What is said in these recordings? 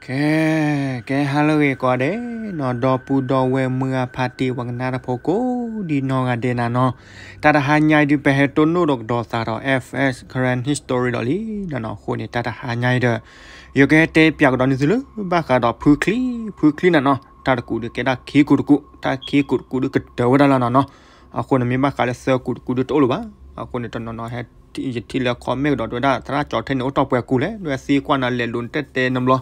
ကဲ ကဲ ဟါလၢအဂ့ၤကိးဂၤဒဲးနီၤ, ဒီပုၢ်ဒီဝဲၢ်မုၢ်ဂၢ်ဖါတံၢ် ပှၤကနၣ်တၢ်ဖိကိးဒ်နီၢ်ဂၤဒဲးနၤနီၤ, တၢ်တဟါညါအံၤဒုး ပဟဲတိၢ်နီၣ်ဒီးကဒီးသးဒီး F S Karen History ဒီးလံနၤနီၤ, အဃိန့ၣ် တၢ်တဟါညါအံၤဒီး ယကဟဲတဲပၠးကဒီးန့ၢ်သုလၢ ဘၣ်ဃးဒီးဖုချံ, ဖုချံနၤနီၤ, တၢ်တကူးဒုးကဲဒၣ်ခံကူးတကူး, တၢ်ခံကူးတကူးဒုးကတၢၢ်ဝဲဒၣ်လီၤနၤနီၤ, အဃိန့ၣ်မ့ၢ်ဘၣ်ဃးလၢသၢကူးတကူးဒုးတအိၣ်လၢၤဘၣ်, အဃိန့ၣ်တနီၤနီၤဟဲ ယထံၣ်လၢ comment ကဒီးတဲဝဲဒၣ် သရၣ်ကၠီထဲန့ၣ်အိၣ်တ့ၢ်ပှဲၤကူးလဲၣ်, ဒွဲသံကွၢ်နၤလဲၤလိၤနတဲတဲနဘျီ,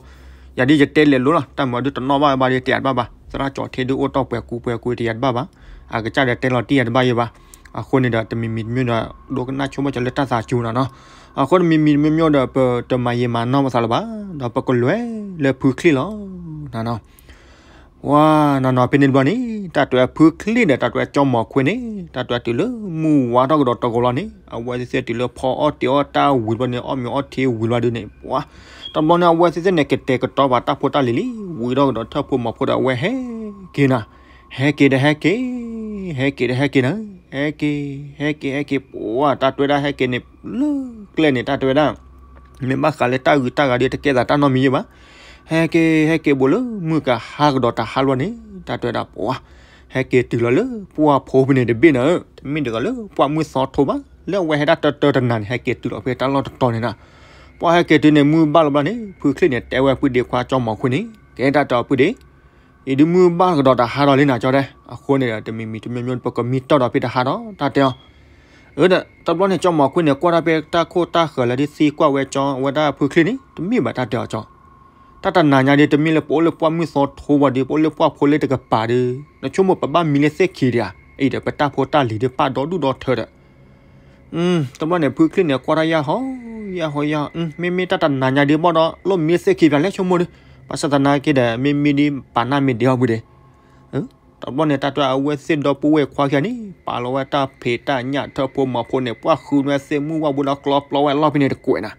ယၤဒ်ယတဲလဲၤလိၤလီၤ, တၢ်မၤဒုးတနီၣ်ဘၣ်ဘၣ်ဒီးတယၤတဘၣ်ဘၣ်, သရၣ်ကၠီထဲဒုးအိၣ်တ့ၢ်ပှဲၤကူးပှဲၤကူးတယၤတဘၣ်ဘၣ်, အကစၢ်ဒီးတဲလီၤတံၢ်ယၤတဘၣ်ယဲဘၣ်, အဃိန့ၣ်ဒီး တမံၤမံၤတမံၤဒီး ဒိကနၣ်ဆိကမိၣ်ကၠီလၢတၢ်သးစူၤနၤနီၤ, အဃိတမံၤမံၤတမံၤမံၤဒီး ပတမၤယံာ်မၤနီၢ်ပသးလၢၤဘၣ်, ဒီးပကလဲၤလၢဖုချံလီၤနၤနီၤ ဝါ နီၢ်နီၢ် ဖဲန့ၣ်တဘျီန့ၣ် တၢ်တဲဖုချံဒီး တၢ်တဲကၠီမီၤခွ့န့ၣ် တၢ်တဲတုၤလၢမုၢ်ဝါထီၣ်ကဒီးတဂီၤလီၤန့ၣ် အဝဲသ့ၣ်သ့ၣ်တုၤလၢဖီအီၣ်တ့ၤအီၣ်တၢ်ဝံၤတဘျီန့ၣ် အီၣ်မ့ၤအီထံဝံၤဘျီဒုးန့ၣ် ပှၤ တဘျီန့ၣ် အဝဲသ့ၣ်သ့ၣ်န့ၣ် ကတဲာ်ကတီၤဘၣ်တၢ်ဖိတၢ်လံၤလံ ဝံၤထီၣ်ကဒီးထၢၣ်ဖိမီၤဖိဒီး အဝဲဟဲက့ၤနၤ ဟဲက့ၤဒီးဟဲက့ၤ ဟဲက့ၤဒီးဟဲက့ၤနၤ ဟဲက့ၤ ဟဲက့ၤ ဟဲက့ၤ ပှၤ တၢ်တဲဝဲဒၣ်ဟဲက့ၤန့ၣ် လၢကျဲန့ၣ် တၢ်တဲဝဲဒၣ် မ့ၢ်ဘၣ်ဃးလၢတၢ်ဂုၤတၢ်ဂၤဒီး တကဲသးတၢ်နီတမံၤယဲဘၣ်. ဟဲက့ၤ ဟဲက့ၤဘိးလၢမုၢ်ကဟါကဒီးတဟါလီၤန့ၣ် တၢ်တဲဝဲဒၣ်ပှၤ ဟဲက့ၤတုၤလီၤလၢပှၢ်ဖိဖဲန့ၣ်တဘ့ၣ်နၤဧၢ, တမ့ၢ်တဂၤလၢပှၢ်မုၢ်သီထိဘၣ်, လၢအဝဲဟဲဒၣ်တၢတၢတနၤန့ၣ် ဟဲက့ၤတုၤလီၤဖဲတၢ်လီၢ်တတီၤန့ၣ်နၤ. ပှၤဟဲက့ၤတုၤန့ၣ် မုၢ်ဘၣ်လီၤဘျီန့ၣ် ဖုချံန့ၣ် တဲဝဲပုၢ်ဒ့ခွါကၠီမီၤခွ့န့ၣ် ကဲတၢ်တဲအီၤပုၢ်ဒ့ အံၤဒုးမုၢ်ဘၣ်ကဒီးတဟါဒီးလံနၤကၠီတဲ, အဃိန့ၣ်ဒီး တမံၤမံၤတမံၤမံၤ ပကမံတီၢ်ဒီးဖဲတဟါဒီး တၢ်တဲအီၤ အၢ တဘျီန့ၣ် ကၠီမီၤခွ့န့ၣ် ကွၢ်တၢ်ဖဲတၢ်ခိၣ်တၢ်ဃၢၤလၢဒ်သံကွၢ်ဝဲကၠီ အဝဲဒၣ်ဖုချံန့ၣ် တမ့ၢ်ဘၣ်တၢ်တဲအီၤကၠီ, တၢ်တနၤညါဒ် တမ့ၢ်လၢပအိၣ်လၢပှၢ်မုၢ်သီထိဘၣ်ဒီး ပအိၣ်လၢပှၢ်ဖိလၢတကပၤဒီး နဆိကမိၣ်ပဘၣ်မံလၢသ့ၣ်ခံဒီး အံၤဒီးပတၢ်ဖိတၢ်လံၤဒ်ပာ်ဒီဒူၣ်ဒီထၢဒီး တဘျီန့ၣ် ဖုချံန့ၣ် ကွၢ်တၢ်ယၢ်ဟီ ယၢ်ဟီယၢ်ဟီ မ့မ့ၢ်တၢ်တနၤညါဒ်ဘၣ်ဒီး လၢမံလၢသ့ၣ်ခံပျၢ်လဲၣ်ဆိကမိၣ်ဒီး ဘၣ်ဆၣ်သနာ်က့ဒီး မ့မ့ၢ်ဒ်ပာ်နၢ်မ့ၢ်ဒ့အီၤဘုဒီး တဘျီန့ၣ် တၢ်တဲအဝဲသ့ၣ်ဒီပုၢ်ဝဲၢ်ခွါခံဂၤန့ၣ် ပာ်လီၤဝဲတၢ်ဖံးတၢ်ညၣ်ထၢၣ်ဖိမီၤဖိန့ၣ် ပှၢ်ဃုဝဲသ့ၣ်မုၢ်ဝၣ်ဘိဒီးကျီပျီဝဲလီၢ်ဖဲန့ၣ်တကွဲးနၤ,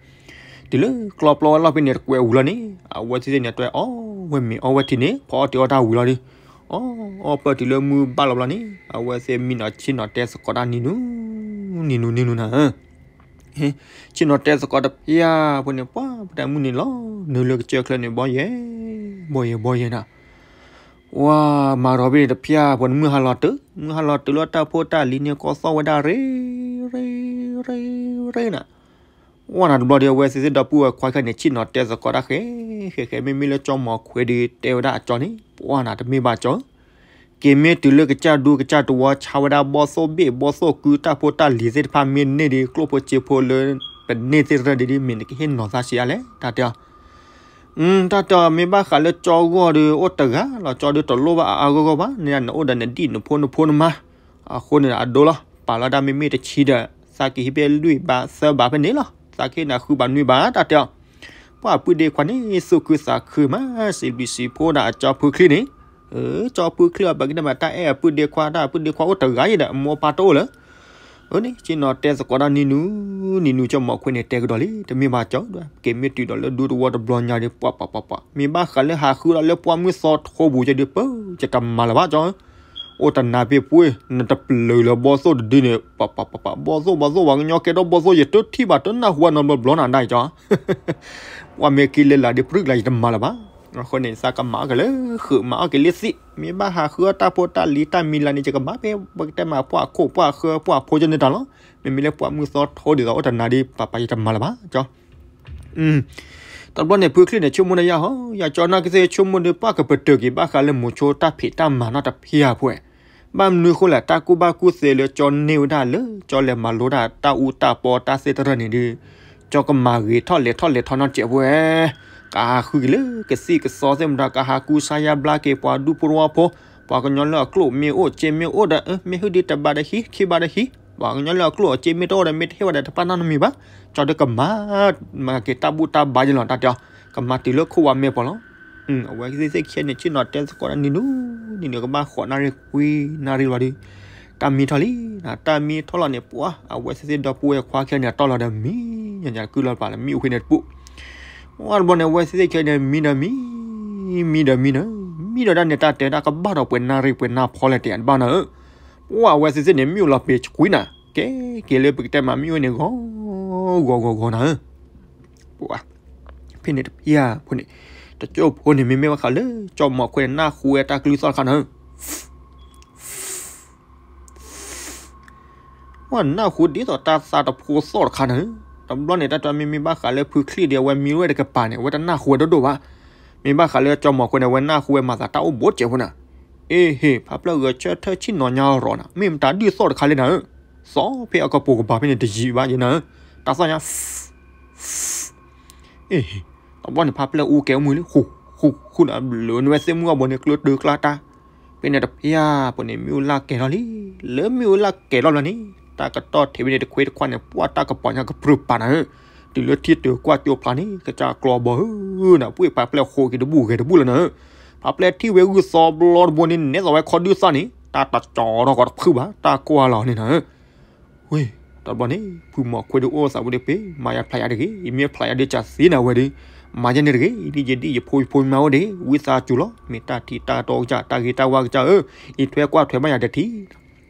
တုၤလၢကျီပျီဝဲလီၢ်ဖဲန့ၣ်တကွဲးဝံၤလီၤန့ၣ် အဝဲသ့ၣ်န့ၣ် တၢ်တဲအီၣ်ဝဲမ့ၤအီၣ်ဝဲထံန့ၣ် ဖီအီၣ်တ့ၤအီၣ်တၢ်ဝံၤလီၤဒီး အီၣ်အီၣ်ပၢၢ်တုၤလၢမုၢ်ဘၣ်လီၤဘျီန့ၣ် အဝဲသ့ၣ်မံနီၤဆ့ၣ်နီၤတဲသကိးတၢ်နံၤနူ နံၤနူ နံၤနူနၤ ဆ့ၣ်နီၤတဲသကိးတဖၠၣ်ဖိန့ၣ် ပှၤ ပတဲမုၢ်နံၤလီၤ နုာ်လၢကစၢၢ်ချၢန့ၣ် ဘီယဲၢ် ဘီယဲၢ် ဘီယဲၢ်နၤ ဝါ မၤရီၤဖဲန့ၣ်တဖၠၣ်ဖိန့ၣ် မုၢ်ဟါလီၤတုၤ မုၢ်ဟါလီၤတုၤလၢတၢ်ဖိတၢ်လံၤန့ၣ် ကီသီၣ်ဝဲဒၣ်ရ့ ရ့ ရ့ ရ့နၤ ဝါနၤတဘျီဒီး အဝဲသ့ၣ်သ့ၣ်ဒီပုၢ်ဝဲၢ်ခွါခဲန့ၣ် ဆ့ၣ်နီၤတဲသကိးတၢ်ဃဲ ဃဲ ဃဲ မ့မ့ၢ်လၢကၠီမီၤခွ့ဒီး တဲဝဲဒၣ်အကၠီန့ၣ် ပှၤနၤတမ့ၢ်ဘၣ်ကၠီ က့ၤမ့ၢ်တုၤလၢကစၢ်ဒူကစၢ်တဝီ ဆါဝဲဒၣ်ဘီၣ်သိၣ်ဘ့ၣ်ဘီၣ်သိၣ်ကု တၢ်ဖိတၢ်လံၤသ့ၣ်တဖၣ်မ့ၢ်န့ၢ်ဒီး ကျိၣ်ဖိစ့ဖိလၢ ပန့ၢ်သ့ၣ်တဖၣ်ဒီး မ့ၢ်နကဟ့ၣ်နီၤသးဆံးအါလဲၣ် တၢ်တဲအီၤ တၢ်တဲအီၤ မ့ၢ်ဘၣ်ဃးလၢကၠီဂီၢ်ဒီး အိၣ်တဂၤလီၤ ကၠီဒုးတလိၣ်ဘၣ်အါအါဂီၢ်ဂီၢ်ဘၣ် န့ၣ်နအိၣ်ဒီးနဒံၣ်နဖိနဖိနမါ အဃိန့ၣ်ဒီးအဒိလီၤ ပာ်လီၤဒၣ်မ့မ့ၢ်တဆံဒီး သးကဟ့ၣ်ဖဲလွံၢ်ဘးသၢဘးဖဲန့ၣ်လီၤ သးကဟ့ၣ်နၤဃုဘးနွံဘး တၢ်တဲအီၤ ပှၤအပုၢ်ဒ့ခွါန့ၣ် သူၣ်ခုသးခုမး စံးဘျုးစံးဖှိၣ်ဒၣ်အကၠီဖုချံန့ၣ် ကၠီဖုချံအပကတဲမး တၢ်အဲၣ်အပုၢ်ဒ့ခွါ တၢ်အပုၢ်ဒ့ခွါအိၣ်တဂၤအံၤဒီး အမိၢ်အပၢ်တအိၣ်လၢၤ အန့ၣ် ဆ့ၣ်နီၤတဲသကိးတၢ်နံၤနူ နံၤနူ ကၠီမီၤခွ့န့ၣ် တဲကဒီးလံ တမ့ၢ်ဘၣ်ကၠီ က့ၤမ့ၢ်တုၤဒီးလၢဒူသဝီတဘျီညါဒီး ပှၤပှၤပှၤပှၤ မ့ၢ်ဘၣ်ဃးလၢဟးဃုလီၤလၢပှၢ်မုၢ်သီထိပူၤယဲဒုး ပၢ် ယတမၤလၢၤဘၣ်ကၠီ အိၣ်တနၤဖဲပှ့ၤ နတပျုာ်လၢၤဘီၣ်သိၣ်တဒုန့ၣ် ပှၤပှၤပှၤပှၤ ဘီၣ်သိၣ်ဘီၣ်သိၣ် ပှၤကညီကဲထီၣ်ဘီၣ်သိၣ် ယတထံၣ်ဘၣ်တနၢ်ဟူဘၣ်နီတဘျီဘျီနၤဒၣ်ကၠီ ပှၤမ့ၢ်က့ၤလဲၤလၢ်ဒီး ပြုၢ်ကလၢ် ယတမၤလၢၤဘၣ် အဃိန့ၣ် သးကမၤအီၣ်က့ၤလၢဃုာ် မၤအီၣ်က့ၤလၢသံး မ့ၢ်ဘၣ်ဟးဃုအီၣ်တၢ်ဖိတၢ်လံၤတၢ်မံၤလၢ်န့ၣ် ယကဘၣ်ဖဲ ပကတဲမး ပှၢ်ခိၣ်ပှၢ်ဃၢပှၢ်ဖိကန့ၢ်တၢ်လီၤ မ့မ့ၢ်လၢပှၢ်မုၢ်သီထိဒ်သိးအိၣ်တနၤဒီး ပှၤပှၤယတမၤလၢၤဘၣ်ကၠီ တဘျီန့ၣ် ဖုချံန့ၣ် ဆိကမိၣ်နယၢ်ဟီ ယကၠီနာ်က့သ့ၣ်ဆိကမိၣ်ဒီး ပှၤကပတုာ်က့ၤဘၣ်ဃးလၢမိၤဆိတၢ်ဖံးတၢ်မၤနီတဖၠၣ်ဖိ ဘၣ်မနုၤဃိလဲၣ် တၢ်ကူၣ်ဘၣ်ကူၣ်သ့လၢကၠီန့ၢ်ဝဲဒၣ်လၢ ကၠီလဲၤမၤလိဒၣ်တၢ်အူတၢ်ပီတၢ်သ့ၣ်တဖၣ်န့ၣ်ဒီး ကၠီကမၤဂ့ၤထီၣ်လဲၤထီၣ်လဲၤထီၣ်နီတစဲးဖိ ကဟးဃုက့ၤလၢကသံၣ်ကသီသ့ၣ်မတၤ ကဟးကူစါယါဘျါက့ၤပှၤဒူဖိတဝီဖိ ပှၤကညီလၢအကျိၣ်မ့ၢ်အိၣ်စ့မ့ၢ်အိၣ်ဒီး မ့ၢ်ဟုၣ်ဒံးတဘးဒီးဟံး ခံဘးဒီးဟံး ပှၤကညီလၢအကျိၣ်အစ့မ့ၢ်တအိၣ်ဒီး မ့ၢ်တဟ့ၣ်ဝဲဒီးတပာ်နီတမံၤဘၣ် ကၠီဒုးကမၤ မၤက့ၤတၢ်ဘူၣ်တၢ်ဘါယဲလီၤ တၢ်တဲအီၤ ကမၤတုၤလၢခိၣ်ဝါမဲာ်ပှၤလီၤ အဝဲသ့ၣ်သ့ၣ်ခံဂၤန့ၣ် ဆ့ၣ်နီၤတဲသကိးတၢ်နံၤနူ နံၤနူကဘၣ်ဃိးနၣ်ရံၣ်ခွံနၣ်ရံၣ်လီၤဒီး တၢ်မံထီၣ်လံ တၢ်မံထီၣ်လီၤန့ၣ် ပှၤ အဝဲသ့ၣ်သ့ၣ်ဒီပုၢ်ဝဲၢ်ခွါခံဂၤန့ၣ် အတီၢ်လီၤဒီးမံ ညါညါကုၢ်လီၤပာ်လၢမံအိၣ်ဖဲန့ၣ်တပူၤ ဝဲတဘျီန့ၣ် အဝဲသ့ၣ်သ့ၣ်ခံဂၤန့ၣ် မံဒီးမံ မံဒီးမံနၤ မံဒီးဒၣ်န့ၣ် တၢ်တဲဒၣ်ကဘၣ်ဒီးပှဲၤနၣ်ရံၣ်ပှဲၤနၢ်ဖီလဲၣ် တဘၣ်နၤဧၢ ပှၤ အဝဲသ့ၣ်သ့ၣ်န့ၣ် မံအိၣ်လီၤပ့ၤကွံနၤ ကဲ က့ၤလၢပကတဲမး မံအိၣ်န့ၣ် ဂီၤ ဂီၤ ဂီၤ ဂီၤနၤဧၢ ပှၤ ဖဲန့ၣ်တဖၠၣ်ဖိန့ၣ် တကၠိၢ်ဖိန့ၣ် မ့မ့ၢ်ဘၣ်ဃးလၢ ကၠီမီၤခွဲန့ၣ် နၢ်ဟူဝဲတၢ်ကလုၢ်သီၣ်တခါန့ၣ်ဧၢ ဝဲနၢ်ဟူဒ်သိးတၢ်သးတဖိသီၣ်တခါန့ၣ်ဧၢ. တဘျီန့ၣ် တၢ်တဲမ့မ့ၢ်ဘၣ်ဃးလၢဖုချံၣ်ဒီး အဝဲမံဝဲတကပၤန့ၣ် အဝဲတနၢ်ဟူဝဲဒိၣ်ဒိၣ်ဘၣ်. မ့ၢ်ဘၣ်ဃးလၢကၠီမီၤခွဲန့ၣ် အဝဲနၢ်ဟူဝဲမၤသးတၢ်အိၣ်ဘူးစဲးဖိန့ၣ်. အ့ဟ့ၣ် ဖါပျဲၢ်ဂဲၤဆၢထၢၣ်ဆ့ၣ်နီၤညါရီၤနၤ မ့ၢ်မတၤဒုၣ်သီၣ်တခါလဲၣ်နၤဧၢ. သီၣ်ဖဲအကပိာ်ကပၤဖဲန့ၣ်တယံာ်ဘၣ်ယဲနၤဧၢ. တၢ်သီၣ်ညါ အ့ဟ့ၣ် တဘျီန့ၣ် ဖါပျဲၢ်အူကဲအိၣ်မူလံ ဃူဃူဃူနၤ လၢနဝဲသ့ၣ်မုၢ်အီၣ်ဘိန့ၣ် ကျၢတၢ်ကျါတၢ် ဖဲန့ၣ်တဖျၢၣ်ဖိန့ၣ် မ့ၣ်အူလၢ်ကဲၤထီၣ်လံ. လၢမ့ၣ်အူလၢ်ကဲၤထီၣ်ဘျီန့ၣ် တၢ်ကတီၢ်ထဲဖဲန့ၣ် တခွ့တခွါန့ၣ် ပှၢ်တၢ်ကပီၤညါကပြုၢ်ပာ်နၤဧၢ. တုၤလၢထံၣ်တုၤကွၢ်ကၠိဖျါန့ၣ် ကစၢ်ကျီဘီဧၢနၤ ပှ့ၢ်ဖါပျဲၢ်ဃိးက့ၤတဘူၣ်ဂဲၤတဘူၣ်လၢနၤဧၢ. ဖါပျဲၢ်ထံၣ်ဝဲဂုၢ်သီဘျီတဘိန့ၣ် နဲသိးဝဲခီဒုၣ်သၣ်န့ၣ် တၢ်တကၠီထီၣ်ကီးတဖုၣ်ဘၣ် တၢ်ကွၢ်လီၤန့ၣ်နၤဧၢ. ဝ့ၢ် တဘျီန့ၣ် ဖုမီၤခွဲဒုးအိၣ်သးဝဲဒၣ်ပ့ၤ မၤယၤဖျါယၤတဂ့ၤ ယမ့ၢ်ဖျါယၤဒုးကသ့နၤဝဲဒီး မၤယဲန့ၣ်တဂ့ၤ ဒ်ယဒ်ယဖိယဖိမါအိၣ်ဒီး ဝံသးစူၤလီၤ မ့ၢ်တၢ်ထံၣ်တၢ်တီကစၢ် တၢ်ဂ့ၤတၢ်ဝါကစၢ်ဧၢ, ယထွဲကွၢ်ထွဲမးယၤတထံၣ်.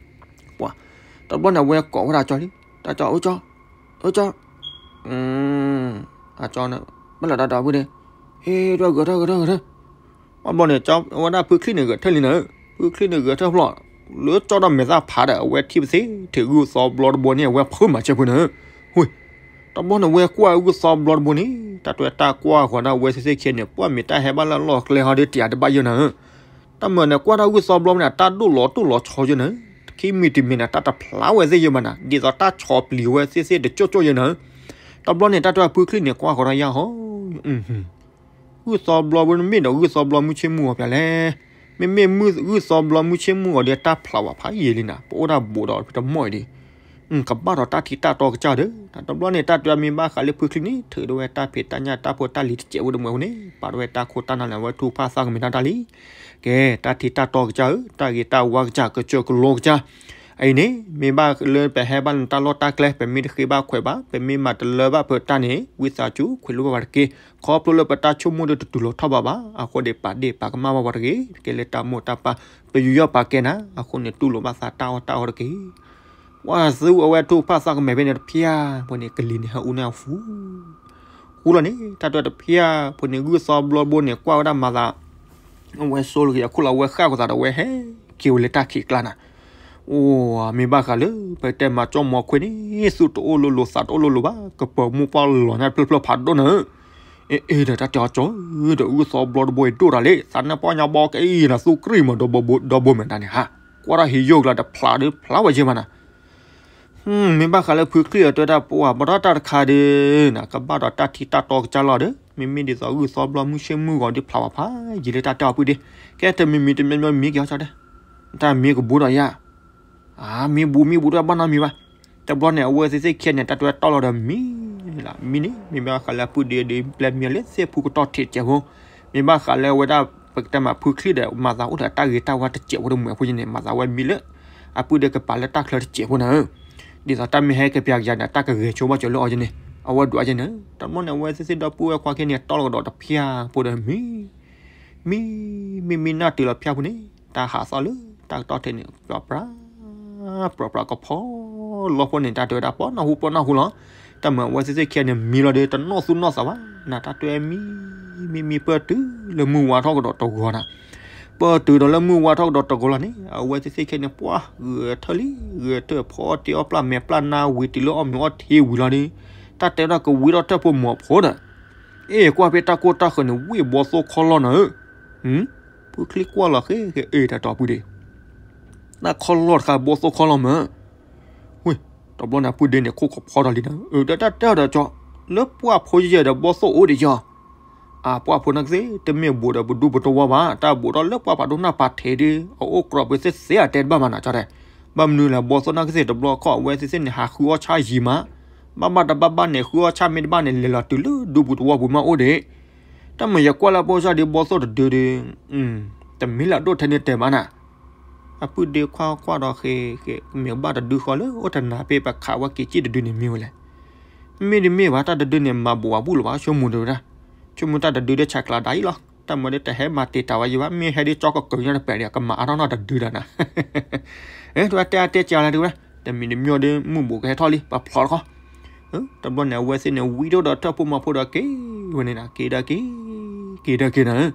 ပှၤ တဘျီန့ၣ် အဝဲကိးဝဲဒၣ်ကၠီလံ တၢ်ကၠီ အၢကၠီ အၢကၠီ အကၠီန့ၣ် ဘၣ်လီၤတၢ်ဒီပုၢ်ဒီး ဟ့ၣ် ထီၣ်ဂဲၤထၢၣ်ဂဲၤထၢၣ်ဂဲၤထၢၣ် ဘၣ်ဘျီန့ၣ် ကၠီဝဲဒၣ်ဖုချံၣ်န့ၣ်ဂဲၤထၢၣ်လံနၤဧၢ, ဖုချံၣ်န့ၣ်ဂဲၤထၢၣ်ဖျီၣ် လၢကၠီဒီးမဲာ်သၣ်ဖးဒီး အဝဲထံၣ်ပသ့ ထံၣ်ဂုၢ်သီဘျီတဘိန့ၣ် အဝဲဖုးမၤဆဲးဖိနၤဧၢ, ဝ့ၢ် တဘျီန့ၣ် အဝဲကွၢ်ဂုၢ်သီဘျီတဘိန့ၣ် တၢ်တွဲတၢ်ကွၢ်ဃီၤဒၣ်ဝဲသ့ၣ်သ့ၣ်ခံန့ၣ် ပှၢ်မ့ၢ်တၢ်ဟဲဘၣ်လၢလီၢ်ကျဲဟီဒီးတယၤတဘၣ်ယဲနၤဧၢ, တၢ်မၤန့ၣ် ကွၢ်တၢ်ဂုၢ်သီဘျီမ့ၢ်န့ၣ် တၢ်ဒိၣ်လီၤတိၢ်လီၤဆီယဲနၤဧၢ, ခံမံၤတမံၤန့ၣ် တၢ်တဖျါဝဲသ့ၣ်ယဲဘၣ်နၤ ဒ်သိးတၢ်ဆီပျံၤဝဲသ့ၣ်သ့ၣ်တကၠိၣ်ကၠိၣ်ယဲနၤဧၢ, တဘျီန့ၣ် တၢ်တွဲဖုချံၣ်န့ၣ် ကွၢ်ဃီၤဒီးယၤဟီ ဂုၢ်သီဘျီဘိန့ၣ်မ့ၢ်ဒီးဂုၢ်သီဘျီမုၢ်ဆ့ၣ်မုၢ်ဂီၤပၠးလဲၣ်, မ့မ့ၢ်ဂုၢ်သီဘျီမုၢ်ဆ့ၣ်မုၢ်ဂီၤဒီးတၢ်ဖျါဝဲဖးယံာ်လံနၤ ပအိၣ်ဒၣ်ဘူးဒီးပတမီၢ်အံၤဒံး, ကဘၣ်ဒီးတၢ်ထံၣ်တၢ်တီကစၢ်ဒီး တဘျီန့ၣ် တၢ်တွဲမ့ၢ်ဘၣ်ဃးလၢဖုချံၣ်န့ၣ် ထုးဒိၣ်ဝဲတၢ်ဖံးတၢ်ညၣ်တၢ်ဖိတၢ်လံၤတစဲးဖိတမှဲၤဖိန့ၣ် ပာ်ဒိၣ်ဝဲတၢ်ခိၣ်တၢ်နၢ်လၢအဝဲထူၣ်ဖၣ်သၣ်ကမဲာ်တၢ်တၢ်လံ ကဲ တၢ်ထံၣ်တၢ်တီကစၢ်ဧၢ, တၢ်ဂ့ၤတၢ်ဝါကစၢ် ကစၢၢ်ကလိကစၢ်, အအံၤန့ၣ် မ့ၢ်ဘၣ်လၢပဟဲဘၣ်လၢတၢ်လီၢ်တၢ်ကျဲ ပမ့ၢ်တဃ့ဘၣ်ခွဲးဘၣ် ပမ့ၢ်မၤတလၢဘၣ်ဖုးတၢ်န့ၣ် ဝံသးစူၤ ခွဲးလိာ်ဘၣ်ပှၤတက့ၢ်, ခီဖျိလၢပတၢ်ဆိကမိၣ်ဒီးတတုၤလီၤထီၣ်ဘးဘၣ် အဃိဒီးပာ်ဒ့ၣ်ပာ်ကမၣ်ဘၣ်ပှၤတဂ့ၤ တကဲလၢတၢ်မိၢ်တၢ်ပၢ် ပယူးယီၣ်ပာ်ကဲနၤ အဃိန့ၣ် တူၢ်လိာ်ဘၣ်သးတၢ်အီၣ်တၢ်အီတက့ၢ်. ပှၤသူအဝဲထူၣ်ဖၣ်သၣ်ကမဲာ်ဖဲန့ၣ်တဖျၢၣ်ဖိန့ၣ် ကလံၤန့ၣ်ဟဲအူန့ၢ်အဃူ ဃူလီၤန့ၣ် တၢ်တွဲတဖျၢၣ်ဖိန့ၣ် ဂုၢ်သီဘျီဘိန့ၣ် ကွၢ်ဝဲဒၣ်မၤသး အဝဲဆိလက့ၤအခိၣ်လီၤ အဝဲဃၣ်ကသးဒီး အဝဲဟဲက့ၤဝဲလၢတၢ်ခံးကျါနၤ, အိၣ် မ့ၢ်ဘၣ်ဃးလၢ ပတဲမၤကၠီမီၤခွဲန့ၣ် သူတအိၣ်လိၤလိၤ သးတအိၣ်လိၤလိၤဘၣ် ကပၢၤမိၢ်ပှၢ်လီၤညါတဖျၢၣ်ဖျၢၣ်ဖးဒိၣ်နၤဧၢ, အ့ အ့ ဒီးတၢ်တဲအီၤကၠီဧၢ ဒီးဂုၢ်သီဘျီတဘိအံၤဒိၣ်တၢ်လံ သးနၢ်ပီၢ်ညါဘီကအံၤနၤ သူကြံၢ်မး ဒီဘိမဲာ်တၢ်န့ၣ်ဟါ, ကွၢ်တၢ်ဟံးယိၣ်ကျါဒီးဖျါဒီးဖျါဝဲယဲၢ်မးနၤ မ့ၢ်ဘၣ်ဃးလၢဖုချံၣ်အတၢ်တဲပှၤ ဘၣ်ဒီးတၢ်တခါဒီး နကဘၣ်ဒီးတၢ်ထံၣ်တၢ်တီကစၢ်လီၤဒီး မ့မ့ၢ်ဒ်သိးဂုၢ်သီဘျီမုၢ်ဆ့ၣ်မုၢ်ဂီၤဒ်ဖျါဝဲဖးယံာ်လၢတၢ်တဲအီၤပုၢ်ဒ့, ကဲတမံၤမံၤတမံၤမံၤမံၤက့ၤအီၤကၠီဒီး တၢ်မံၤကဘူးဒီးယၤ အမံၤဘူးမံၤဘူးတၢ်ဘၣ်နီတမံၤဘၣ်, တဘျီန့ၣ် အဝဲသ့ၣ်သ့ၣ်ခံဂၤန့ၣ် တၢ်တဲတၢ်လီၤဒီးမံလီၤ မံန့ၣ် မ့ၢ်ဘၣ်ဃးလၢအပုၢ်ဒ့ဒီး ပျဲမံလၢသ့ၣ်ဖူကတီၢ်ထံးတစဲးဖိ, မ့ၢ်ဘၣ်ဃးလၢအဝဲဒၣ် ပကတဲမးဖုချံၣ်ဒီး မၤသးအိၣ်ဒီးတၢ်ဂ့ၤတၢ်ဝါတစဲးဖိတမှဲၤဖိယဲန့ၣ် မၤသးဝဲမံလၢ အပုၢ်ဒ့ကပၤလၢတၢ်ချၢတစဲးဖိနၤဧၢ, ဒ်သိးတၢ်မ့ၢ်ဟဲကပျးကယၤန့ၣ် တၢ်ကဂဲၤဆိဘၣ်ကၠီလၢအီၤယဲန့ၣ် အဝဲဒွးယဲန့ၣ်, တဘျီန့ၣ် အဝဲသ့ၣ်သ့ၣ်ဒီပုၢ်ဝဲၢ်ခွါခံဂၤန့ၣ် တီလီၤကဒီးတဖျၢၣ်ဖိဒီးမံ မံ မံမံနၢ်တုၤလီၤဖၠၣ်ဖိန့ၣ် တၢ်ဟးသီၣ်လၢတၢ်ကတီၢ်ထဲန့ၣ် ပြးပြး ပြးပြးကဖီလီဖိန့ၣ် တၢ်တဲဝဲဒၣ် ပှၤနီၢ်ဟူပှၤနီၢ်ဟူလီၤ, တၢ်မၤအဝဲသ့ၣ်သ့ၣ်ခံဂၤန့ၣ် မံလီၤဒီး တနီၢ်သူၣ်နီၢ်သးဘၣ် နတၢ်တဲမံ မံမံပၢၢ်တုၤလၢမုၢ်ဝါထီၣ်ကဒီးတဂီၤနၤ, ပၢၢ်တုၤဒီးလၢမုၢ်ဝါထီၣ်ကဒီးတဂီၤလီၤန့ၣ် အဝဲသ့ၣ်သ့ၣ်ခံဂၤန့ၣ် ပှၤဂဲၤထၢၣ်လံ ဂဲၤထၢၣ်ဖီအီၣ်တ့အီၣ်ပျၢ်မဲာ်ပျၢ်နါဝံၤတုၤလၢအီၣ်မ့ၤအီၣ်ထံဝံၤလီၤဒီး တၢ်တဲဝဲဒၣ်ကဝံထီၣ်ထၢၣ်ဖိမီၤဖိဒီး အ့ၣ် ကွၢ်ဖဲတၢ်ကိၢ်တၢ်ဃၢၤန့ၣ် ဝံၢ်ဘီသိၣ်ခီလီၢ်နၤဧၢ, ဖုချံၣ်ကွၢ်လီၤဃဲဃဲ အ့ၣ် တၢ်တဲအီၤပုၢ်ဒ့ တၢ်ခီလီၢ်တခါဘီသိၣ်ခီလီၢ်မး, ဝ့ၢ် တဘျီန့ၣ် အပုၢ်ဒ့န့ၣ် ခိၣ်ကဖီထီၣ်လံနၤ, အ့ၣ် တၢ်တဲအီၤဒီးကၠီ လၢပှၢ်ဖိယဲၢ်ဒီးဘီသိၣ်အိၣ်ဒံးယီၤ အပှၢ်ဖိနာ်က့သ့ၣ် တမ့ၢ်ဘူးဒီးပဒူပတဝီဘၣ် တၢ်ဘူးထီၣ်လၢပှၢ်ဖးဒိၣ်နၢ်ပၢၢ်ထဲဒီး အအိၣ်ကြီပသ့ၣ်သ့ၣ်အတဲတဘၣ်မးနၤကၠီတဲ, ဘၣ်မနုၤလဲၣ် ဘီသိၣ်နာ်က့သ့ၣ်တဘျီခီၣ် အဝဲသ့ၣ်သ့ၣ်န့ၣ် ဟးဃုအီၣ်ဆၣ်ယံၤမး, ဘၣ်ဘၣ်တဘၣ်ဘၣ်န့ၣ် ဃုအီၣ်ဆၣ်မ့ၢ်တဘၣ်န့ၣ် လဲၤလီၤတုၤလၢဒူပူၤတဝီပူၤမးအိၣ်ဒံး, တၢ်မ့ၢ်ယကွၢ်လၢအဖိဆၣ်ဒီးဘီသိၣ်တဒုဒီး တမ့ၢ်လၢအဒိၣ်ထဲန့ၣ်တဲဘၣ်နၤ, အပုၢ်ဒ့ခွါကွၢ်ဒီးဃဲ မ့ၢ်ဘၣ်တဒုဃီလၢအိၣ်တနၤဖဲပခးဝဲက့ၤကံၣ်တဒုန့ၣ်မ့ၢ်ဝဲလဲၣ်, မ့ၢ်တမ့ၢ်ဘၣ် တၢ်တဒုန့ၣ် မၤဘူးဝဲဘူၣ်လၢၤဘၣ် ဆိကမိၣ်ဒံးဝဲဒၣ်, ဆိကမိၣ်တၢ်တဒုဒီးဆဲးကျိးဒၣ်အံၤလီၤ, တၢ်မၤဒီးတဟဲမၤတ့ၢ်တၢ်ဝဲယံၤဘၣ် မ့ၢ်ဟဲဒ်ကၠီကကၢၤညါတပဲာ်ဒီး ကမၤအါထီၣ်နီၢ်တဒုဒီးနၤ တဝဲတဲအါတဲကၢလၢတဝဲ တမံၤတမံၤဒီး မုၢ်ဘူးကဟဲထီၣ်လံ ပဖျီတခီ, တဘျီန့ၣ် အဝဲသ့ၣ်န့ၣ် ဝံထီၣ်ဒီးထၢၣ်ဖိမီၤဖိဒီးက့ၤဝဲန့ၣ်နၤ က့ၤဒီးက့ၤ, က့ၤဒီးက့ၤနၤဧၢ,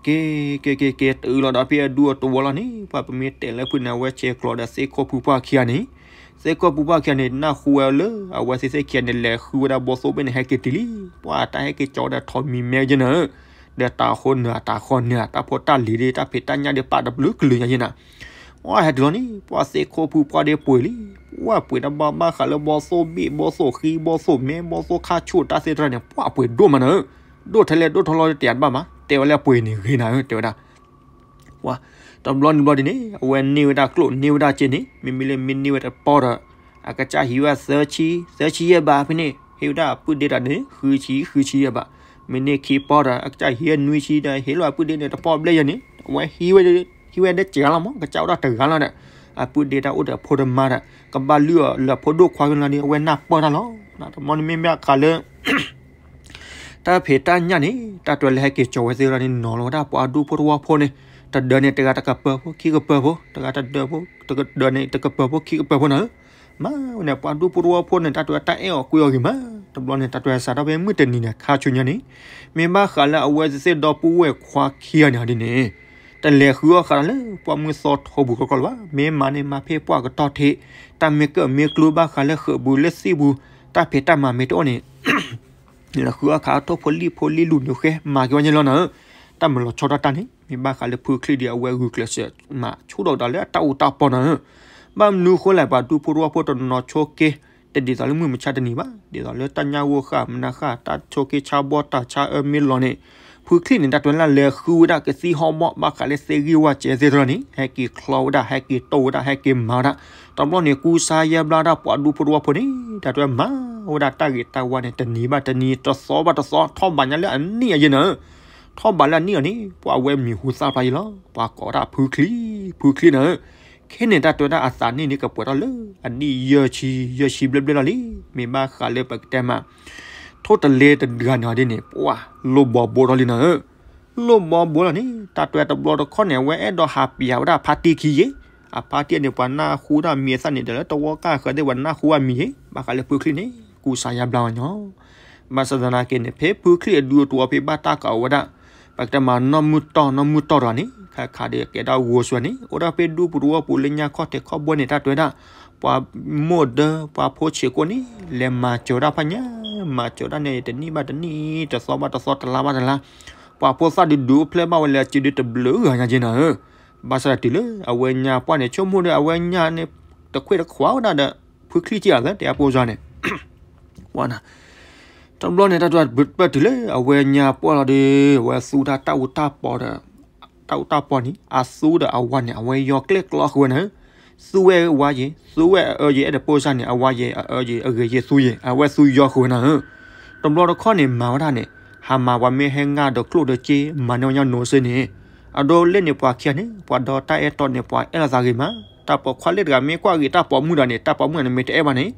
က့ၤ က့ၤ က့ၤ က့ၤတုၤလီၤဒီးဖဲအဒူအတဝီလီၤန့ၣ် ပှၤပမ့ၢ်တဲလၢဖုန့ၣ် အဝဲဆဲးကျိးဒီးသ့ၣ်ခိၣ်ဖုပှၢ်ခံဂၤန့ၣ်, သ့ၣ်ခိၣ်ဖုပှၢ်ခံဂၤန့ၣ် နၢ်ဟူဝဲလၢ အဝဲသ့ၣ်သ့ၣ်ခံဂၤန့ၣ် လဲၤဃုဝဲဒၣ်ဘီသိၣ်ဘ့ၣ်န့ၣ် ဟဲက့ၤတုၤလံ, ပှၤတၢ်ဟဲက့ၤကၠီဝဲဒၣ်ထိးမံၤမဲကယဲၢ်နၤဧၢ, ဒီးတၢ်ဃိနၢၤ တၢ်ဃီနၢၤ တၢ်ဖိတၢ်လံၤဒ် တၢ်ဖံးတၢ်ညၣ်ဒ်ပာ်တဘျုးကလုာ်ညါယဲၢ်နၤ ပှၤဟဲတုၤလီၤန့ၣ် ပှၤသ့ၣ်ခိၣ်ဖုပှၢ်ဒ့ပှ့ၤလံ, ပှၤပှ့ၤတၢ်ဘၣ်ဘၣ်ဃးလၢဘီသိၣ်ဘ့ၣ် ဘီသိၣ်ဃံ ဘီသိၣ်မဲ ဘီသိၣ်ခါဆူၣ်တၢ်သ့ၣ်တဖၣ်န့ၣ် ပှၤပှ့ၤဒိၣ်မးနၤဧၢ, ဒိၣ်ထဲလဲၣ်ဒိၣ်ထီလီၤတတဲာ်တဘၣ်မး တဲဝဲလၢပှ့ၤန့ၣ်ဂ့ၤနၤဧၢ တဲဝဲဒၣ် ပှၤ တဘျီန့ၣ်ဘျီဒ်န့ၣ် အဝဲန့ၢ်ဝဲဒၣ်ကျိၣ်န့ၢ်ဝဲဒၣ်စ့န့ၣ် မ့မ့ၢ်လၢမ့ၢ်န့ၢ်ဝဲတပီၢ်ဒီး အကစၢ်ဟံးဝဲသၢဆံ သၢဆံယဲၢ်ဘးဖဲန့ၣ် ဟ့ၣ်ဝဲဒၣ်အပုၢ်ဒ့တၢ်န့ၣ် ဃုဆံ ဃုဆံယဲၢ်ဘး, မ့ၢ်န့ၢ်ခံပီၢ်ဒီး အကစၢ်ဟံးဝဲနွံဆံဒီး ဟ့ၣ်လီၤအပုၢ်ဒ့န့ၣ်တပီၢ်ဘျဲၣ်ယဲၢ်န့ၣ် အဝဲဟံးဝဲ ဟံးဝဲဒၣ်စှၤလီၤမး ကစၢ်အိၣ်ဒၣ်တဂၤလီၤမးဒီး အပုၢ်ဒ့တၢ်အိၣ်ဒီးအဖိတမါဒီး ကဘၣ်လုၢ်အီၤလၢအဖိဒိၣ်ခွါကလီၤဒီး အဝဲနၢ်ပၢၢ်တၢ်လီၤ, တမီန့ၣ်မ့မ့ၢ်ဘၣ်ဃးလၢ တၢ်ဖံးတၢ်ညၣ်န့ၣ် တၢ်တွဲလၢဟဲက့ၤကၠီၤဝဲသ့ၣ်တဖၣ်န့ၣ် နီၤလီၤဝဲဒၣ်ပှၤဒူဖိသဝီဖိန့ၣ် တဒၢန့ၣ်တဂၤတကပၢၤဖိ ခံကပၢၤဖိ တဂၤတဒၢ တဒၢန့ၣ်တကပၢၤဖိ ခံကပၢၤဖိနၤဧၢ, မၤဝဲန့ၣ် ပှၤဒူဖိသဝီဖိန့ၣ် တၢ်တွဲတၢ်အဲၣ်အီၤကွံအီၤဂ့ၤမး, တဘျီန့ၣ် တၢ်တွဲစးထီၣ်ဖဲမုၢ်တနံၤန့ၣ် ခါဆူညါန့ၣ် မ့ၢ်ဘၣ်ဃးလၢအဝဲသ့ၣ်ဒီပုၢ်ဝဲၢ်ခွါခံဂၤန့ၣ်ဒ်န့ၣ် တလဲၤဃုအီၣ်ဃာ်တၢ်လၢပှၢ်မုၢ်သီထီပူၤကီကီလၢၤဘၣ်, မ့ၢ်မၤန့ၣ်မၤဖဲပှၢ်ကတီၢ်ထံး, တၢ်မ့ၢ်ကၢၢ်မ့ၢ်ကျိဘၣ်ဃးလၢဃုာ်ပူၤလၢသံၣ်ပူၤ, တၢ်ဖံးတၢ်မၤမ့ၢ်တအိၣ်န့ၣ် လဲၤဃုအီၣ်ဃာ်ထိၣ်ဖိလံၣ်ဖိလံၣ်လူၤန့ၣ်ဃဲ မၤက့ၤဝဲညါလီၤနၤဧၢ, တၢ်မၤလီၤဆီဒၣ်တၢ်န့ၣ် မ့ၢ်ဘၣ်ဃးလၢဖုချံၣ်ဒီးအဝဲဂုာ်ကျဲးစၢးမၤဆူၣ်ထီၣ်ကဒီးလၢအတၢ်အူတၢ်ပီၢ်နၤဧၢ, ဘၣ်မနုၤဃိလဲၣ် ပှၤဒူဖိသဝီဖိတနီၤဆိက့ တဒ်သိးလၢမုၢ်မဆါတနံၤဘၣ်, ဒ်သိးလၢတၢ်ညၣ်ဂိၢ်ဃာ်မနၤဃာ် တၢ်ဆိက့ဆါဘီတၢ်ဆါအၢမ့ၢ်လီၤန့ၣ်, ဖုချံၣ်န့ၣ် တၢ်တွဲလၢလဲၤဃုဝဲဒၣ်ကသံၣ်ဟီၣ်ဘီၣ်ဘၣ်ဃးလၢသ့ၣ်ဂံၢ်ဝၣ်စဲးသ့ၣ်တဖၣ်န့ၣ် ဟဲက့ၤချီဝဲဒၣ် ဟဲက့ၤတိၢ်ဝဲဒၣ် ဟဲက့ၤမၤဝဲဒၣ်, တဘျီန့ၣ် ကူစါယါဘျါဒၣ်ပှၤဒူဖိသဝီဖိန့ၣ် တၢ်တွဲမၤဝဲဒၣ်တၢ်ဂ့ၤတၢ်ဝါန့ၣ် တနံၤဘၣ်တနံၤ တသီဘၣ်တသီ ထီၣ်ဘးညါလၢအနံၣ်အယဲၢ်နၤဧၢ, ထီၣ်ဘးလၢအနံၣ်အီၤန့ၣ် ပှၤဝဲမံၤဟူသၣ်ဖျါယံၤလီၤ, ပှၤကိးတၢ်ဖုချံၣ် ဖုချံၣ်နၤဧၢ, ခဲန့ၣ်တၢ်တွဲဒၣ်အသးနံၣ်န့ၣ် ကပှဲၤထီၣ်လၢအနံၣ်ယဲၢ်ဆံ ယဲၢ်ဆံဘျဲၣ်ဘျဲၣ်လီၤလံ, မ့ၢ်ဘၣ်ဃးလၢပကတဲမး ထိၣ်တလဲတဂၤန့ၣ်ဒ်န့ၣ် ပှၤလိၣ်ဘီဘိထီၣ်လံနၤဧၢ, လိၣ်ဘီဘိလီၤန့ၣ် တၢ်တွဲတဘျီတခီၣ်န့ၣ် အဝဲအဲၣ်ဒိးဟးပျးဝဲဒၣ်ဖါတံၢ်ခံယ့ၢ်, အဖါတံၢ်န့ၣ် ပှၤနၢ်ဟူတၢ်မံၤအသၣ်န့ၣ် ဒီးလၢတဝီကၢ်ဃၢၤသ့ၣ် ပှၤနၢ်ဟူအမံၤယ့ၢ်, ဘၣ်ဃးလၢဖုချံၣ်န့ၣ် ကူစါယါဘျါဝဲညီ ဘၣ်ဆၣ်သနာ်က့န့ၣ် ဖဲဖုချံၣ်အဒူအတဝီဖဲဘၣ်တၢ်ကီးဝဲဒၣ် ပကတဲမးနီၢ်မုၢ်တီၢ် နီၢ်မုၢ်တီၢ်တဂၤန့ၣ် ခါခါဒီးကဲဒၣ်ဂိၤစွဲန့ၣ် အိၣ်ဒၣ်ဖဲဒူပူၤတဝီပူၤလၢညါခီၣ်ထံးခီၣ်ဘိန့ၣ် တၢ်တွဲဒၣ် ပှၤမိၢ်ဒၢ ပှၤဖိဆံးကိၣ်န့ၣ် လဲၤမၤစၢၤဒၣ်ဖးညါ မၤစၢၤဒၣ်န့ၣ် တနံၣ်ဘၣ်တနံၣ် တသီဘၣ်တသီ တလါဘၣ်တလါ ပှၤဖိသၣ်ဒုးဒုးအိၣ်ဖျဲၣ်ဘၣ်ဝဲလၢအစုဒုတဘျုးဂၤညါက့နၤဧၢ, ဘၣ်ဆၣ်ဒီးတုၤလၢအဝဲညါပှၢ်န့ၣ် ဆိကမိၣ်ဒီးအဝဲညါန့ၣ် တခွဲးတခွါဝဲဒၣ်ဒီး ဖုချံၣ်က့လီၤ တဲအပိၢ်စါန့ၣ် ဝဲနၤ တဘျီန့ၣ် တၢ်တွဲပတုၤလၢအဝဲညါပှၢ်လီၤဒီး အဝဲသူတၢ်တၢ်အူတၢ်ပီးဒီး တၢ်အူတၢ်ပီးန့ၣ် အသူဒီးအဝၤန့ၣ် အဝဲယီၤကျဲၣ်ကျီဃုာ်ဝဲနၤဧၢ, သူဝဲဝၤယ့ၤ သူဝဲအအၢယ့ၤ အဲၣ်ဒိးပိၢ်စါန့ၣ် အဝၤယ့ၤ အအၢယ့ၤ အဂ့ၤယ့ၤသူယ့ၤ အဝဲသူယီၤဃုာ်ဝဲနၤဧၢ, တဘျီတခီၣ်န့ၣ် မၤဝဲဒၣ်န့ၣ် ဟးမၤပှၤမ့ၢ်ဟဲငါဒီးကျိၣ်ဒီးစ့ မၤန့ၢ်ဝဲညါနိးစ့န့ၣ်, အဒိလၢန့ၣ်ပှၤခံဂၤန့ၣ် ပှၤဒီးတၢ်အဲၣ်တီန့ၣ် ပှၤအဲၣ်လိာ်သးဂ့ၤမး, တၢ်ပိာ်ခွါလၢတဂၤမ့ၢ်ကွၢ်ဂ့ၤတၢ်ပိာ်မုၣ်ဒီးန့ၣ် တၢ်ပိာ်မုၣ်န့ၣ် မ့ၢ်တအဲၣ်ဘၣ်န့ၣ်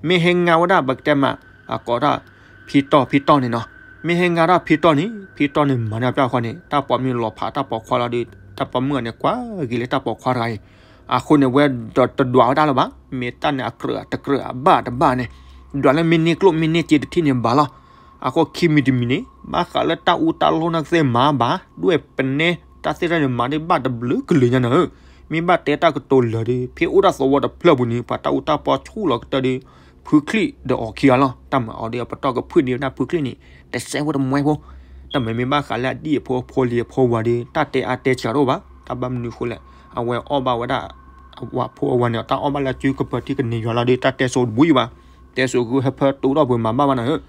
မ့ၢ်ဟဲငါဝဲဒၣ် ပကတဲမး အကိးတၢ် ဖံတီၢ် ဖံတီၢ်န့ၣ်နီၤ, မ့ၢ်ဟဲငါဒၣ်ဖံတီၢ်န့ၣ် ဖံတီၢ်န့ၣ်မၤန့ၢ်ပှၤဃီန့ၣ် တၢ်ပိာ်မုၣ်လီၤဖးတၢ်ပိာ်ခွါလီၤဒီး တၢ်ပိာ်မုၣ်န့ၣ် ကွၢ်ဂ့ၤလၢတၢ်ပိာ်ခွါတဂၤအံၤ, အဃိန့ၣ် ဝဲဒီးတဒွးဝဲဒၣ်လၢၤဘၣ်, မ့ၢ်တၢ်န့ၣ်အကြၢးတကြၢးအဘၣ်တဘၣ်န့ၣ်, ဒွးလၢမ့ၢ်န့ၢ်ကျိၣ်မ့ၢ်န့ၢ်စ့တထံၣ်န့ၣ်ဘၣ်လီၤ. အဃိခံမံၤတမံၤန့ၣ် ဘၣ်ဃးလၢတၢ်အူတၢ်လိၣ်နာ်ကသ့ၣ်မၤဘၣ်, ဒွဲၣ်ပနဲ တၢ်သ့ၣ်တဖၣ်န့ၣ် မၤဒ်ဘၣ်တဘျုးကလုာ်ညါနၤဧၢ, မ့ၢ်ဘၣ်တဲတၢ်ကတိၤလၢာ်ဒီး ဖဲအိၣ်တၢ်သဝီတဖျၢၣ်ပူၤန့ၣ် ပှၤတၢ်အူတၢ်ပီဆူၣ်လီၤကတၢၢ်ဒီး ဖုချံၣ်ဒီးအီၤခံဂၤလီၤ. တၢ်မၤအီၤဒီးအပတီၢ်ကဖုၣ်န့ၢ်ဝဲဒၣ်ဖုချံၣ်န့ၣ် တစဲးဖိတမှဲဖိ, တၢ်မၤမ့ၢ်ဘၣ်ဃးလၢအဒံၣ်အဖိအဖိလံၤအဖိဝၤဒီး တၢ်တဲအါတဲစှၤတအိၣ်ဘၣ်, တၢ်ဘၣ်မနုၤဃိလဲၣ်, အဝဲအီၣ်ဘၣ်ဝဲဒၣ် အဝၤဖိအဝၤန့ၣ် တၢ်အီၣ်ဘၣ်လၢစုကပၢၤထံကန့ၢ်ယွၤလီၤဒီး တၢ်တဲစိၤတဘူၣ်ယံၤဘၣ်, တဲစိၤဂုၢ်ဟဲဖၢတူၢ်ထီၣ်ပှ့ၤမၤဘၣ်ဘၣ်နၤဧၢ,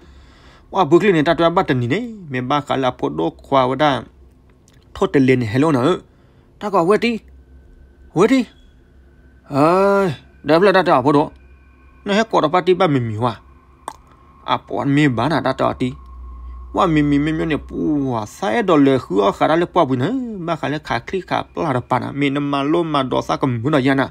ပှၤဖုချံၣ်န့ၣ် တၢ်တဲဘၣ်တနံၤန့ၣ် မ့ၢ်ဘၣ်ဃးလၢအဖိဒိၣ်ခွါဝဲဒၣ် ထိၣ်တလဲန့ၣ် ဟဲလၢနၤဧၢ, တၢ်ကိးဝဲတံၢ်, ဝဲတံၢ်, ဒီးဖျၢၣ်တၢ်တဲအီၤဖိဒိၣ်, နဟဲကိးဒီးပၢ်တံၢ်ဘၣ်မံၤမံၤဝဲ, အပှၤမ့ၢ်ဘၣ်နၤတၢ်တဲအီၤတံၢ်, ဝဲမံၤမံၤမ့ၢ်မ့ၢ်န့ၣ် ပှၤသးအဲၣ်ဒိးလဲၤဃုအီၣ်ဃာ်တၢ်လၢပှၢ်ပူၤန့ၣ် ဘၣ်ဃးလၢခးချံၣ်ခးပျၢ်တပၤနၤ မ့ၢ်နမၤလိမၤဒိးသးကမုာ်ဒီးယၤနၤ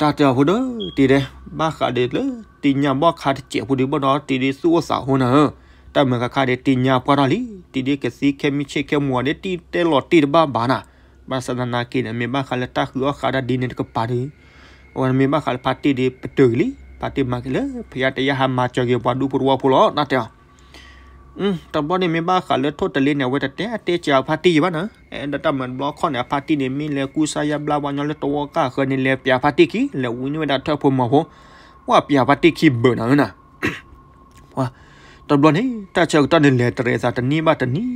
တၢ်တဲအီၤဖိဒိၣ်တံၢ်ဒဲး, ဘၣ်ဃးဒီးလၢတံၢ်ညါဘီၣ်ခါတစဲးဖိဒီး ဘၣ်ဒီးတံၢ်ဒ်သူၣ်အိၣ်သးအိၣ်နၤဧၢ, တၢ်မၤခါခါဒီးတံၢ်ညါပှၢ်ထီၣ်လံ, တံၢ်ဒ်ကသံခဲမုၢ်ဆ့ၣ်ခဲမုၢ်ဝါဒီးတံၢ်တဲလီၤတံၢ်တဘၣ်ဘၣ်နၤ, ဘၣ်ဆၣ်သနာ်က့န့ၣ် မ့ၢ်ဘၣ်ဃးလၢတၢ်ဃုအီၣ်ဃာ်တၢ်ဒ်န့ၣ်တကပၤဒီး အဝဲမ့ၢ်ဘၣ်ဃးလၢဖါတံၢ်ဒီးပတုာ်က့ၤလံ, ဖါတံၢ်မၤက့ၤလၢ ဖဲယါတယါဟးမၤစၢၤက့ၤပှၤဒူဖိသဝီဖိလီၤ တၢ်တဲအီၤ တဘျီန့ၣ်မ့ၢ်ဘၣ်ဃးလၢထိၣ်တလ့န့ၣ် အဝဲတတဲအတဲကးအဖါတံၢ်ယံၤဘၣ်နီၤ. အဲၣ်ဒိးတၢ်မၤတဘျီခီၣ်န့ၣ် အဖါတံၢ်န့ၣ် မ့ၢ်လဲၤကူစါယါဘျါပှၤညီလၢတဝီကၢ်ဃၢၤန့ၣ် လဲၤပျးဖါတံၢ်ခံ လဲၤဝံန့ၢ်ဝဲဒၣ်ထၢၣ်ဖိမီၤဖိ, ဝဲပျးဖါတံၢ်ခံဘၢၣ်နၤဧၢနၤ. တဘျီန့ၣ် တၢ်ဆၢကတီၢ်န့ၣ်လဲၤတရံးသးတနံၣ်ဘၣ်တနံၣ်,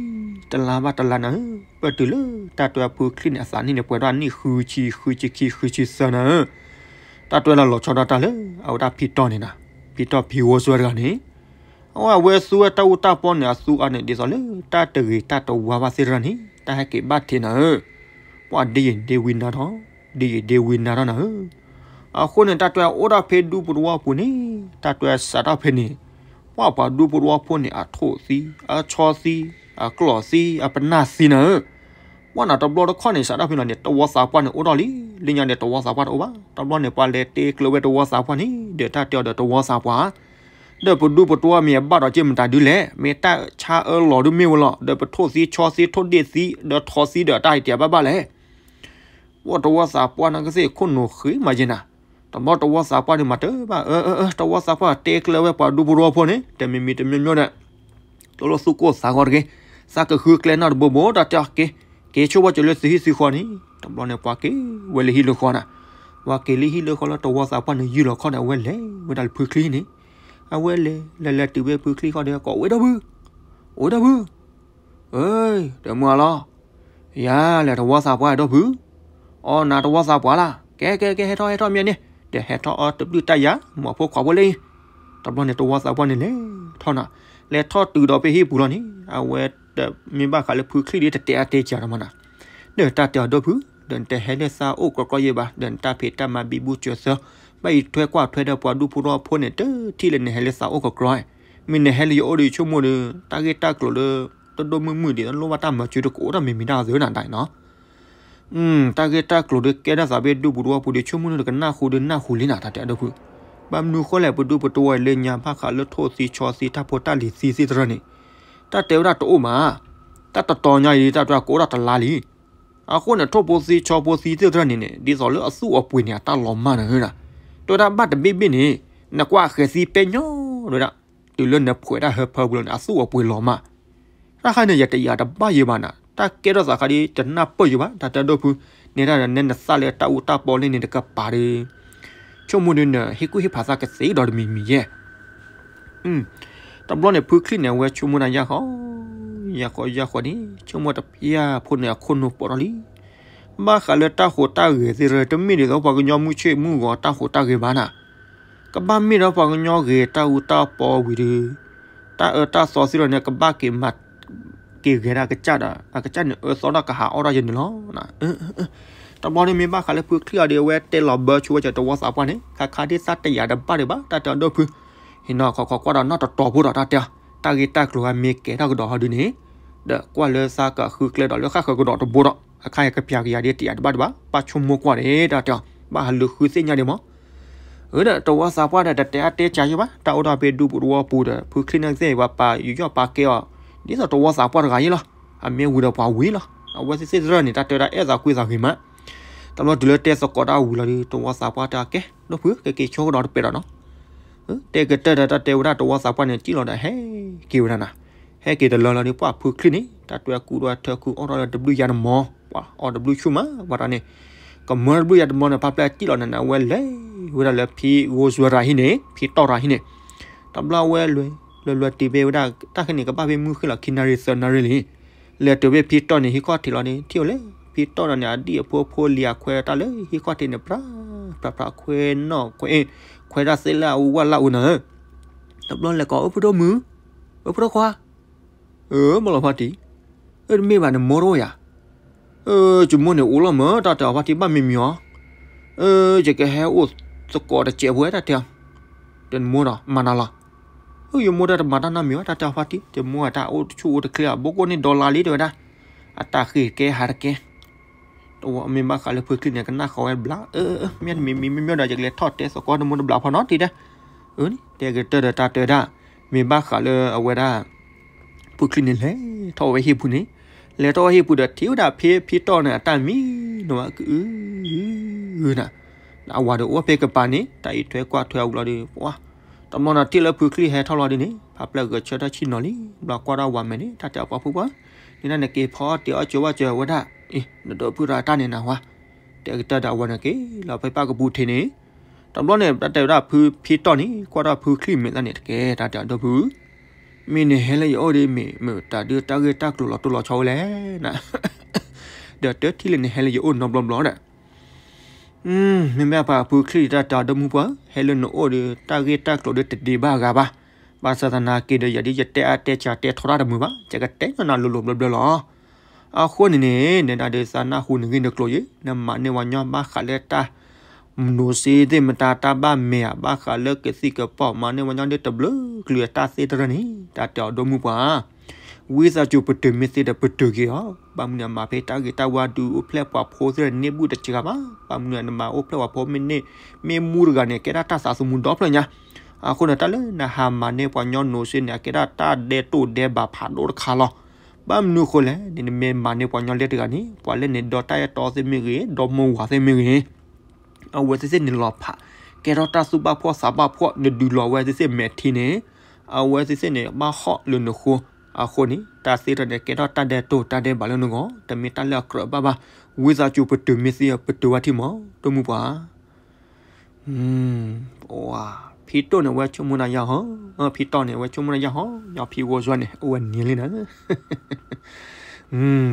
တလါဘၣ်တလါနၤဧၢ, ပၢၢ်တုၤလၢတၢ်တဲဖုချံၣ်န့ၣ် အသးနံၣ်န့ၣ် ပှဲၤထီၣ်နံၣ်ဃုဆံ ဃုဆံခံ ဃုဆံသၢနၤဧၢ. တၢ်တဲလီၤဆီဒၣ်တၢ်လၢ အဝဲဒၣ်ဖံတီၢ်န့ၣ်နၤ, ဖံတီၢ်ဖံဂီၤစၢၤတဂၤန့ၣ် အဝဲသူဝဲတၢ်အူတၢ်ပီန့ၣ် အသူအါန့ၣ် ဒ်သိးလၢတၢ်တဂ့ၤတၢ်တဝါဘၣ်သ့ၣ်တဖၣ်န့ၣ် တၢ်ဟဲက့ၤဘၣ်ထံးနၤဧၢ, ပှၤဒ်ယံာ်ဒ်ဝံနၤထီၣ်, ဒ်ယံာ်ဒ်ဝံနၤထီၣ်နၤဧၢ. အဃိန့ၣ် တၢ်တဲအိၣ်ဒၣ်ဖဲဒူပူၤတဝီပူၤန့ၣ် တၢ်တဲစးထီၣ်ဖဲန့ၣ် ပှၤပှၤဒူပူၤတဝီဖိန့ၣ် အထိၣ်သံ, အဆီသံ, အကျီၢ်သံ, အပနၢ်သံနၤဧၢ. ပှၤနၤတဘျီတခီၣ်န့ၣ် စးထီၣ်ဖဲလီၤန့ၣ် တဝီသးပှၢ်န့ၣ်အိၣ်ထီၣ်လံ, လၢညါန့ၣ် တဝီသးပှၢ်တအိၣ်ဘၣ်. တဘျီန့ၣ် ပှၤလဲၤတဲကျၢၤဝဲတဝီသးပှၢ်န့ၣ် ဒီးတၢ်တဲအီၤဒီးတဝီသးပှၢ် ဒီးပဒူပတဝီမ့ၢ်အဘၣ်ဒီးက့မတၤဒုလဲၣ်, မ့ၢ်တၢ်ဆါအၢလီၤဒုမ့ၢ်ဝဲလီၤ, ဒီးပထိၣ်သံဆီသံထိၣ်ဒ့ၣ်သံ ဒီးထိၣ်သံဒီးတၢ်အံၤတဲဘၣ်ဘၣ်လဲၣ်. ပှၤတဝီသးပှၢ်န့ၣ်ကသ့ၣ်ခိၣ်နူာ်ဃ့မးယဲနၤ, တဘျီတဝီသးပှၢ်န့ၣ်မၤတၢ်ဘၣ်, အၢ အၢ အၢ တဝီသးပှၢ်တဲကျၢၤဝဲပှၤဒူပတဝီဖိန့ၣ် တမံၤမံၤတမံၤမံၤဒီး တလိၣ်သူၣ်ကိၢ်သးဂီၤတဂ့ၤ, သးကဃုကျဲနီၢ်တဘိဘိ တၢ်တဲအီၤက့ၤ, က့ၤဆိကမိၣ်ကၠီၤလၢသုဟံၣ်သုဃီန့ၣ်, တဘျီန့ၣ်ပှၤက့ၤဝဲလၢဟံၣ်လၢဃီနၤ, ပှၤက့ၤလၢဟံၣ်လၢဃီလၢတဝီသးပှၢ်န့ၣ် ယုၢ်လီၤခီၣ်ဒီးအဝဲလဲၤဝဲဒၣ်လၢဖုချံၣ်န့ၣ်, အဝဲလဲၤလဲၤလဲၤတုၤဝဲဖုချံၣ်ဃီဒီး ကိးဝဲဒီပုၢ်, အိၣ်ဒီပုၢ်, အၢ တမုာ်လီၤ, ယၤလဲၤတဝီသးပှၢ်ဒီပုၢ်, အီနၤတဝီသးပှၢ်လၢ်, ကဲကဲကဲ ဟဲထီၣ်ဟဲထီၣ်မ့ၢ်န့ၣ်, ဒီးဟဲထီၣ်အီတဘျုးတၢ်ယၤ မ့ၢ်ဖိခွါဖိလၢအံၤ, တဘျီန့ၣ်တဝီသးပှၢ်န့ၣ်လဲၤထီၣ်နၤ, လဲၤထီၣ်တုၤဒီးဖဲဟံၣ်ပူၤလီၤန့ၣ် အဝဲတမ့ၢ်ဘၣ်ဃးလၢဖုချံၣ်ဒ်တတဲအါတဲကးဒီးမးနၤ, ဒီးတၢ်တဲအီၤဒီပုၢ်, ဒီးနတဟဲလၢသးအိၣ်ကြီကြီယဲဘၣ်, ဒီးနတၢ်ဖံးတၢ်မၤဘံဘူစၢၤသၢ, ဘၣ်အံၤထွဲကွၢ်ထွဲဒီးပှၤဒူဖိတဝီဖိန့ၣ် တထံၣ်လၢနဟဲလၢသးအိၣ်ကြီကြီ, မ့ၢ်နဟဲလၢယအိၣ်ဒီးဆိကမိၣ်ဒီး တၢ်ဂ့ၢ်တၢ်ကျိၤလၢ တဒိၣ်မုၢ်မုၢ်ဒ်သိးလိၣ်ဘၣ်တၢ်မၤစၢၤတကအိၣ်ဒီးမံၤမံၤတၢ်သ့နၤဒၣ်နီၤ တၢ်ဂ့ၢ်တၢ်ကျိၤဒီးကဲထီၣ်သးဖဲဒူပူၤတဝီပူၤဒီး ဆိကမိၣ်န့ၣ်ဒီးကနၣ်ဃူဒီးနၢ်ဟူလံနၤ တၢ်တဲအဒိဖု, ဘၣ်မနုၤဃိလဲၣ် ပဒူပူၤတဝီအံၤလၢညါဘၣ်ဃးလၢထိၣ်သံဆီသံတၢ်ဖိတၢ်လံၤသံသ့ၣ်တဖၣ်န့ၣ်, တၢ်တဲဝဲဒၣ်တအိၣ်မး, တၢ်တတီၤညါအံၤ တၢ်တဲကအိၣ်ဒၣ်တလါလံ, အဃိန့ၣ် ထိၣ်ဖိသံဆီဖိသံသ့ၣ်တဖၣ်န့ၣ်န့ၣ် ဒ်သိးလၢအသူၣ်အပှ့ၤန့ၣ် အတၢ်လီၤမၢ်နၤဧၢ, တဲဝဲဒၣ်ဘၣ်တဘ့ၣ်ဘ့ၣ်န့ၣ်, နကွၢ်ဃဲၤသံပဲညီဝဲဒၣ်, တုၤလၢနဖှဲးတၢ်ဟၢဖၢပူၤလီၤန့ၣ် အသူၣ်အပှ့ၤလီၤမၢ် တၢ်ခါန့ၣ် ယတယာ်တဘၣ်ယဲဘၣ်နၤ, တၢ်ကဲထီၣ်သးခါဒ်တနၢ်ပၢၢ်ယဲဘၣ် တၢ်တဲဒိၣ်ဖု, နဲဒၣ်နဲနသးလၢတၢ်အူတၢ်ပီလၢန့ၣ်တကပၤဒီး, ဆိကမိၣ်ဒုးနဟ့ၣ်ကူၣ်ဟ့ၣ်ဖးသးကသ့ဒီးတမံၤမံၤယဲ, တဘျီန့ၣ် ဖုချံၣ်န့ၣ် အဝဲဆိကမိၣ်တၢ်ယၢ်ဃီ, ယၢ်ဃီယၢ်ဃီန့ၣ် ဆိကမိၣ်တဖျၢၣ်ဖိန့ၣ် အခိၣ်နူာ်ပိာ်ထီၣ်လံ, ဘၣ်ဃးလၢတၢ်ဟူးတၢ်ဂဲၤသ့ၣ်တဖၣ် တမ့ၢ်ဒ်သိးပှၤကညီမုၢ်ဆ့ၣ်မုၢ်ဂီၤတၢ်ဟူးတၢ်ဂဲၤဘၣ်နၤ ကဘၣ်မ့ၢ်ဒီးပှၤကညီဂ့ၤတၢ်အူတၢ်ပီဝံၤဒီး, တၢ်အၢတၢ်သီသ့ၣ်တဖၣ်န့ၣ် ကဘၣ်က့ၤမၤက့ၤဂဲၤဒၣ်ကစၢ်ဒီး အကစၢ်န့ၣ်အၢသီထီၣ်ကဟးအီၣ်ထီၣ်ယဲန့ၣ်လီၤ. တဘျီန့ၣ်မ့ၢ်ဘၣ်ဃးလၢဖုချံၣ်အီၤဒီး အဝဲတဲလီၤဘၢဆိဝဲကၠီတဝီသးပှၢ်န့ၣ် ခါခါဒ်သးတယာ်တဘၣ်ဒံးဘၣ် တၢ်တဲအဒိၣ်ဖု, ဟ့ၣ်နီၤခီခီကွၢ်ဒီးနီၢ်တတီၤဖိဒီးတၢ်တဲအီၤ တၢ်ဂ့ၢ်တၢ်ကျိၤအမ့ၢ်ကဲထီၣ်ကဒီးဟီဒုန့ၣ်, ဒီးကွၢ်လၢသးကဃုကျဲဒီးလၢဃၣ်ဃၢၤကဒီးတဘိဒီး အခါအံၤကပျးကယၤဒ်တယာ်တဘၣ်ဒံးဘၣ် ဘၣ်ဆိကမိၣ်ကွၢ်န့ၣ် တၢ်တဲအီၤ ဘၣ်ဟးလူၤဃုသ့ၣ်ညါဒံးမး အၢ ဒီးတဝီသးပှၢ်ဒီးတတဲအါတဲကးယဲဘၣ် တၢ်အိၣ်ထီၣ်ဖဲဒူပူၤတဝီပူၤဒီး ဖုချံၣ်န့ၣ်ကသ့ၣ် ပှၤပာ်ယူးယီၣ်ပာ်ကဲအီၤ ဒ်သိးတဝီသးပှၢ်တဂၤယဲလီၤ. အမ့ၢ်ဝံၤဒီးပှၤဝံၤလီၤ. အဝဲသ့ၣ်သ့ၣ်တဖၣ်န့ၣ် တၢ်တဲဝဲဒၣ်အဲၣ်သးကွံသးဂ့ၤမး. တဘျီတုၤလၢတဲသကိးတၢ်ဝံၤလီၤဒီး တဝီသးပှၢ်တဲအီၤ ကဲ ဒိၣ်ဖု ကက့ၤဆိကဒီးတပဲာ်ဒီးနီၤ. တဲကတၢၢ်ဒီးတၢ်တဲဝဲဒၣ်တဝီသးပှၢ်န့ၣ် စံၣ်လီၤဒီးဟဲက့ၤဝဲဒၣ်နၤ. ဟဲက့ၤတလၢလီၤဒီး ပှၤဖုချံၣ်န့ၣ် တၢ်တဲဝဲကူဒီးထၢခုအီၣ်ထီၣ်လၢတဘျုးယၤတမီၤ ပှၤအီၣ်တဘျုးဆူၣ်မး ပှၤတၢ်န့ၣ် ကမၢတဘျုးယၤတမီၤန့ၣ် ဖါပျဲၢ်စံၣ်လီၤနၤန့ၣ် အဝဲလဲၤဝဲဒၣ်လၢဖံဂိၢ်စွဲတၢ်ဟံၣ်န့ၣ် ဖံတီၢ်တၢ်ဟံၣ်န့ၣ် တဘျီဝဲလဲၤ လဲၤလဲၤတုၤဖဲဝဲဒၣ် တၢ်ခဲန့ၣ် ကဘၣ်ဖဲမုၢ်ဃ့ၢ်လီၤ ခံနၣ်ရံၣ်သၢနၣ်ရံၣ်လံ. လဲၤတုၤဖဲဖံတီၢ်န့ၣ် ဟံၣ်ခီၣ်ထံးလီၤန့ၣ် ထံၣ်ဝဲလၢ ဖံတီၢ်ဒီးန့ၣ် အဒံၣ်အဖိဖိလံၤအခွဲးတၢ်လၢဟံၣ်ခီၣ်ထံးန့ၣ် ဖြး ဖြး ဖြး ခွဲးနီၣ်ခွဲး ခွဲးတၢ်သ့လၢအဝဲလၢအအိၣ်နၤဧၢ. တဘျီလဲၤကိး အိၣ်ဖုဒိၣ်မုၣ် အိၣ်ဖုဒိၣ်ခွါ အၢ မ့ၢ်လီၤဖါတံၢ် အၢ တမ့ၢ်ဘၣ်နမိၢ်တအိၣ်ယၤ အၢ ယမိၢ်န့ၣ်အိၣ်လီၤမၢ် တၢ်တဲအီၤဖါတံၢ်ဘၣ်မံၤမံၤအီၤ အၢ ယကဟဲအိၣ်သကိးတစဲးဖိတၢ်တဲအီၤ ဒီးနမိၢ်ဒီးမၤနၤလီၤ အၢ ယမိၢ်တၢ်တမၤတၢ်နီတမံၤဘၣ် တၢ်တဲအီၤဖါတံၢ် ယမိၢ်အတၢ်အိၣ်ဆူၣ်အိၣ်တချ့အဘိကိၣ်န့ၣ်ဒီလါလံတဲဝဲဒၣ် အတၢ်ဃ့ၢ်ကဲဟးတကဲ တဝီမ့ၢ်ဘၣ်ဃးလၢဖုချံၣ်န့ၣ် ကနၣ်ဃီဝဲဘျး အၢ မ့ၢ်တမံၤမံၤမ့ၢ်မ့ၢ်ဒီး ယကလဲၤထီၣ်တဲသကိးနမိၢ်တဘျးဖီနီတံၢ်ဒၣ် အၢ န့ၣ် တဲကတၢၢ်ဒီးတၢ်တဲဝဲဒၣ် မ့ၢ်ဘၣ်ဃးလၢအဝဲဒၣ် ဖုချံၣ်န့ၣ် လဲၤထီၣ်ဝဲဟံၣ်ပူၤန့ၣ် လဲၤထီၣ်ဝဲဟံၣ်ပူၤဒီး ထံၣ်ဝဲဒၣ်ဖံဖံတီၢ်န့ၣ် အတၢ်မံနီၤ ကအု နၤ အဝၤဒီးအိၣ်ဖဲကပၤန့ၣ် တၢ်အံးထွဲကွၢ်ထွဲအဝံၤလီၤဒီး ပှၤ တဘျီန့ၣ်ထံၣ်လၢဖုချံၣ်ဟဲထီၣ်လီၤဒ်န့ၣ် ဖးပျၢ်ဂဲၤဆၢထၢၣ်ဆံၣ်နီၤလံ, ဘျီကွၢ်ထီၣ်ဝၤမဲာ်န့ၣ် တၢ်တဲအီၤပှၤဖိပှၢ်, န့ၣ်နက့ၤဖီအီၣ်တ့ၤအီၣ်ကၠိဝဲကၠိဝဲဒၣ်, အ့ နဒိးဖုရၤတၢ်န့ၣ်နဝါ, တဲကတၢၢ်ဒီးအဝဲန့ၣ်က့ၤလီၤဖဲပၢ်ကပူၤထံးန့ၣ်, တဘျီန့ၣ် တၢ်တဲဝဲဒၣ်ဖုဖံတီၢ်န့ၣ် ကွၢ်ထီၣ်ဖုချံၣ်မဲာ်သၣ်န့ၣ်တကဲ တၢ်တဲအီၤဒီပုၢ် မ့ၢ်နဟဲလၢယအိၣ်ဒီးမ့ၢ် မ့ၢ်တၢ်ဒုးတၢ်ဂ့ၢ်တၢ်ကျိၤလီၤတိၢ်လီၤဆီဝဲလဲၣ်နၤ, ဒီးတထံၣ်လၢနဟဲလၢယအိၣ်နီတဘျီဘျီဒီး, မ့မ့ၢ်ပှၤဖုချံၣ်တၢ်တဲအီၤဒီပုၢ်ပှၢ် ဟဲလၢနအိၣ်ဒီးတၢ်ဂ့ၢ်တၢ်ကျိၤဒီးတဒံးဘၣ်အဂၤဘၣ်, ဘၣ်ဆၣ်သနာ်က့ဒီး ယၤဒ်ယတဲအါတဲစှၤတဲထီတၢ်တမုာ်ဘၣ် ယကတဲညီနၤလိၤလိၤဘျီဘျီလီၤ. အဃိန့ၣ်န့ၣ် နဒၣ်ဒီးသးနၢ်ဟူနဂ့ၢ်နကျိၤယဲ နမၤန့ၢ်ဝဲညီဘၣ်ဃးလၢတၢ် မနိၤစ့သ့ၣ်မတၤတၢ်ဘၣ်မဲာ်ဧါ ဘၣ်ဃးလၢကသံၣ်ကပီၢ် မၤန့ၢ်ဝဲညီဒ်တဘျုးကလုာ်အတၢ်သ့တရၢၢ်န့ၣ် တၢ်တဲအီၤဒီပုၢ်ပှၢ်, ဝံသးစူၤပတုာ်မ့ၢ်သ့ဒီးပတုာ်က့ၤအီၤ, ဘၣ်မနုၤအမၤဖဲတၢ်ဂ့ၤတၢ်ဝါဒုးအိၣ်ဖျဲၣ်ပှၤဖိသ့ၣ်န့ၣ် န့ၢ်ဘူၣ်တစှၤဘၣ်, ဘၣ်မနုၤနမၤအိၣ်ဖျဲၣ်ပှၤဖိမ့ၢ်န့ၢ် မ့ၢ်မူတဂၤန့ၣ် ကဲဒၣ်တၢ်သးသမူဒီဖျၢၣ်ညါ, အဃိန့ၣ် တၢ်လၢနဟးမၤန့ၢ်ပှၤညီနိၤစ့န့ၣ် အကဲဒၣ်တၢ်ဒဲတိၢ်ဒဲဘးဖးဒိၣ်တခါလီၤ. ဘၣ်မနုၤအဃိလဲၣ်န့ၣ် နမ့ၢ်မၤန့ၢ်ပှၤညီလၢတဂၤန့ၣ် ပှၤလၢန့ၣ်ဒီတၢ်အဲၣ်တီသ့ၣ်မ့ၢ်ဂ့ၤ ဒီမိၢ်ဝၤသ့ၣ်မ့ၢ်ဂ့ၤ အဝဲသ့ၣ်သ့ၣ်န့ၣ်လီၤဖး ကဲထီၣ်တၢ်သူၣ်ဘၣ်ဖှီၣ်သးဘၣ်ဖှီၣ် နဒုးလီၤဝဲသ့ၣ်သ့ၣ်မဲာ်ထံန့ၣ် အဝဲသ့ၣ်သ့ၣ်န့ၣ် ဘၣ်ဟီၣ်လၢနဃိ, အဃိန့ၣ် တၢ်သ့တၢ်န့ၣ် ကဲထီၣ်တၢ်ဒဲတိၢ်တၢ်ဒဲဘးလၢနဂီၢ် တမ့ၢ်တၢ်လၢအကြၢးဘၣ်ဘၣ်, ဝံသးစူၤပတုာ်မ့ၢ်သ့ ပတုာ်ဝဲထံမီၤ ဒီပုၢ်ပှၢ် ဖံတိၢ်န့ၣ် အဝဲဆိကမိၣ်နၤယါဟီ, ဖံတိၢ်န့ၣ် အဝဲဆိကမိၣ်နၤယါဟီ, ယဖံဂီၤယွၤန့ၣ် အဝဲနံၤလံနၤ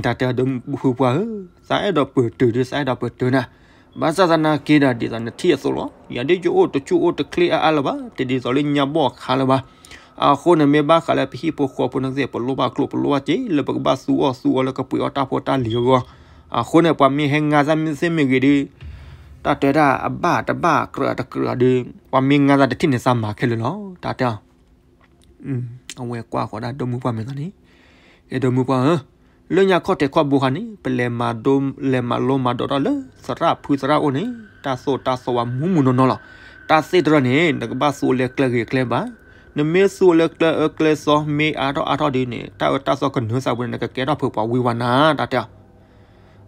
တၢ်တဲဒီပုၢ်ပှၢ်ဧၢ, သးအဲၣ်ဒိးပတုာ်ဒုး သးအဲၣ်ဒိးပတုာ်နၤ, ဘၣ်ဆၣ်သနာ်က့ဒီး ဒ်သိးနထံၣ်အသိးလီၤ, ယၤဒ်ယအိၣ်တဆူၣ်အိၣ်တချ့အါအါလၢၤဘၣ်, တဒ်သိးလၢညါဘီၣ်အခါလၢၤဘၣ်, အဃိန့ၣ်မ့ၢ်ဘၣ်ဃးလၢပဟံၣ်ဖိဃီဖိန့ၣ်သ့ၣ် ပလိၣ်ဘၣ်ကျိၣ် ပလိၣ်ဘၣ်စ့လၢပကဘၣ်သူအီၣ်သူအီလၢကပှ့ၤအီၣ်တၢ်ဖိတၢ်လံၤအဂီၢ်, အဃိန့ၣ် ပှၤမ့ၢ်ဟဲငါသးမ့ၢ်သ့ၣ်မ့ၢ်ဂ့ၤဒီး တၢ်တဲဒၣ်အဘၣ်တဘၣ်ကြၢးတကြၢးဒီး ပှၤမ့ၢ်ငါသးတထံၣ်န့ၣ် သးမၤခဲလၢာ်လီၤ တၢ်တဲအီၤ အဝဲကွၢ်ဃီၤဒၣ်ဒီမုၢ်ပှၢ်မဲာ်သးန့ၣ်, ကဲဒီမုၢ်ပှၢ်ဧၢ, လၢညါခီၣ်ထံးခီၣ်ဘိခါန့ၣ် ပလဲၤမၤဒိ လဲၤမၤလိမၤဒိးတၢ်လၢ သရၣ်ဖုသရၣ်အိၣ်န့ၣ် တၢ်သိၣ်တၢ်သီဝဲမူးမူးနီၢ်နီၢ်လီၤ. တၢ်သ့တရၢၢ်န့ၣ် နကဘၣ်သူလၢကျဲဂ့ၤကျဲဘၣ်, နမ့ၢ်သူလၢကျဲအၢကျဲသီ မ့ၢ်အါထီၣ်အါထီၣ်ဒ်န့ၣ် တၢ်အၢတၢ်သီကနၢသးပူၤန့ၣ် နကကဲထီၣ်ဖုပှၤဝံၤဝဲနၤ တၢ်တ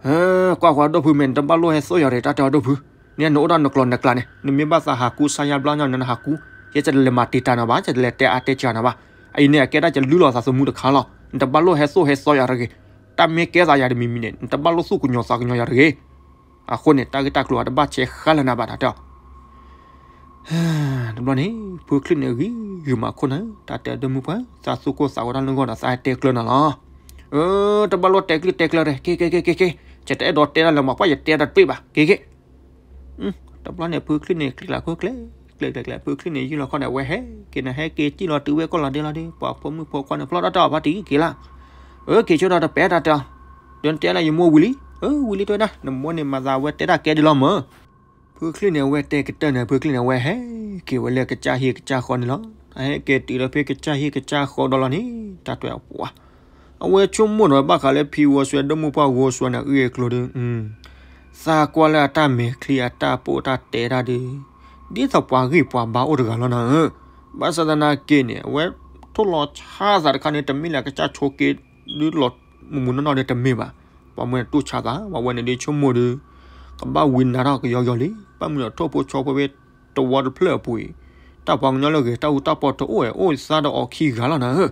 ဲအီၤ ကွၢ်ကွၢ်ဒီပုၢ်မဲာ် နတဘၣ်လိၣ်ဟဲသိၣ်ယၤတဂ့ၤ တၢ်တဲအီၤဒီပုၢ်, န့ၣ်နအိၣ်ဒၣ်နကျိၤနကျဲန့ၣ် နမ့ၢ်ဘၣ်သးဟးကူစါယါဘျါညီ နဟးကူ, ယဲယတလဲၤမၤတံာ်တာ်နၤဘၣ် ယတလဲၤတဲအါတဲစှၤနၤဘၣ်, အအံၤန့ၣ် အကဲဒၣ်ယလုၢ်လီၤသးသမူတခါလီၤ. နတဘၣ်လိၣ်ဟဲသိၣ်ဟဲသီယၤတဂ့ၤ, တၢ်မ့ၢ်ကဲသးယၤတမံၤမံၤန့ၣ် နတဘၣ်လိၣ်သူၣ်ကညီၤသးကညီၤယၤတဂ့ၤ. အဃိန့ၣ် တၢ်ဂ့ၢ်တၢ်ကျိၤအတဘၣ်ဆဲးဃါလၢၤနၤဘၣ် တၢ်တဲအီၤ တဘျီန့ၣ် ဖုချံၣ်န့ၣ်ဂံၢ်ဂုာ်မၤခိၣ်နၤ, တၢ်တဲအီၤဒီမုၢ်ပှၢ် သးသူၣ်ကိၢ်သးဂီၤတၢ်လၢဂီၢ်ဒီး သးဟဲတဲကျၢၤနၤလီၤ. အၢ တဘၣ်လိၣ်တဲကျၢၤတဲကျၢၤတဂ့ၤ, က့ၤက့ၤက့ၤက့ၤက့ၤ, ယတအဲၣ်ဒိးတဲတၢ်လၢၤမး ပှၢ်ယတဲတၢ်တပ့ၢ်ဘၣ် က့ၤက့ၤ. တဘျီန့ၣ် ဖုချံၣ်န့ၣ် ကျဲးကျဲးခိၣ်ကျဲး, ကျဲးကျဲးကျဲး ဖုချံၣ်န့ၣ် ယုၢ်လီၤခီၣ်န့ၣ် အဝဲဟဲက့ၤနဟဲက့ၤစံၣ်လီၤတုၤဝဲကီၢ်လီၤဒ့လီၤဒီး ပှၤဖိမုၣ်ဖိခွါန့ၣ် ဖျီၣ်တၢ်တၢ်အီၤဖါတံၢ်က့ၤလၢ် အၢ က့ၤဆိဒီးတပဲတၢ်တဲအီၤ, ဒီးနတဲလၢယမိၢ်ဝံၤလံ, အၢ ဝံၤလံတဲဝဲဒၣ် နမိၢ်န့ၣ်မၤသးဝဲတဲတၢ်ကဲဒ်လီၤမၢ်. ဖုချံၣ်န့ၣ် အဝဲတဲကတၢၢ်န့ၣ် ဖုချံၣ်န့ၣ် အဝဲဟဲက့ၤဝဲလၢကစၢ်ဟံၣ်ကစၢ်ဃီန့ၣ်လီၤ. အဟဲက့ၤတုၤလၢဖဲကစၢ်ဟံၣ်ကစၢ်ဃီဒီးလီၤန့ၣ် တၢ်တဲအီၤပှၤ အဝဲဆိကမိၣ်ဒီးဘၣ်ဃးလၢဖံဂီၤစွဲဒီမုၢ်ပှၢ်ဂီၤစွဲန့ၣ် အဂ့ၢ်အကျိၤဒီး သးကွၢ်လၢအတၢ်မဲာ်ချံအတၢ်ပိာ်တၢ်တဲတၢ်ဒီး ဒ်သိးပှၤဂံၢ်ပှၤဘါအိၣ်တဂၤလီၤနၤဧၢ. ဘၣ်ဆၣ်သနာ်က့န့ၣ် အဝဲထိၣ်လီၤဆါသးတခါန့ၣ် တမ့ၢ်လၢကစၢ်ဆိးက့ဒုးလီၤမုၢ်မုၢ်နီၢ်နီၢ်ဒီးတမ့ၢ်ဘၣ်. ပှၤမ့ၢ်တူၢ်ဆါသး ပှၤဝဲန့ၣ်ဒုးဆိကမိၣ်ဒီး ကဘၣ်ဝံနၤထီၣ်ကယီကယီလံ. ဘၣ်မနုၤထိၣ်ဖိဆီဖိဖဲတဝီတဖျၢၣ်အပူၤအံၤ တၢ်ပှၤကညီလၢဂဲၤတၢ်အူတၢ်ပီတအိၣ်ဝဲ အိၣ်သးဒီးအီၤခံဂၤလီၤနၤဧၢ.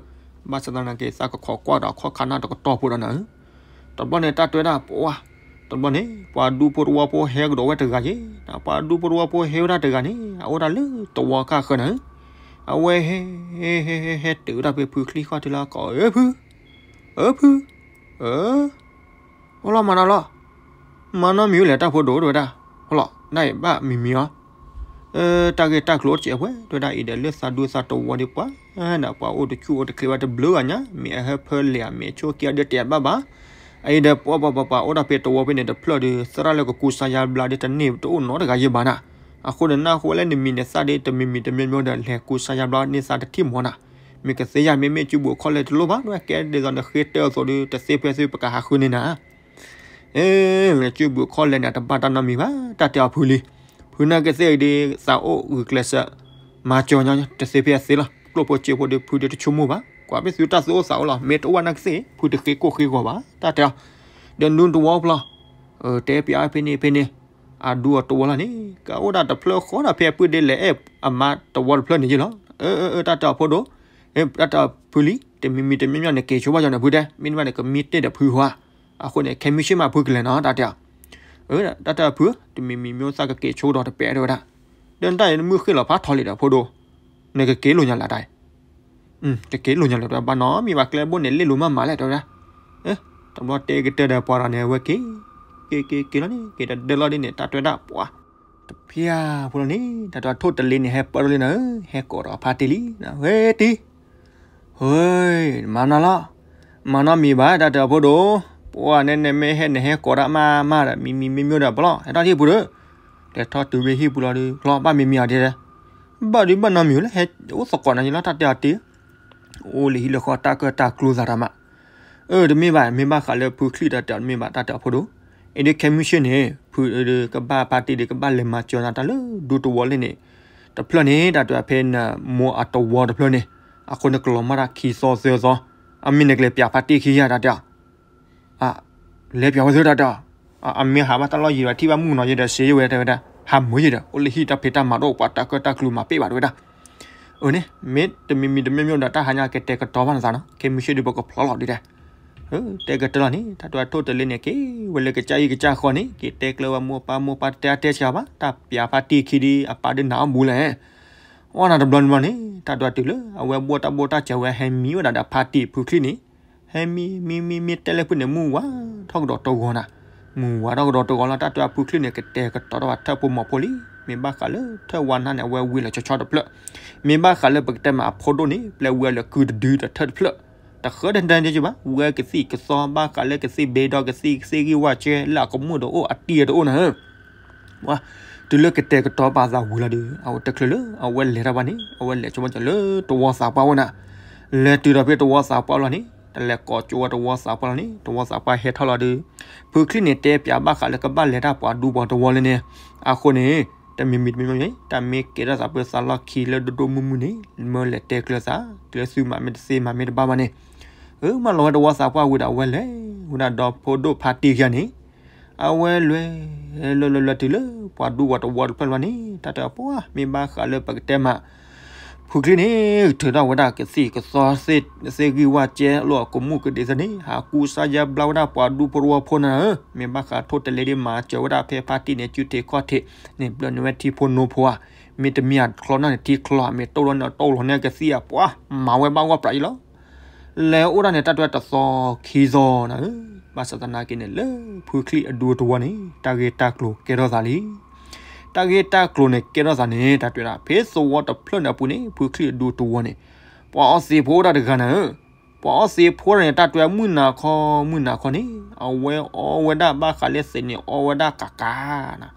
ဘၣ်ဆၣ်သနာ်က့ သးကခိးကွၢ်ဒီးအခီၣ်ခါနၢ်တကတီၢ်ဖိဒီးနၤဧၢ. တဘျီန့ၣ် တၢ်တဲဝဲဒၣ်ပှၤ တဘျီန့ၣ် ပှၤဒူဖိတဝီဖိဟဲကဒီးဝဲတဂၤယဲ, ပှၤဒူဖိတဝီဖိဟဲဝဲဒၣ်တဂၤန့ၣ် အအိၣ်ဒၣ်လၢတဝီခါဃၢၤနၤဧၢ. အဝဲဟဲ ဟဲ ဟဲ ဟဲ ဟဲတုၤဝဲဒၣ်ဖဲဖုချံၣ်ခီၣ်ထံးလၢကီး အၢ ဖု, အၢ ဖု, အၢ အိၣ်လီၤမၤနီၤလီၤ. မၤနီတမံၤလဲၣ် တၢ်ဖိဒိၣ်တဝဲဒၣ်, ဟီလီၤ နအံၤဘၣ်မံၤမံၤအီၤ, တၢ်ဂ့ၢ်တၢ်ကျိၤအိၣ်စဲးအဝဲ တဝဲဒၣ်အံၤဒီးလၢသးဒူသးတဝီဒံးပှၤ, နပှၤအိၣ်တဆူၣ်အိၣ်တချ့ဘၣ်တဘျုးဂၤညါ မ့ၢ်အဟၢဖၢလဲၣ်ဧါ မ့ၢ်အဆိးက့အီၤဒီးတဲတဘၣ်ဘၣ်. အအံၤဒီးပှၤပှၤပှၤပှၤအိၣ်ဒၣ်ဖဲတဝီဖဲန့ၣ်တဖျၢၣ်ဒီး သရၣ်လၢကကူစါယါဘျါဒီးတန့ၢ်တအိၣ်နီတဂၤယဲဘၣ်နၤ. အဃိန့ၣ် နၢ်ဟူဝဲလၢနမံၤန့ၣ်သၣ်ဒီးတမံၤမံၤတမံၤမံၤဒီး လဲၤကူစါယါဘျါန့ၢ်သးတထံၣ်မီၤနၤ. မ့ၢ်ကသ့ယါ မ့မ့ၢ်စုဘူးခီၣ်လဲတလိၣ်ဘၣ် နကဲဒ်သိးနဃ့တၢ်အသိးဒီး တသ့ဖဲသ့ပကဟးဃုန့ၢ်နၤ အဲ လၢစုဘူးခီၣ်လဲန့ၣ် တဘၣ်တၢ်နီတမံၤဘၣ် တၢ်တဲအီၤဖုလံ. ဖုနာ်က့သ့ၣ်အံၤဒီး သးအိၣ်ဂုာ်ကျဲးစၢး မၤကၠီညီ တသ့ဖဲအသ့လီၤ. ကျိၣ်ဖိစ့ဖိဒီး ဖုဒီးတဆိကမိၣ်ဘၣ် ကွၢ်ဖဲသုတၢ်သူၣ်အိၣ်သးအိၣ်လီၤ. မ့ၢ်တအိၣ်ဘၣ်နာ်က့သ့ၣ် ဖုတဃ့ကိၢ်ဃ့ဂီၤဘၣ် တၢ်တဲအီၤ. ဒီးနူတဝီဖျီ တဲပျးဖဲန့ၣ်ဖဲန့ၣ် အဒူအတဝီလီၤန့ၣ် ကအိၣ်ဒၣ်တဖျၢၣ်ဃီဒၣ်ဖဲအပုၢ်ဒ့လဲၤအဲၣ်အမါတဝီတဖျၢၣ်န့ၣ်ယ့လီၤ. အၢ အၢ အၢ တၢ်တဲအီၤဖိဒိၣ်, တၢ်တဲအီၤဖုလံ, တမံၤမံၤတမံၤမံၤန့ၣ် က့ၤဆိဘၣ်ကၠီန့ၣ်ဖုတဲ, မ့တမ့ၢ်န့ၣ် ကမံတ့ၢ်ဒီးဖုဟါ, အဃိန့ၣ် ခဲမုၢ်ဆ့ၣ်မးဖုကလဲၤနီၤ တၢ်တဲအီၤ, အၢ တၢ်တဲအီၤဖု, တမံၤမံၤမံၤသးကက့ၤဆိဒီးတပဲာ်တဲဝဲဒၣ်, ဒီးတၢ်အံၤနမုၢ်ဃ့ၢ်လီၤဖးထီလံဒီးဖိဒိၣ်, နကက့ၤလိာ်ညါလၢတၢ်အံၤ တက့ၤလိာ်ညါလၢၤတဝဲ ဘၣ်နီတမံၤဘၣ် ကျဲဘိန့ၣ် လ့ၣ်လိၤမးမးလဲၣ် တဲဝဲဒၣ်, တဘျီတဲကတၢၢ်ဒီးပှၤဒီးန့ၣ် အဝဲက့ၤ, က့ၤက့ၤက့ၤလီၤန့ၣ် က့ၤတဒၢလီၤဒ်န့ၣ် တၢ်တဲဝဲဒၣ်ပှၤ, တဖျၢၣ်ဖိလီၤန့ၣ် တၢ်တဲထိၣ်တလ့န့ၣ် ဟဲပၢၢ်ထီၣ်လံနၤဧၢ, ဟဲကိးဒီးဖါတံၢ်လံ, ဝဲတံၢ် ဟ့, မၤနီၤလီၤ, မၤနီတမံၤဘၣ် တၢ်တဲအီၤဖိဒိၣ်, ပှၤန့ၣ်န့ၣ်မ့ၢ်ဟဲန့ၣ် ဟဲကိးတၢ်မးမးဒီး မံမံၤမ့ၢ်မ့ၢ်ဒီးပလီၢ် ဟဲထီၣ်ဟံၣ်ပူၤဒီး, လဲၤထီၣ်တုၤဝဲဟံၣ်ပူၤလီၤဒီး ပလီၢ်ဘၣ်မံမံၤအီၤဒ်လဲၣ်, ဘၣ်ဒုးဘၣ်နီတမံၤလၢဟဲအိၣ်သကိးနၤယလီၤ တၢ်တဲအီၤတ့ၢ် အိၣ်လၢဟံၣ်လၢဃီတၢ်ကၢၢ်တၢ်ကျူသးတၢ်မး, အၢ တမ့ၢ်ဘၣ် မ့ၢ်ဘၣ်ဃးလၢဖုချံၣ်တၢ်တဲအီၤတမ့ၢ်ဘၣ် တၢ်တဲအီၤဖိဒိၣ်, အ့ဒ့ခဲမုၢ်ဆ့ၣ်န့ၣ် ဖုဒုးကဘၣ်ဖါတံၢ်ဒုးကဘၣ်လဲၤမၤစၢၤနၤတၢ်လၢဒူသဝီလၢန့ၣ်, တဖျၢၣ်န့ၣ် တၢ်တဲဖဲနမိၢ်အသဝီတဖျၢၣ်န့ၣ်, အဃိန့ၣ်ကလီၤမၢ်တၢ်ခံသီသၢသီ, အမ့ၢ်နကလဲၤပၠးဖါတံၢ်ခံဂၤတၢ်တဲအီၤ လဲၤပၠးဝဲသ့တၢ်တဲအီၤ, အမ့ၢ်ဟးဘၣ်တၢ်လီၢ်ယံၤဒီးထံၣ်ဘၣ်မုၣ်ကနီၤယဲဒီးစ့ယဲဝဲတဲဝဲဒၣ်, ဟးမုာ်ယဲဒီး အိၣ်လၢဟံၣ်တၢ်ဖံးတၢ်မၤတအိၣ် ပှၤတၢ်ကၢၢ်တၢ်ကျူမၤပ့ၢ်ဘၣ်တဲဝဲဒၣ်, အၢန့ၣ် မ့ၢ်တမံၤမံၤတမ့ၢ်မ့ၢ်ဒီးတၢ်ဟါညါကတဲာ်ကတီၤဘၣ်နသးနီၤ ခဲမုၢ်ဆ့ၣ်ဒုးပကဖျီလီၤဒ်တဲ, တဲကတၢၢ်လီၤန့ၣ် တၢ်တဲထိၣ်တလ့န့ၣ် က့ၤဝဲလၢကစၢ်အံၤကစၢ်ဃီန့ၣ် က့ၤတဲကျၢၤဝဲမိၢ်ပၢ် မိၢ်ပၢ်တဲအါတဲဆှးဘၣ် တၢ်ပၠးဖါတံၢ်ခံဒုး အပၢ်ဒုးနၢ်အီၣ်ဘူးလဲၣ်, အီၣ်နၤတဘျီတဘျီန့ၣ် တၢ်တဲတုၤလၢ အဝဲဘိၣ်တၢ်ဘိၣ်တၢ်စၢၤဝဲဟဲမံဝဲဒၣ်ဒီးဖါတံၢ်ဖုချံၣ်န့ၣ်, ဟဲမံမံမံမံတဲလၢဖုန့ၣ် မုၢ်ဝါထီၣ်ကဒီးတဂီၤနၤ, မုၢ်ဝါထီၣ်ကဒီးတဂီၤလီၤ တၢ်တဲဖုချံၣ်န့ၣ် ကတဲာ်ကတီၤထီၣ်ဘၣ်ထၢၣ်ဖိမီၤဖိလံ, မ့ၢ်ဘၣ်ဃးလၢထၢၣ်ဝါနါန့ၣ် အဝဲဝံၤလီၤဆီဆီတဖျၢၣ်, မ့ၢ်ဘၣ်ဃးလၢပကတဲမးအဖိဒိၣ်န့ၣ် ပျဲဝံၤလၢကုတဒုဒီးထၢၣ်တဖျၢၣ်, တဃၢတဒၢကဘၣ် ဝဲကသံၣ်ကသီဘၣ်ဃးလၢကသံၣ်ဘ့ဒီးကသံၣ်သ့ၣ်ဂံၢ်ဝၣ်ကၠဲလၢအကမူၣ်တအိၣ်အတံၢ်တအိၣ်နၤဧၢ တုၤလၢကတဲာ်ကတီၤပာ်သးဝံၤလီၤဒီး အဝဲတချုးလၢ အဝဲလဲၤတၢ်ဘၣ်န့ၣ် အဝဲလဲၤဆိဘၣ်ကၠီလၢတဝီသးပှၢ်ဝဲနၤ, လဲၤတုၤဒီးဖဲတဝီသးပှၢ်လီၤန့ၣ် တလဲၤကိးကၠိဝဲတဝီသးပှၢ်လီၤန့ၣ် တဝီသးပှၢ်ဟဲထီၣ်လီၤဒီး ဖုချံၣ်န့ၣ်တဲပၠးဘၣ်ဃးလၢကဘၣ်လဲၤတၢ်ပှၤဒူပှၤတဝီလၢန့ၣ်, အဃိန့ၣ် တမံၤမံၤတမံၤမံၤ တၢ်မ့ၢ်ကဲထီၣ်သးပၢသးလီၢ်ခံလၢဒိၣ်ဒိၣ်မုၢ်မုၢ်န့ၣ် မၢလဲၤတဲကျၢၤသး ကျဲသုမၤမ့ၢ်တသ့မၤမ့ၢ်တဘၣ်ဘၣ်န့ၣ်, အၢ မၢလီၤဝဲတဝီသးပှၢ်ဝံၤဒီးအဝဲလဲၤဝဲဒၣ်ဒီဖိဒိၣ်ဖါတံၢ်ခံဂၤန့ၣ် အဝဲလဲၤ လဲၤလဲၤလဲၤတုၤလၢ ပှၤဒူပှၤတဝီတဖျၢၣ်လီၤန့ၣ် တၢ်တဲပှၤ မ့ၢ်ဘၣ်ဃးလၢပကတဲမး ဖုချံၣ်န့ၣ် ထုးထီၣ်ဝဲဒၣ်ကသံၣ်ကသီသ့ၣ်ဂံၢ်ဝၣ်ကၠဲလၢအကမူၣ်ကဒံးသ့ၣ်န့ၣ် ဟးကူစါယါဘျါဝဲဒၣ်ပှၤဒူဖိတဝီဖိနၤဧၢ, မ့ၢ်ဘၣ်ဃးထိၣ်တလဲဒ်မၤစၢၤဝဲဒၣ်ဖဲဖါတံၢ်န့ၣ် စုထံးခီၣ်ထံးန့ၣ် ဘျၢန့ၢ်ဝဲထံဖိနိဖိဧါ, မ့တမ့ၢ်အချီနီၢ်န့ၣ်ထံချီ မ့ၢ်တိၢ်လီၤန့ၣ်တိၢ်လီၤန့ၢ်ကသံၣ်အပှၤ မၤဝဲဘၣ်ဂီၢ်ပြးအံၤလီၤ လဲၤအိၣ်ဒၣ်န့ၣ် တၢ်တဲတသီခံသီနၤဧၢ, ဘၣ်ဆၣ်သနာ်က့န့ၣ် လၢဖုချံၣ်အဒူတဝီန့ၣ် တၢ်ဂ့ၢ်တၢ်ကျိၤကဲထီၣ်သးလံ. တၢ်ဂ့ၢ်တၢ်ကျိၤန့ၣ်ကဲထီၣ်သးန့ၣ် တၢ်တဲဒၣ်ဖဲသဝီတဖျၢၣ်န့ၣ်အပူၤန့ၣ် ဖုချံၣ်အဒူတဝီန့ၣ် ပှၤအီသံးဖိအိၣ်ဒၣ်တဂၤနၤဧၢ, ပှၤအီသံးဖိန့ၣ် တၢ်တဲမုၢ်နၤခီ မုၢ်နၤခီန့ၣ် အဝဲအီဝဲဒၣ်ဘၣ်ဃးလၢသံးန့ၣ် အီဝဲဒၣ်ကးကးနၤ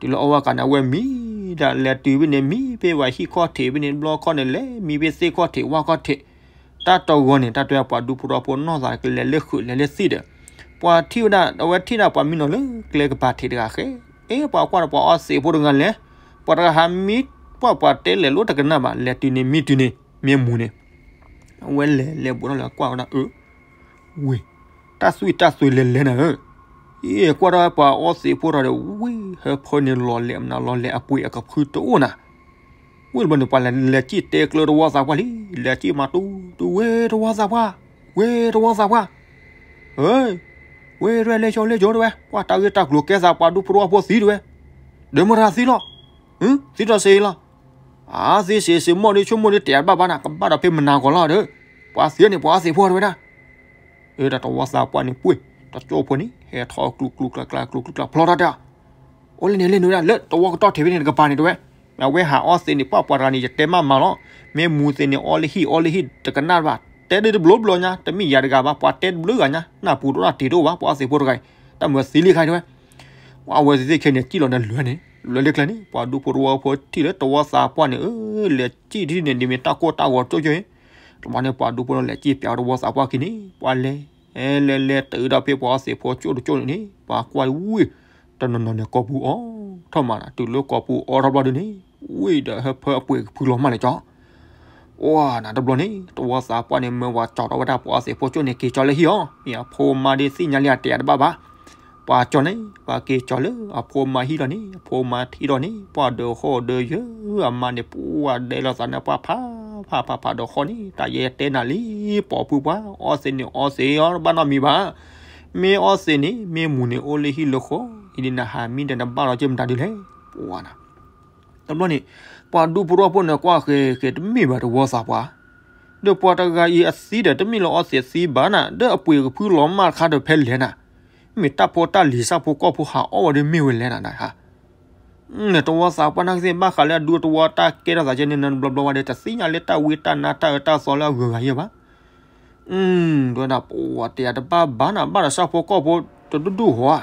တုၤလၢအီဝဲကးန့ၣ် အဝဲမံဒၣ်လဲၤတုၤဖဲန့ၣ် မံဖဲဝဲဟံၣ်ခီၣ်ထံးဖဲန့ၣ် ဘျီခီၣ်န့ၣ် လဲၤမံဖဲသ့ၣ်ခီၣ်ထံးဝၣ်ခီၣ်ထံး, တၢ်တဂီၤန့ၣ် တၢ်တဲပှၤဒူဖိတဝီဖိနီၢ်သးကလဲၤလၢဃုာ်လဲၤလၢသံးဒီး ပှၤထံၣ်ဝဲဒၣ် အဝဲထံၣ်ဒၣ်ပှၤမံနီၤလၢကျဲကပၤထံးတဂၤဃဲ, အ့ ပှၤကွၢ်ဒီးပှၤအီသံးဖိတဂၤလဲၣ်, ပှၤတဂၤဟးမံ ပှၤပှၤတဲလဲၤလိတကနၣ်ဘၣ် လဲၤတုၤန့ၣ်မံတုၤန့ၣ် မ့ၢ်မူန့ၣ် အဝဲလဲၤလဲၤဘူးထီၣ်လၢကွၢ်ဝဲဒၣ်အၢ ဝ့ၢ်, တၢ်သွံၣ်တၢ်သွံၣ်လဲၤလဲၤနၤဧၢ, အ့ ကွၢ်ဒီးပှၤအီသံးဖိတဂၤဒီး ဝ့ၢ် ဟၢဖၢန့ၣ်လီၤလဲၤမနုၤလီၤလဲၤအပှ့ၤအကဖုတအိၣ်နၤ, ဝ့ၢ်တဘျီန့ၣ် ပှၤလဲၤလဲၤစံၣ်တဲကျၢၤတဝီသးပှၢ်လံ, လဲၤစံၣ်မၤတူတူ ဝ့ၢ်တဝီသးပှၢ်, ဝ့ၢ်တဝီသးပှၢ်, ဝ့ၢ် ဝ့ၢ်တဝဲလဲၤကၠီလဲၤကၠီတဝဲ ကွၢ်တၢ်ဂ့ၢ်တၢ်ကျိၤကဲသးပှၤဒူဖိတဝီဖိသံတဝဲ, ဒီးမတၤသံလီၤ, သံဒီးစ့လီၤ အသ့စ့စ့မိၢ်ဒုးဆိကမိၣ်ဒုးတဲတဘၣ်ဘၣ်နၤ ကဘၣ်ဒီးဖဲမနၤကီၤလီၤဒီး, ပှၤသံန့ၣ် ပှၤအီသံးဖိတဝဲဒၣ်, အၢ တၢ်တဝီသးပှၢ်န့ၣ်ပှ့ၤ, တကၠိဖိန့ၣ် ဟဲထီၣ်ကျူကျူကျါကျါကျူကျူကျါဖျီတၢ်တၢ်, အိၣ်လၢန့ၣ်လၢန့ၣ်ဝဲဒၣ် လၢတဝီကတီၢ်ထံးဖဲန့ၣ်တကပၤန့ၣ်တဝဲ, အဝဲဟးအီသံးန့ၣ် ပှၤပှၤတဂၤန့ၣ် ယတဲမးမၤလီၤ, မ့ၢ်မူသံးန့ၣ် အီလၢဟံၣ်အီလၢဟံၣ်တကနၣ်ဘၣ်, တဲဒ်တဘျီဘျီညါ တမ့ၢ်ယၤတဂၤဘၣ် ပှၤတဲတဘျီဂၤညါ နၢ်ပူၤတအိၣ်တၢ်တ့ၤတအိၣ်ဘၣ် ပှၤအီသံးဖိတဂၤအံၤ, တၢ်မၤသံလံခါတဝဲ အဝဲသ့ၣ်ခဲန့ၣ် စံၣ်လီၤန့ၣ်လွဲန့ၣ် လွဲလၢကျဲန့ၣ် ပှၤဒူဖိတဝီဖိထံၣ်လၢတဝီသးပှၢ်န့ၣ် အၢ လဲၤစံၣ်ထံၣ်န့ၣ် ဒ်မ့ၢ်တၢ်ကိၢ်တၢ်ဂီၤကၠိကၠိအံၤ, တဘျီန့ၣ် ပှၤဒူဖိတဝီလဲၤစံၣ်ပၠးတဝီသးပှၢ်ခံန့ၣ် ပှၤလဲၤ လဲၤလဲၤတုၤဒီးဖဲပှၤအီသံးဖိကၠိတကၠိန့ၣ်န့ၣ် ပှၤကွၢ်ဝံၤ တနီၤနီၤန့ၣ် ကိာ်ပူၤအိးထီၣ်မးနၤ တုၤလၢကိာ်ပူၤအိးထီၣ်ဘျီဒုန့ၣ် ဝံၤဒီးဟၢဖၢအပှ့ၤကဖုလီၤမၢ်လဲၤကၠီ အိၣ်နၤတဘျီန့ၣ် တဝီသးပှၢ်န့ၣ် မၢဝဲကၠီထီၣ်ဝဲဒၣ်ပှၤအီသံးဖိကၠိန့ၣ် က့ၤကၠီလၢဟံၣ်အီၤ မ့ၢ်အဖိမါဒ်သ့ၣ်ညါလံအတဲတဘၣ်ဘၣ်, ပှၤကၠီန့ၣ် ပှၤက့ၤကၠီလၢအဖိမါဟံၣ်လီၤန့ၣ် အဖိမါထံၣ်ဒီးန့ၣ် ပှၤဒီးဃီဒီးယၢ အမါန့ၣ် ပှၤဒဲလီၤသးန့ၣ် ပှၤဖးဖးဖးဖးဒီးဃီန့ၣ် တၢ်ယဲတဲနၤလံ ပိာ်ဖုပှၤ အီသံးန့ၣ်အီသံးအီ တဘၣ်နီတမံၤဘၣ်. မ့ၢ်အီသံးန့ၣ် မ့ၢ်မူးန့ၣ် အိၣ်လၢဟံၣ်လၢဃီ အံၤဒ်နဟးမံဒီးနဘၣ်လီၤက့ၤမတၤဒုလဲၣ် ပှၤနၤ တဘျီန့ၣ် ပှၤဒူဖိတဝီဖိန့ၣ် ကွၢ်ဃဲဃဲတမ့ၢ်ဘၣ်တဝီသးပှၢ်, ဒီးပှၤတဂၤအံၤအသံဒီး တမ့ၢ်လၢအီသံးအသံဘၣ်နၤ, ဒီးအပှ့ၤကဖုလီၤမၢ်တခါဒီးဖဲလဲၣ်နၤ, မ့ၢ်တၢ်ဖိတၢ်လံၤဆၣ်ဖိကီၢ်ဖိဟးအီၣ်ဝဲဒီးမ့ၢ်ဝဲလဲၣ်နၤ နဟါ တဝီသးပှၢ်နာ်ကသ့ၣ် ဘၣ်ဃးလၢအဒူတဝီတၢ်ကဲထီၣ်သးကဲန့ၣ် နဘျီဘျီဝဲဒီး တသ့ၣ်ညါလၢတၢ်ဝံတၢ်နါတၢ်အၢတၢ်သီလၢအဂုၤအဂၤယဲၢ်ဘၣ်. တဲဝဲဒၣ် ပဝဲတယၤတဘၣ်ဘၣ်နၤ ဘၣ်ဒီးဆၣ်ဖိကီၢ်ဖိတဒူၣ်ဒူၣ်ဟီဧါ,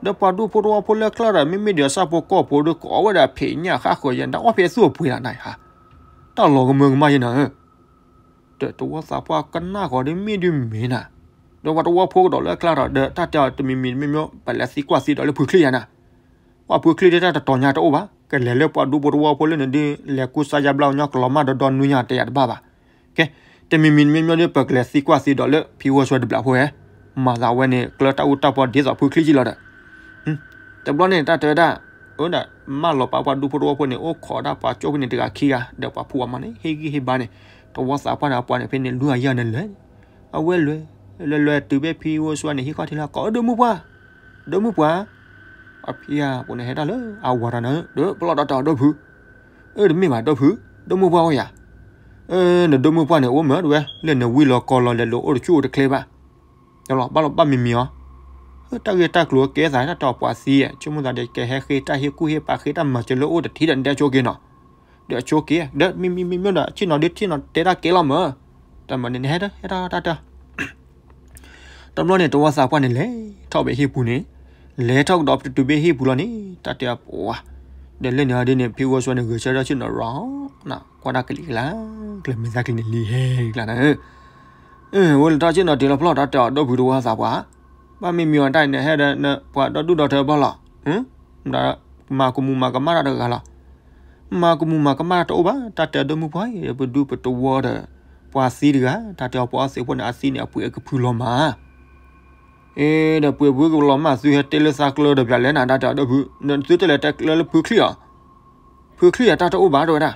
ဒီးပှၤဒူဖိတဝီဖိလၢကျါဒီး မ့မ့ၢ်ဒံးအဆၣ်ဖိကီၢ်ဖိဒီး ကိးဝဲဒၣ်ဖံးညၣ်ဃၣ်ဃၢၤယဲၢ် တၢ်အီၣ်ဖဲအသူၣ်အပှ့ၤလီၤနၤဟါ, တၢ်လီၤကမၢကမၣ်ယဲၢ်နၤဧၢ ဒီးတဝီသးပှၢ်ကနၣ်ဃီၤဒီးမ့ၢ်ဒုးမ့ၢ်နၤ, ဒီးပှၤတဝီဖိကဒီးလၢအကျါဒီး တၢ်တဲအီၤတမံၤမံၤတမံၤမံၤ ပလဲၤသံကွၢ်သံဒီးလၢဖုချံယၤနၤ, ကွၢ်ဖုချံဒ်တၢ်တတီၤညါတအိၣ်ဘၣ်, ကလဲၤလၢပှၤဒူဖိတဝီဖိလၢန့ၣ်ဒုး လဲၤကူစါယါဘျါကညီကလီၤမၢ်ဒီးဒီနွံညါတယၤတဘၣ်ဘၣ်. ကဲ, တမံၤမံၤတမံၤမံၤဒီး ပကလဲၤသံကွၢ်သံဒီးလၢဖံဝီဆွဲတဘျီဖိဧဲ, မၤသးဝဲန့ၣ် ကျၢတၢ်အူတၢ်ပီဒ်သိးဖုချံကံလီၤဒီး တဘျီန့ၣ် တၢ်တဲဝဲဒၣ်, အိၣ်ဒၣ်မၢလီၤပာ်ပှၤဒူဖိတဝီဖိန့ၣ် အိၣ်ခိးဒၣ်ပှၤကၠိဖဲန့ၣ်တဂၤခံဂၤ ဒီးပှၤဖှူအမါန့ၣ် ဟ့ၣ်ဂံၢ်ဟ့ၣ်ဘါန့ၣ်, တဝီသးပှၢ်န့ၣ် အပှၤန့ၣ်ဖဲန့ၣ် လွံၢ်ဂၤယဲၢ်န့ၣ်လဲၤ, အဝဲလဲၤ, လဲၤလဲၤတုၤဖဲဖံဝီဆွဲန့ၣ် ဟံၣ်ခီၣ်ထံးလၢ ကိးအၢ ဒိၣ်မုၣ်ပှၢ်, ဒိၣ်မုၣ်ပှၢ်, အဖံဧါ ပှၤန့ၣ်ဟဲတၢ်လၢအဝၤတၢ်နၤဧၢ, ဒီးပလီၢ်ဒီးတၢ်အီၤဒိၣ်ဖု, အၢ တမ့ၢ်ဘၣ်ဒိၣ်ဖု, ဒိၣ်မုၣ်ပှၢ်အိၣ်ယၤ နဒိၣ်မုၣ်ပှၢ်န့ၣ် အိၣ်မ့ၢ်တဝဲ လၢနဝံလီၤကီလီၤလဲၤလိာ်အိၣ်တဆူၣ်အိၣ်တချ့ဘၣ်, လီၤဘၣ်လီၤဘၣ်မံၤမံၤအီၤ, တၢ်ဂ့ၢ်တၢ်ကျိၤကဲသးတၢ်တီၤပှၤသံ, ဆိကမိၣ်သးဒီးကဟဲဃ့တၢ်ဟ့ၣ်ကူၣ်ဟ့ၣ်ပာ် ဃ့တၢ်မၤစၢၤလၢအိၣ်တထံဒီး နတဲဆိက့ၤနီၤ, ဒီးဆိက့ၤ ဒီးမံၤမံၤမံၤမံၤဒီး ဆ့ၣ်နီၤဒုးဆ့ၣ်နီၤတဲတၢ်ကဲလီၤမၢ်, တၢ်မၤန့ၣ် နဟဲတၢ်ဟဲတၢ်တၢ်တၢ် တဘျီန့ၣ် တဝီသးပှၢ်န့ၣ်လဲၤ ထီၣ်ဘၣ်ဟံၣ်ပူၤန့ၣ်, လဲၤထီၣ်ကဒီးပတုၤဘၣ်ဟံၣ်ပူၤလီၤန့ၣ် တၢ်တဲအီၤပှၤ, ဒီးလၢန့ၣ်အီၤဒ်န့ၣ် ဖံဝီဆွဲန့ၣ် ဂဲၤဆၢထၢၣ်ဆ့ၣ်နီၤရီၤ, ကွၢ်တၢ်ကလံၤကလါ, ကျဲမ့ၢ်သးကလံၤန့ၣ်လံဟဲကျါနၤ, အိၣ်လၢထီၣ်ဆ့ၣ်နီၤတုၤလီၤဖျီၣ် တၢ်တဲအီၤဒိၣ်ဖုတဝီသးပှၢ်, ဘၣ်မံၤမံၤအီၤတၢ်အံၤန့ၣ် ဟဲဒီးပှၤဒီဒူၣ်ဒီထၢဘၣ်လီၤ, မၤကမူၤမၤကမၣ်တၢ်တဂၤလီၤ မၤကမူၤမၤကမၣ်တအိၣ်ဘၣ်, တၢ်တဲဒိၣ်မုၣ်ပှၢ်အံၤ ပဒူပတဝီဒီး ပှၤသံတဂၤ, တၢ်တဲအီၤပှၤအီသံးဖိန့ၣ် အသံးန့ၣ် အပှ့ၤအကဖုလီၤမၢ်, အ့ ဒီးပှ့ၤဖုကလီၤမၢ် သုဟဲတဲလၢသးကျၢတဘျီလဲၣ်နၤ တၢ်တဲအီၤဒိၣ်ဖု, သုတလဲၤတဲကျၢလၢဖုချံၣ်အီၤ, ဖုချံၣ်အတၢ်တအိၣ်ဘၣ်တဲဝဲဒၣ်,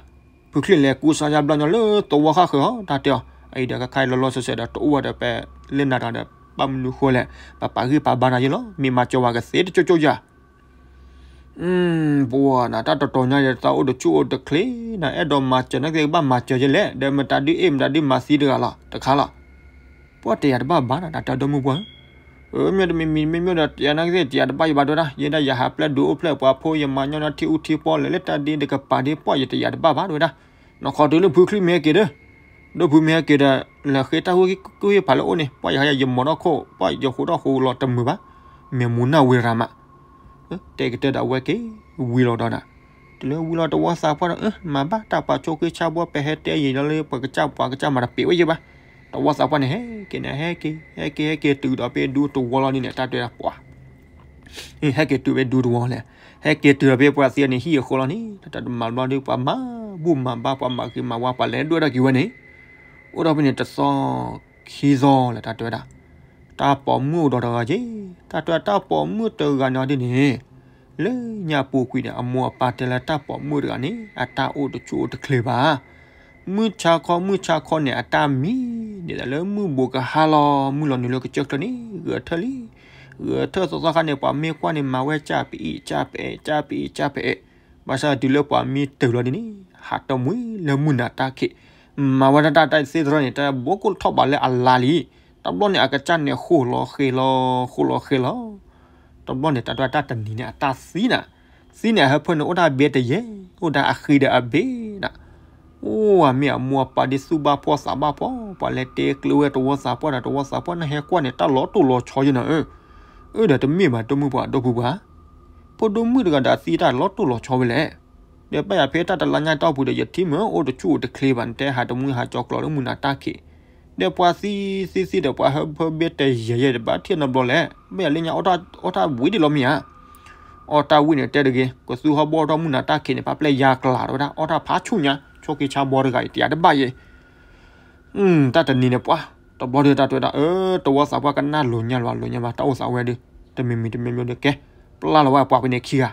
ဖုချံၣ်လဲၤကူစါယါဘျါညီလၢသဝီဃၣ်ဃၢၤအီၤ တၢ်တဲအီၤ, အအံၤဒီးကခါအံၤလီၤလီၤဆဲးဆဲးဒီးတအိၣ်ဝဲဒီး ပလဲၤနၤတၢ်ဒီး ဘၣ်မနုၤဃိလဲၣ်, ပပာ်ဂံၢ်ပာ်ဘါနၤယဲၢ်လီၤ, မ့ၢ်မၤစၢၤဝဲကသ့တကၠိကၠိယၤ ပဝဲနၤ တၢ်တတီၤညါယဲၢ်တၢ်အိၣ်တဆူၣ်အိၣ်တချ့နၤ အဲၣ်ဒိးမၤစၢၤနကသ့ၣ်ကဘၣ်မၤစၢၤယဲၢ်လဲၣ်, ဒီးမတၤဒုးအ့ၣ်မတၤဒုးမၤသံတဂၤလီၤ တခါလီၤ, ပှၤတယၤတဘၣ်ဘၣ်နၤ တၢ်တဲဒိၣ်မုၣ်ပှၢ်ဧၢ, မ့ၢ်တမံၤမံၤမ့ၢ်မ့ၢ်ဒီး တယၤနကသ့ၣ်တယၤတဘၣ်ယဘၣ်တဲဝဲဒၣ်, ယဲဒၣ်ယဟးပျဲဒုးအိၣ်ဖျဲၣ်ပှၤဖိ ယမၤညီနုၢ်ထံအူထံပီၣ်လဲၣ် လၢတၢ်ဒ့တကပၤဒ့ပှၢ် ယတယၤတဘၣ်ဘၣ်တဲဝဲဒၣ်, နီၢ်ခီတုၤလၢဖုချံၣ်မ့ၢ်ဟဲက့ၤဒီး ဒိၣ်ဖုမ့ၢ်ဟဲက့ၤဒီး လဲၤဃ့တၢ်ဟ့ၣ်ကူၣ်ဟ့ၣ်ဖးလၢအိၣ်န့ၣ် ပှၤယဟးယမီၤထီၣ်ခိၣ် ပှၤယဃိးထီၣ်ဃိးလီၤတမုာ်ဘၣ်, မ့ၢ်မူၤနၢ်ဝံၤရၤမး, တဲကတၢၢ်ဒီးအဝဲက့ၤဝံၤလီၤဒီးနၤ, တုၤလၢဝံၤလီၤတဝီသးပှၢ်ဒီး မၤဘၣ်တၢ်ပှၤဆိးက့ဆါဘှီ ပဟဲတဲယံာ်လီၤလၢပှၤကစၢ်ပှၤကစၢ်မၤတပ့ၤဝဲယဲၢ်ဘၣ်, တဝီသးပှၢ်န့ၣ် ဟဲက့ၤန့ၣ် ဟဲက့ၤ ဟဲက့ၤ ဟဲက့ၤတုၤဒီးဖဲဒူတဝီလီၤန့ၣ်န့ၣ် တၢ်တဲဒၣ်ပှၤ ဟဲက့ၤတုၤဖဲဒူတဝီလဲၣ်, ဟဲက့ၤတုၤဒီးဖဲပှၤသံန့ၣ် ဟံၣ်အဃိလီၤန့ၣ် တၢ်တမၤဘျီဒုး ပှၤမၤဘူၣ်မၤဘါ ပှၤမၤဂ့ၤမၤဝါ ပှၤလဲၤဒွဲၣ်ထီၣ်က့ၤဝဲန့ၣ်, အိၣ်ဒီးဖဲန့ၣ်တသီခံသီလဲၣ် တၢ်တဲဝဲဒၣ်, တၢ်ပိာ်မုၣ်အိၣ်ဒီးတဂၤက့ၤ, တၢ်တဲတၢ်ပိာ်မုၣ်တဂၤန့ၣ်ဒ်န့ၣ်, လၢညါပူၤကွံာ်န့ၣ် အမိၢ်အပၢ်တဲလၢတၢ်ပိာ်မုၣ်တဂၤန့ၣ် အတၢ်အိၣ်တဆူၣ်အိၣ်တချ့ဘၣ် မုၢ်ဆါခီ မုၢ်ဆါခီန့ၣ် အတၢ်မံ, ဒ်သိးလၢမုၢ်ဘူးကဟါလီၤ မုၢ်လီၤနုာ်လၢကစၢၢ်ချၢန့ၣ် ဂဲၤထၢၣ်လံ, ဂဲၤထၢၣ်သီသီခါန့ၣ် ပှၤမ့ၢ်ကွၢ်န့ၣ် မၤဝဲကၢ်ပအံၤ ကၢ်ပအဲး ကၢ်ပအံၤ ကၢ်ပအဲး, ဘၣ်ဆၣ်တုၤလၢပှၤမံတုၤလီၤဒ်န့ၣ် ဟးတမှံလၢမုၢ်နၤတၢ်ခံး, မၤဝဲဒၣ်တၢ်တၢ်သ့ၣ်တဖၣ်န့ၣ် တၢ်ဘိးကိၢ်ထီၣ်ဘးလၢအလါလံ, တဘျီန့ၣ် အကစၢ်န့ၣ်ဃိၣ်လီၤဃ့လီၤ ဃိၣ်လီၤဃ့လီၤ တဘျီန့ၣ် တၢ်တဲတၢ်တနံၤန့ၣ် အတၢ်သံနၤ, သံန့ၣ် အဟၢဖၢန့ၣ် အိၣ်ဒၣ်ဘ့တယဲၢ်, အိၣ်ဒၣ်အဃံဒီးအဘ့နၤ, အိၣ်အမ့ၢ်အမိၢ်အပၢ်ဒ်သူၣ်ဘၣ်ဖှီၣ်သးဘၣ်ဖှီၣ်, ပှၤလဲၤတဲကျၢၤဝဲတဝီသးပှၢ်ဒီး တဝီသးပှၢ်န့ၣ်ဟဲကွၢ်န့ၣ် တၢ်လီၤတိၢ်လီၤဆီယဲၢ်နၤဧၢ, အၢဒီးတမ့ၢ်ဘၣ် ဒိၣ်မုၢ်ပှၢ်ဒိၣ်ဖုပှၢ်, ဖိဒိၣ်မုၣ်တဂၤဒီးအသံတၢ်လီၤတိၢ်လီၤဆီဝဲလဲၣ် ဒီးဘၣ်ယၤဖဲတၢ်တလါညါတီၢ်ပူၤဒီး ယထံၣ်မ့ၢ်အိၣ်တဆူၣ်အိၣ်တချ့ဘၣ် နတဲဟးတမှံဟးကၠီၤကျီၤလၢမုၢ်နၤတၢ်ခံး, ဒီးပှၤသံသံသံဒီး ပှၤဟၢဖၢဘ့တယဲၢ်ယဲၢ်ဒီး ဘၣ်ထံၣ်နီတဘျီလဲၣ်, ဘၣ်ယၤလၢညါအီၣ်တၢ်ဝံၤဒံးလီၤမ့ၢ်ဧါ, အီၣ်တၢ်ဝံၤန့ၣ်တဲတဂ့ၤ, ကသူဟီၣ်ဘီၣ်ထီၣ်မုၢ်နၤတၢ်ခံးန့ၣ် ပာ်ပျဲၢ်ယၤကျါတဲဝဲဒၣ် အီၣ်တၢ်ဖးဆူၣ်ညါ, ဆိးက့ဆါဘီတဂၤအံၤ တယၤတဘၣ်ယဲၢ် တၢ်တနံၤန့ၣ်ပှၤ, တဘျီဒီးတၢ်တဲဝဲဒၣ် အၢ တဝီသးပှၢ်ကနၣ်လိၤညါလီၤ လိၤညါဘၣ် တၢ်အိၣ်သးဝဲဒုး တမံၤမံၤတမံၤမံၤဒီးကဲ, ပျၢ်လီၤဝဲပှၤဖဲန့ၣ်ခံဂၤ,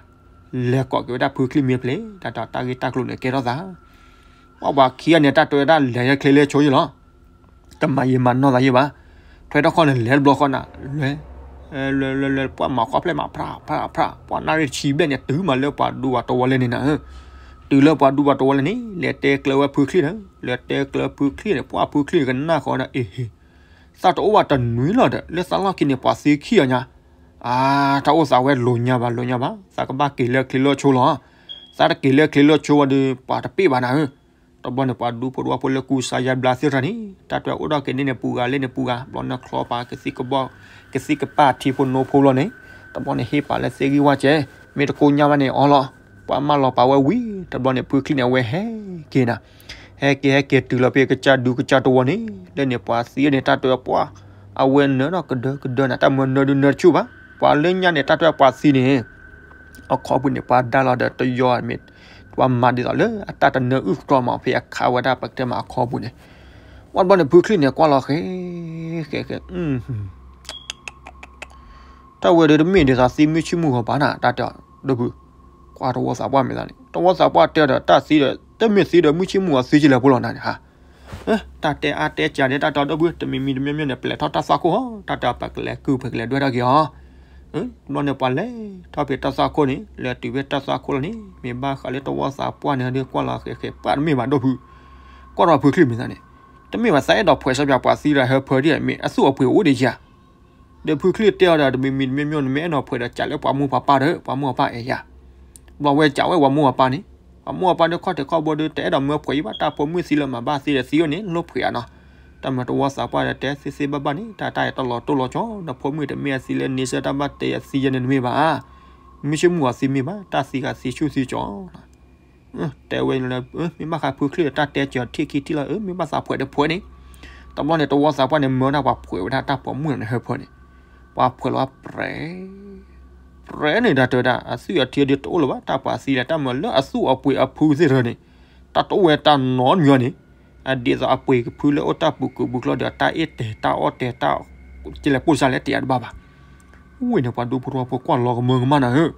လဲၤကိးက့ၤဝဲဒၣ်ဖုချံမ့ၢ်ဖျဲး တၢ်တဲတၢ်ဂ့ၢ်တၢ်ကျိၤန့ၣ်ကဲထီၣ်သး, ပှၤပှၤခံဂၤန့ၣ် တၢ်တဲဝဲဒၣ်လဲၤလၢချ့လၢဆိယလီၤ. တမၤယံာ်မၤနီၢ်သးယံာ်ဘၣ်, ထွဲထီၣ်ခီၣ်န့ၣ် လဲၤတဘျီဃီနၤ, လဲၤ လဲၤလဲၤလဲၤ ပှၤမၤခီၣ်ဖျဲၣ်မး ဖြးဖြးဖြး ပှၤနၣ်ရံၣ်တဆံဘျဲၣ်န့ၣ် တုၤမးလၢပှၤဒူပှၤတဝီလဲၣ်န့ၣ်နၤ, တုၤလၢပှၤဒူပှၤတဝီလဲၣ်န့ၣ် လဲၤတဲကျၢၤဝဲဖုချံဒီး လဲၤတဲကျၢၤဖုချံန့ၣ် ပှၤဖုချံကနၣ်ဃီဒီး အ့ဟ့ သးတအိၣ်ဘၣ်တနွံလီၤဒီး လၢသးလီၢ်ခံန့ၣ် ပှၤသံခံဂၤညါ, အါ တၢ်အိၣ်သးဝဲလိၤညါဘၣ်လိၤညါဘၣ် သးကဘၣ်က့ၤလၢချ့လၢဆိလီၤ, သးတက့ၤလၢချ့လၢဆိဝံၤဒီး ပှၤတပ့ၢ်ဘၣ်နၤဧၢ, တဘျီန့ၣ် ပှၤဒူဖိတဝီဖိလၢကူစါယါဘျါသ့ၣ်တဖၣ်န့ၣ် တၢ်တဲအိၣ်ဒီးက့ၤန့ၢ်န့ၣ်ပူၤဂၤလၢန့ၣ်ပူၤဂၤ ဘျီန့ၣ်ချီပာ်ကသံၣ်ကဘီ ကသံၣ်ကပာ်ထံဖိနိဖိဘျီန့ၣ်, တဘျီန့ၣ်ဟ့ၣ်ပာ်လၢသ့ၣ်ဂံၢ်ဝၣ်စဲး, မ့ၢ်တကိညၢ်ဘၣ်န့ၣ်အီလီၤ, ပှၤမၢလီၤပာ်ဝဲဝံၤ တဘျီန့ၣ် ဖုချံန့ၣ် အဝဲဟဲက့ၤနၤ, ဟဲက့ၤဟဲက့ၤတုၤလီၤဖဲကစၢ်ဒူကစၢ်တဝီန့ၣ် လၢန့ၣ်ပှၤသံန့ၣ် တၢ်တဲပှၤ အဝဲနၢဒီးကဒၢကဒၢနၤ တၢ်မၢနၢဒုနၢတဆူၣ်ဘၣ်, ပှၤလၢညါန့ၣ် တၢ်တဲပှၤသံန့ၣ် အခီပူၤန့ၣ် ပှၤဒါလီၤဒီးတယီမ့ၢ် ပှၤမၤဒ်သိးလၢအတၢ်တနၢအုၣ်ကတြီမး ဖဲအခါဝဲဒၣ်ပကတဲမးအခီပူၤန့ၣ်, ဝံၤတဘျီန့ၣ် ဖုချံန့ၣ် ကွၢ်လီၤဃဲ ဃဲ ဃဲ တၢ်ဝဲဒီးတမ့ၢ်ဒ်သိးသံမုၢ်ဆ့ၣ်မုၢ်ဂီၤဘၣ်နၤ တၢ်တဲအီၤ ဒီပုၢ်, ကွၢ်တဝီသးပှၢ်မ့ၢ်သးန့ၣ် တဝီသးပှၢ်တဲဒီးတၢ်သံဒီး တမ့ၢ်သံဒီးမုၢ်ဆ့ၣ်မုၢ်ဂီၤသံကလဲၤဖိလီၤနၤန့ၣ်ဧါ တၢ်တဲအါတဲကးန့ၣ် တၢ်တဲအီၤဒီပုၢ် တမံၤမံၤတမံၤမံၤန့ၣ် ပလဲၤထီၣ်တၢ်သွၣ်ခိၣ်ဟီ တၢ်တဲအီၤ ပကလဲၤကုၢ်ပကလဲၤဒွဲၣ်ထီၣ်က့ၤအီၤ, တဘျီန့ၣ်ပှၤလဲၤထီၣ်ဖဲတၢ်သွၣ်ခိၣ်န့ၣ် လဲၤတုၤဖဲတၢ်သွၣ်ခိၣ်လီၤန့ၣ် မ့ၢ်ဘၣ်ဃးလၢတဝီသးပှၢ်န့ၣ်ဒီး ကွၢ်လီၤဃဲဃဲ ပှၢ်တမ့ၢ်ဘၣ်ဒီပုၢ်, ကွၢ်ထီၣ်ဖုချံမ့ၢ်သးန့ၣ် တမ့ၢ်ဘၣ်သးအဲၣ်ဒိးဖှဲးစီပၠးပှၤသံဒီးဟၢဖၢဒ်မ့ၢ်အသူၣ်အပှ့ၤအိၣ်ဒံးဧါ ဒီးဖုချံတဲအီၤဒီး တမံၤမံၤတမံၤမံၤန့ၣ် မ့ၢ်အဲၣ်ဒိးဖှဲးဒီးကးလၢပှၤမိၢ်ပှၤပၢ်ဒီး ပှၤမိၢ်ပၢ်အဲၣ်ယၤ, ဘျီဝဲကးဝဲပှၤမိၢ်ပှၤပၢ်န့ၣ်, ပှၤမိၢ်ပၢ်ဒီးခီၣ်ထံးခီၣ်ဘိဒီး တအဲၣ်ဒိးမၢဖှဲးယံၤဘၣ် တၢ်ဖိမုၣ်သံလၢမၤဘၣ်သံဒီးသံအီၤန့ၣ် လိၣ်ဖှဲးအါနီၤ, တၢ်မၤတဝီသးပှၢ်ဒီးတဲသ့သ့ဘၣ်ဘၣ်န့ၣ် တၢ်တၢ်အဲၣ်တၢ်လီၤတိၢ်လီၤဆီ ဒီးဖိမုၣ်တမ့ၢ်အသံလၢန့ဆၢၣ်တၢ်ဘၣ်တဲအသံယဲန့ၣ်တမ့ၢ်ဘၣ်, မုၢ်ဆ့ၣ်မုၢ်ဂီၤသံမ့ၢ်ဘၣ် တၢ်သံဂၤသံဆူၣ်သံကၠီ တဲဝဲလၢ မ့ၢ်ဘၣ်ဃးဖုချံဒီးတၢ်တဲကၠီထံၣ်ခံထံၣ်လီၤ မ့ၢ်ဘၣ်သးဖှဲးဒီးဖှဲးန့ၣ်, တဘျီန့ၣ် တဝီသးပှၢ်န့ၣ် မၢဒၣ်ပှၤဖှဲးဝဲဒၣ်တၢ်ပိာ်မုၣ်န့ၣ်ဟၢဖၢန့ၣ်, ပှၤဖှဲးလီၤပြဲ ပြဲန့ၣ် တၢ်တဲဝဲဒၣ် အသွံၣ်အထံဒ်တအိၣ်လၢၤဘၣ် တၢ်ပှၤသံဒီးတၢ်မၤလၢအသူၣ်အပှ့ၤအဖုသ့ၣ်တဖၣ်န့ၣ်, တၢ်တအိၣ်ဝဲတၢ်နီတမံၤန့ၣ်, အဒ်သိးအပှ့ၤကဖုလၢအိၣ်တၢ်ပူၤကုာ်ပူၤကျီဒီး တၢ်အ့ၣ်တဲာ်တၢ်အီၣ်တဲာ်တၢ် ကလဲၤပိၢ်စါလဲၣ်တဲာ်အတဘၣ်ဘၣ် ဝံၤန့ၣ် ပှၤဒူဖိတဝီဖိကွၢ်လီၤကမၢကမၣ်နၤဧၢ,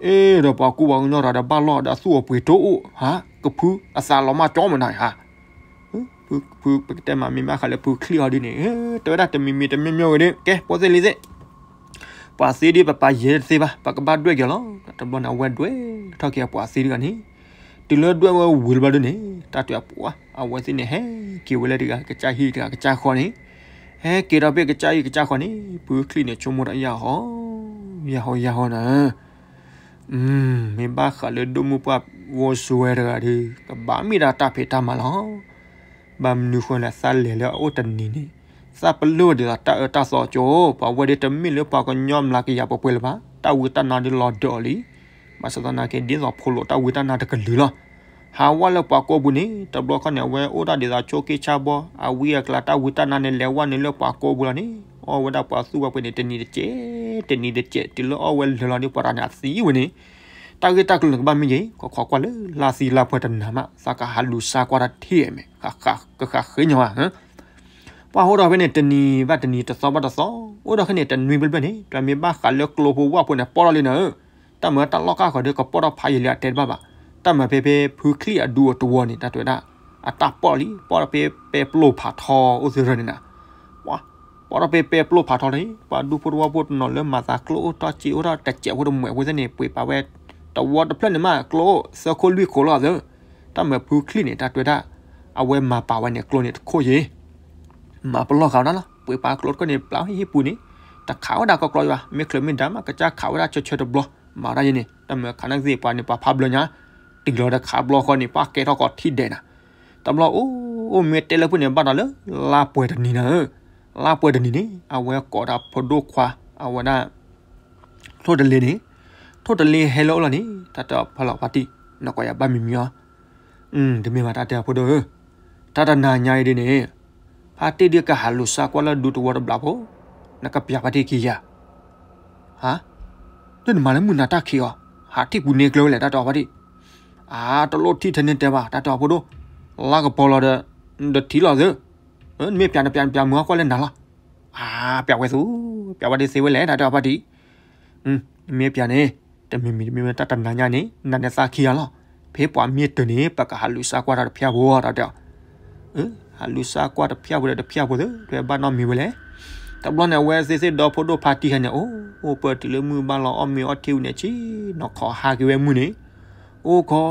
အ့ဒီးပှၤကူပှၤကညီတဂၤဒီးဘၣ်လီၢ်ဒီးအသူၣ်အပှ့ၤတအိၣ်ဧါ, ကဖုအသးလီၤမၢ်ကၠီမးနၤဧါ, ဖုပကတဲမးမ့ၢ်ဘၣ်ဃးလၢဖုချံအီၤဒ်န့ၣ်, တဲဝဲဒၣ်တမံၤမံၤတမံၤမံၤဝဲဒီး ကဲ ဖိသ့ၣ်လံၤသ့ၣ် ပှၤသံဒ်ပပာ်ယဲၢ်တသ့ဘၣ် ပကဘၣ်ဒွဲၣ်က့ၤလီၤ, တဘျီန့ၣ် အဝဲဒွဲၣ်ထီၣ်က့ၤအပှၤသံတဂၤန့ၣ်, တုၤလၢဒွဲၣ်ဝဲဝံၤတဘျီဒ်န့ၣ် တၢ်တဲအပှၤ အဝဲသ့ၣ်န့ၣ် ဟဲက့ၤဝဲလၢတဂၤကစၢ်ဟံၣ်တဂၤကစၢ်ဃီန့ၣ်, ဟဲက့ၤထီၣ်ဖဲကစၢ်ဟံၣ်ကစၢ်ဃီန့ၣ် ဖုချံန့ၣ် ဆိကမိၣ်တၢ်ယၢ်ဟီ ယၢ်ဟီယၢ်ဟီနၤ မ့ၢ်ဘၣ်ဃးလၢဒိၣ်မုၢ်ပှၢ်ဂီၤစွဲတဂၤဒီး ကဘၣ်မ့ၢ်ဒၣ်တၢ်ဖံးတၢ်မၤလီၤ. ဘၣ်မနုၤဃိလဲၣ် သးလဲၤလၢအအိၣ်တနံၤန့ၣ် သးပလၢၢ်ဝဲဒ်သိးတၢ်အၢတၢ်သီကၠိ, ပှၤဝဲဒၣ်တမ့ၢ်လၢပှၤကညီမျးကယၤပှဲၤပှဲၤလၢၤဘၣ်, တၢ်ဝံတၢ်နါဒ်လီၤဒၢးအီၤလံ. ဘၣ်ဆၣ်သနာ်က့ ဒ်သိးဖိလိာ်တၢ်ဝံတၢ်နါတကလုာ်လီၤ. ဟးဝဲလၢပှၤကိးပူၤန့ၣ် တဘျီခီန့ၣ် အဝဲအိၣ်ဒၣ်ဒ်သိးဆိက့ဆါဘီ, အဝံအကျါတၢ်ဝံတၢ်နါန့ၣ် လဲၤဝဲန့ၣ်လၢပှၤကိးပူၤလီၤန့ၣ်, အီၣ်ဝဲဒၣ်ပှၤသူၣ်ပှၤပှ့ၤန့ၣ် တနံၤတစဲး တနံၤတစဲး တုၤလၢအီၣ်ဝဲလၢာ်လီၤဒီး ပှၤတဂၤန့ၣ်အသံဝဲန့ၣ်, တၢ်ဂ့ၢ်တၢ်ကျိၤန့ၣ်ကဘၣ်မ့ၢ်ယဲၢ်, ခီခီကွၢ်လၢလါသံလါပှဲၤတနၤမး သးကဟးလူၤစါကွၢ်တၢ်ထံၣ်မ့ၢ် ကဃးဃ့ညီဘၣ်. ပှၤအိၣ်ဒီးဖဲန့ၣ် တနံၤဘၣ်တနံၤ တသီဘၣ်တသီ, အိၣ်ဒီးဖဲန့ၣ် တနွံဘျဲၣ်ဘျဲၣ်န့ၣ် ပမ့ၢ်ဘၣ်ဃးလၢကျိဖိဝၣ်ဖိန့ၣ် ပီၣ်ထီၣ်လံနၤဧၢ, တၢ်မၤတၢ်လီၢ်ကၢ်ဃီၤဒီး ကပီၣ်ထီၣ်ဖးယံာ်လံအတဲတဘၣ်ဘၣ်. တၢ်မၤဖဲဖဲဖုချံအဒူအတဝီန့ၣ် တၢ်တဲဝဲဒၣ် အတၢ်ပီၣ်လံ, ပီၣ်ထီၣ်ဖဲပဲပျိၢ်ဖးထီအိၣ်သ့ၣ်ရၢန့ၣ်နၤ, ပီၣ်ထီၣ်ဖဲပဲပျိၢ်ဖးထီလံ, ပှၤဒူဖိတဝီဖိတနီၤလၢမၤသးကျိအိၣ်တၢ်စ့အိၣ်ထီၣ်တစဲးဖိတမှဲးဖိသ့ၣ်န့ၣ် ပှ့ၤပာ်ဝဲ တဝီတဖျၢၣ်န့ၣ်မး ကျိအိၣ်သၢခိၣ်လွံၢ်ခိၣ်လီၤသၢ. တၢ်မၤဖုချံန့ၣ် တၢ်တဲဝဲဒၣ် အဝဲမၤပာ်ဝဲန့ၣ် ကျိန့ၣ်တခိၣ်ယဲၢ် မၤပလီၢ်ဃာ်ဝဲဒၣ်လီၤ. ပှ့ၤပာ်ကျိတခိၣ်န့ၣ် ပျၢ်ဟံၣ်ပူၤန့ၣ် တခးဝဲဒၣ်ကီကျီယွၤ, မ့ၢ်ချုးမ့ၢ်ဒါမး ကစၢ်ခးဝဲဒၣ်ဆၢဆၢတဘျီ, မၤဒၣ်ယဲန့ၣ် တၢ်မၤခးနၢ်ကသ့ၣ်ပှၤန့ၣ် ပှၤဖးဘျၢညါ, တုၤလီၤဒီးခးဘျီဃီန့ၣ် ပှၤကဲထီၣ်ကီးထံၣ်ဒဲးနၤ. တဘျီအိၣ်အိၣ်မ့ၢ်တဲလၢဖုန့ၣ် ဘၣ်ဒီးလၢ လါပှဲၤတနံၤနၤဧၢ, လါပှဲၤတနံၤန့ၣ် အဝဲကိးတၢ်ဖိဒိၣ်ခွါ အဝဲဒၣ် ထိၣ်တလ့န့ၣ်, ထိၣ်တလ့ဟဲလၢအအိၣ်လီၤန့ၣ် တၢ်တဲအီၤဖးလီၤဖါတံၢ်, နကိးယၤဘၣ်မံၤမံၤအီၤ, တမ့ၢ်ဘၣ်တၢ်တဲအဖိဒိၣ်ဧၢ, တၢ်တနၤညါအံၤဒ်န့ၣ်, ဖါတံၢ်ဒ်ကဟးလူၤစါကွၢ်လၢဒူတဝီတဘျီဖိ, နကပျးဖါတံၢ်ခံယၤ, ဟါ, ဒ်နမၤလၢမုၢ်နၤတၢ်ခံးအီၤ, ဟးထံၣ်ပူၤန့ၢ်ကျၢၤဝဲလဲၣ် တၢ်တဲအီၤဖါတံၢ်, အါ တလိၣ်ထံၣ်ထဲန့ၣ်တဲဘၣ် တၢ်တဲအီၤဖိဒိၣ်, လါကပီၤလီၤဒီး, နတထံၣ်လီၤသၢ, မ့ၢ်ပျးနပျးနပျးမုာ်အီၣ်ကွၢ်လၢနၤလီၤ, အါ ပျးဝဲသူ, ပျးဝဲဒ်သ့ဝဲလဲၣ် တၢ်တဲအီၤဖါတံၢ် မ့ၢ်ပျးန့ၣ်, တမံၤမံၤတမံၤမ့ၢ်တၢ်တနၤညါန့ၣ် နၤန့ၣ်သးခံဂၤလီၤ. ဖဲပှၤမ့ၢ်တၢၤန့ၣ် ပကဟးလူၤစါကွၢ်တၢ်တဖၠၣ်ဖိ တၢ်တဲအီၤ. ဟးလူၤစါကွၢ်တဖၠၣ်ဖိဒီးတဖၠၣ်ဖိသ့ တဲဘၣ်နီတမံၤဝဲလဲၣ်. တဘျီန့ၣ် အဝဲသ့ၣ်သ့ၣ်ဒီဖိဒိၣ်ဖါတံၢ်ဟဲန့ၣ် အိၣ်အိၣ်ပၢၢ်တုၤလၢမုၢ်ဘၣ်လီၤ အီၣ်မ့ၤအီထံဝံၤန့ၣ် ဆ့ၣ်နီၤခီဟးက့ၤဝဲမုၢ်န့ၣ် အိၣ်ခိး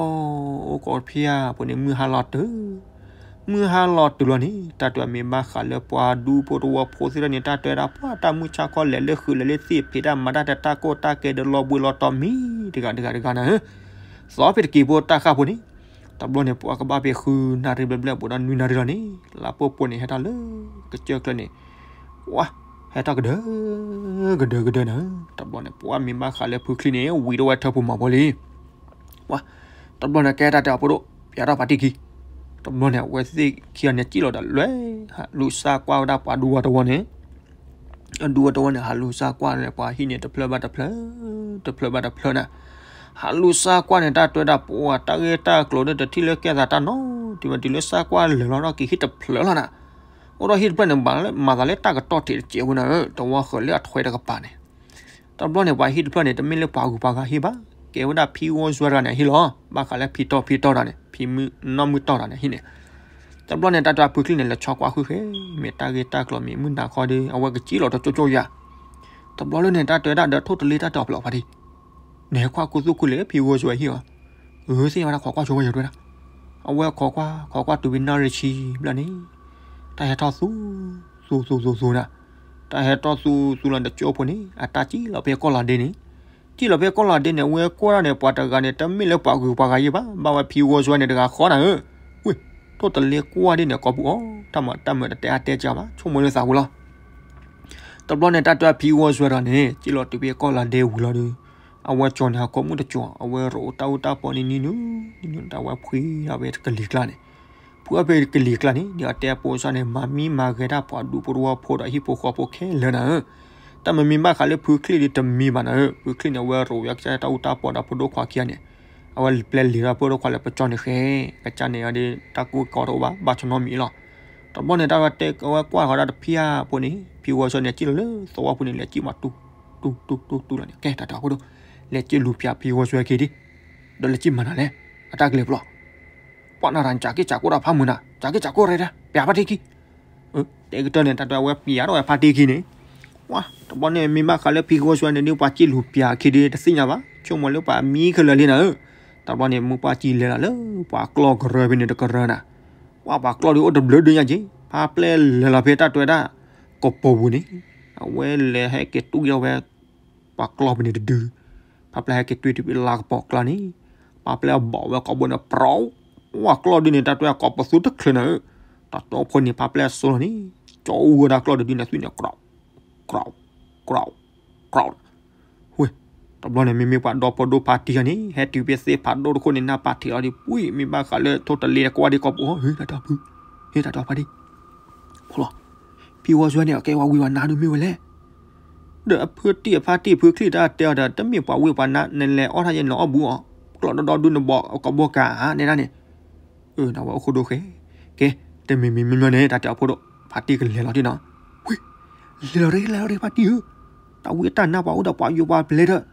အိၣ်ခိးတဖၠၣ်ဖိန့ၣ် မုၢ်ဟါလီၤတုၤ မုၢ်ဟါလီၤတုၤလီၤန့ၣ် တၢ်တဲအီၤ မ့ၢ်ဘၣ်ဃးလၢပှၤဒူဖိတဝီဖိသ့ၣ်တဖၣ်န့ၣ် တၢ်တဲဝဲဒၣ် ပှၤတၢ်မုၢ်ဆါခီလဲၤလၢဃုာ်လဲၤလၢသ့ၣ် ဖံးတၢ်မၤတၢ် တၢ်ကိၢ်တၢ်ဂီၤဒီးလီၤဘှံးလီၤတီၤမံၤ တဂၤတဂၤတဂၤနၤဧၢ, သီဖဲတက့ၤဖိတၢ်ဃၣ်ဖိန့ၣ်, တဘျီန့ၣ် ပှၤကဘၣ်ဖဲဃုနၣ်ရံၣ်ဘျဲၣ်ဘျဲၣ် ဘူးဒီးနွံနၣ်ရံၣ်လီၤန့ၣ် လါပိာ်ပိာ်န့ၣ် ဟဲထီၣ်လၢကစၢၢ်ကျၢၢ်န့ၣ်, ဝါ, ဟဲထီၣ်ကဒၢ, ကဒၢကဒၢနၤဧၢ, တဘျီန့ၣ် ပှၤမ့ၢ်ဘၣ်ဃးလၢဖုချံန့ၣ် ဝံၤဒီးဝဲထၢဖူမၤဖိလံ ဝါ, တဘျီန့ၣ် ကဲတၢ်တဲအီၤ ဖိဒိၣ် ပျးထီၣ်ဖါတံၢ်ခံ, တဘျီန့ၣ် အဝဲသ့ၣ်ခံဂၤန့ၣ် စံၣ်လီၤဒီးလဲၤ ဟးလူၤစါကွၢ်ဝဲဒၣ်ပှၤဒူဝီတဝီန့ၣ်, အဒူဝီတဝီန့ၣ် ဟးလူၤစါကွၢ်န့ၣ် ပှၤဟံၣ်န့ၣ် တဖျၢၣ်ဘၣ်တဖျၢၣ်, တဖျၢၣ်ဘၣ်တဖျၢၣ်နၤ, ဟးလူၤစါကွၢ်န့ၣ် တၢ်တဲဝဲဒၣ် ပှၤတၢ်ဂ့ၢ်တၢ်ကျိၤဒီး တထံၣ်လၢကဲသးတၢ်နီတမံၤ တုၤလၢစါကွၢ်လၢာ်လီၤဒီး က့ၤဟံၣ်တဖျၢၣ်လီၤနၤ, အိၣ်ဒီးဟံၣ်တဖျၢၣ်န့ၣ် မၤသးလၢတၢ်ကတီၢ်ထံးတစဲးဖိနၤဧၢ, တဝီဃၢၤလၢအထွဲတကပၤန့ၣ် တဘျီန့ၣ် ပှၤဟံၣ်တဖျၢၣ်န့ၣ် တမ့ၢ်လၢပှၤဂုၤပှၤဂၤဟံၣ်ဘၣ်, ကဲဝဲဒၣ်ဖံဂီၤစွဲတဂၤန့ၣ်အဟံၣ်လီၤ, ဘၣ်ဃးလၢဖံတီဖံတီတၢ်န့ၣ် ဖံမုၢ်နီၢ်မုၢ်တီၢ်တၢ်န့ၣ်ဟံၣ်န့ၣ်, တဘျီန့ၣ် တၢ်တဲဖုချံန့ၣ် လဲၤဆီကွၢ်ဃုာ်ဃဲ, မ့ၢ်တၢ်ဂ့ၢ်တၢ်ကျိၤမ့ၢ်မုၢ်နၤခီဒီး အဝဲကစံၣ်လီၤတကၠိကၠိယၤ, တဘျီလၢန့ၣ် တၢ်တဲဝဲဒၣ်ဒီးထိၣ်တလ့တၢ်တဲအီၤဖျၢၣ်ဖါတံၢ်, နဟဲကွၢ်ခူသူၣ်ခူလၢဖံဂီၤစွဲဟံၣ်အီၤ, အၢ သ့ၣ်ညါဝဲဒၣ် ခိးကွၢ်ဆိဝဲယၤတဲဝဲဒၣ်, အဝဲခိးကွၢ် ခိးကွၢ်တုၤဖဲနၣ်ရံၣ်ဆံဘျဲၣ်န့ၣ်, တၢ်ဟဲထီၣ်သူ သူသူသူသူနၤ, တၢ်ဟဲထီၣ်သူသူလီၤဒီးကၠိဖိန့ၣ် အတၢ်စံၣ်လီၤဖဲကီၢ်လီၤဒ့န့ၣ်, စံၣ်လီၤဖဲကီၢ်လီၤဒ့န့ၣ် အဝဲကွၢ်ဒၣ်န့ၣ် ပှၤတဂၤန့ၣ် တမ့ၢ်လၢပှၤဂုၤပှၤဂၤယံၤဘၣ်, ဘၣ်ဝဲဖံဂီၤစွဲန့ၣ်တဂၤဃီနၤဧၢ, ဝ့ၢ်, ထိၣ်တလ့ကွၢ်ဒ်န့ၣ် ကိာ်ပူၤအီၤ တၢ်မၤတၢ်မၢတတဲအါတဲကၢဘၣ် ဆိကမိၣ်လၢသးဝံၤလီၤ တဘျီန့ၣ် တၢ်တဲဖံဂီၤစွဲတဂၤန့ၣ် စံၣ်လီၤတုၤဖဲကီၢ်လီၤဒ့ဝံၤလီၤဒီး, အဝဲကၠီၤန့ၣ် အကိာ်မုၣ်တကၠီၤ အဝဲရိးတၢ်အူတၢ်ပီန့ၣ်နံၤနုၤ, နံၤနုၤ တၢ်ဝဲဖှံထီၣ်ဖဲကလံၤကျါန့ၣ်, ဖှံထီၣ်ဖဲကလံၤကျါန့ၣ် ဒ်အတဲအဖိစၢ်န့ၣ် မၤမံမၤဂဲၤတၢ်ပှၤဒူဖိတဝီဖိဒီးဟံၣ်ဖိဃီဖိခဲလၢာ်နၤဧၢ, တၢ်မ့မ့ၢ်ဘၣ်ဃးလၢဖုချံဒ်တမံၤဘၣ်နၤဧၢ, ဖုချံန့ၣ် အဝဲရိးဝဲကစၢ်တၢ်အူတၢ်ပီဒီးဖိဒိၣ်ခွါခံဂၤန့ၣ်, အဝဲပျဲလံၤထီၣ်ဖိဒိၣ်ခွါလၢပကၠီၤန့ၣ်ဃဲ, ကစၢ်န့ၣ်အီၤဒီး တၢ်ကိၢ်ကီတအိၣ်ဘၣ် ဘၣ်ဆီနီတမံၤလီၤ တဘျီန့ၣ် တၢ်ဝဲတဲအဝဲကွၢ်ဃီၤတၢ်တဖၠၣ်ဖိန့ၣ် ဖံဂီၤစွဲန့ၣ် စံၣ်လီၤလၢသဝီဖိန့ၣ် လဲၤစံၣ်မၤတူတူတူတူလီၤန့ၣ် ကဲတၢ်တဲအီၤဖိဒိၣ်, လဲၤစံၣ်လူၤပျးဖံဂီၤစွဲခံဒံး, ဒီးလဲၤစံၣ်မၤနၤလဲၣ်, အတၢ်ကလဲၤပျီ, ပှၤနၢ်ရၤစၢ်က့စၢ်ကိၢ်တၢ်ဖးမုာ်နၤ စၢ်က့စၢ်ကိၢ်ရဲဒၣ် ပျးဖါတံၢ်ခံ တဲကတၢၢ်န့ၣ် တၢ်တဲအဝဲပျးထီၣ်ဝဲဖါတံၢ်ခံန့ၣ်, ဝါ, တဘျီန့ၣ် မ့ၢ်ဘၣ်ဃးလၢဖံဂီၤစွဲန့ၣ်ဒ်ပှၤစံၣ်လူၤပျးခံဒံးတသ့ၣ်ညါဘၣ် ဆိကမိၣ်လၢပှၤမံခဲလၢာ်လံနၤဧၢ, တဘျီန့ၣ် မုၢ်ပှၢ်စံၣ်လဲၤလီၤလၢ ပှၤကျီၢ်ကရၢဖဲန့ၣ်တကရၢနၤ, ဝါ ပှၤကျီၢ်ဒုးအိၣ်တဘျုးဒုညါက့ၤ ဖါပျဲလဲၤလီၤဖဲတၢ်တဲဝဲဒၣ် ကပိာ်ပူၤန့ၣ်, အဝဲလဲၤဟဲက့ၤတူၢ်ယီၣ်ဝဲ ပှၤကျီၢ်ဖဲန့ၣ်တဒု, ဖါပျဲဟဲက့ၤတူၢ်တုၤဖဲလါကပီၤကျါန့ၣ်, ဖါပျဲအဘီၣ်ဝဲကိာ်ဘိန့ၣ် ပြီ, ဝါ ကျီၢ်ဒုန့ၣ် တၢ်တဲကိာ်ပသူတချုးနၤဧၢ, တၢ်တဲဖိန့ၣ် ဖါပျဲစိလီၤန့ၣ်, ကၠီအူဝဲဒၣ်ကျီၢ်တဒုန့ၣ် သွံၣ်န့ၣ် ကြီ, ကြီ, ကြီ, ကြီ, ဝ့ၢ်, တဘျီန့ၣ် မ့မ့ၢ်ပှၤဒီဖိဒိၣ်ဖါတံၢ်ဂၤန့ၣ် ဟဲတုၤဖဲသ့ၣ်ဖးဒိၣ်တခိၣ်န့ၣ် နၢ်ပၢၢ်ထံးလီၤဒီး ဝ့ၢ် မ့ၢ်ဘၣ်ဃးလၢထိၣ်တလ့တကွၢ်ဒံးကိာ်ပူၤ ဟ့ၣ်တၢ်တဲဖု, ဟ့ၣ်တၢ်တဲဖါတံၢ်, ဖီလီၤ, ဖံဝီစွဲန့ၣ် အကဲဝဲဝံၤဝဲနၤဒုးမ့ၢ်ဝဲလဲၣ် ဒီးအဖုတံၢ်အဖါတံၢ်ဖုချံတၢ်တဲအီၤဒီး တမ့ၢ်ပှၤဝံၤပှၤနါ နလဲၤအီၣ်ထီၣ်ယဲၢ်နအီၣ်ဘူးအီၤ, ကျီၢ်ဒီဒီဒုနဘီၣ်ကီာ်ဘိကၤဧါ နဲဒၣ်န့ၣ်, အၢ နဝဲအိၣ်ခိၣ်ဒိၣ်ဃဲ, ကဲ, တမံၤမံၤမံၤမံၤန့ၣ် တၢ်တဲအီၤဖိဒိၣ်, ဖါတံၢ်ကလဲၤလီၤဒ်နီၤ, ဝ့ၢ်, လဲၤလီၤရ့ လဲၤလီၤရ့ ဖါတံၢ်ဧၢ, တၢ်ဝံအတၢ်နါပှၤအိၣ်ဒီးပှၤယိၤပှၤပျဲၢ်ဒီး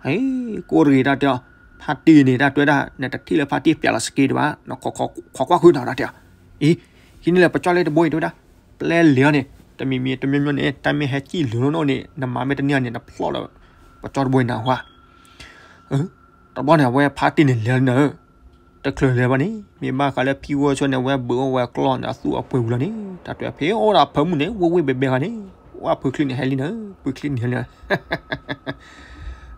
ဟဲ, ကိးတဂ့ၤတၢ်တဲအီၤ, ဖါတံၢ်န့ၣ် တၢ်တဲဝဲဒၣ် နတထံၣ်လၢဖါတံၢ်ပျးလီၤစက့တဘၣ်, နခိးကွၢ်ဃုာ်နၤတၢ်တဲအီၤ, အံၤ, ဟံးန့ၢ်လၢပကၠီလၢတဘိအံၤတဲဝဲဒၣ်, ပျဲလဲၤအီၤန့ၣ် တမံၤမံၤတမံၤမံၤန့ၣ် တၢ်မ့ၢ်ဟဲစံၣ်လီၤလီၤန့ၣ် နမၤမ့ၢ်တန့ၢ်န့ၣ် နဖျီၣ်ဒီး ပကၠီတဘိအံၤနၢ်ဟူဧါ တဘျီန့ၣ် အဝဲဖါတံၢ်န့ၣ်လဲၤလီၤန့ၣ်, တချုးလဲၤဘၣ်န့ၣ် မ့ၢ်ဘၣ်ဃးလၢဖံဝီဆှၢန့ၣ် အဝဲဘုးအိၣ်ဝဲကျီၢ်န့ၣ် အသူၣ်အပှ့ၤဝံၤလီၤန့ၣ် တၢ်တဲဖဲအိၣ်ဒီးဖၢမုၢ်န့ၣ် ဝ့ၢ်ဝ့ၢ်ဘဲဘဲဂၤန့ၣ် ဝဲဖုချံန့ၣ်ဟဲလံန့ၣ် ဖုချံန့ၣ်ဟဲလံ,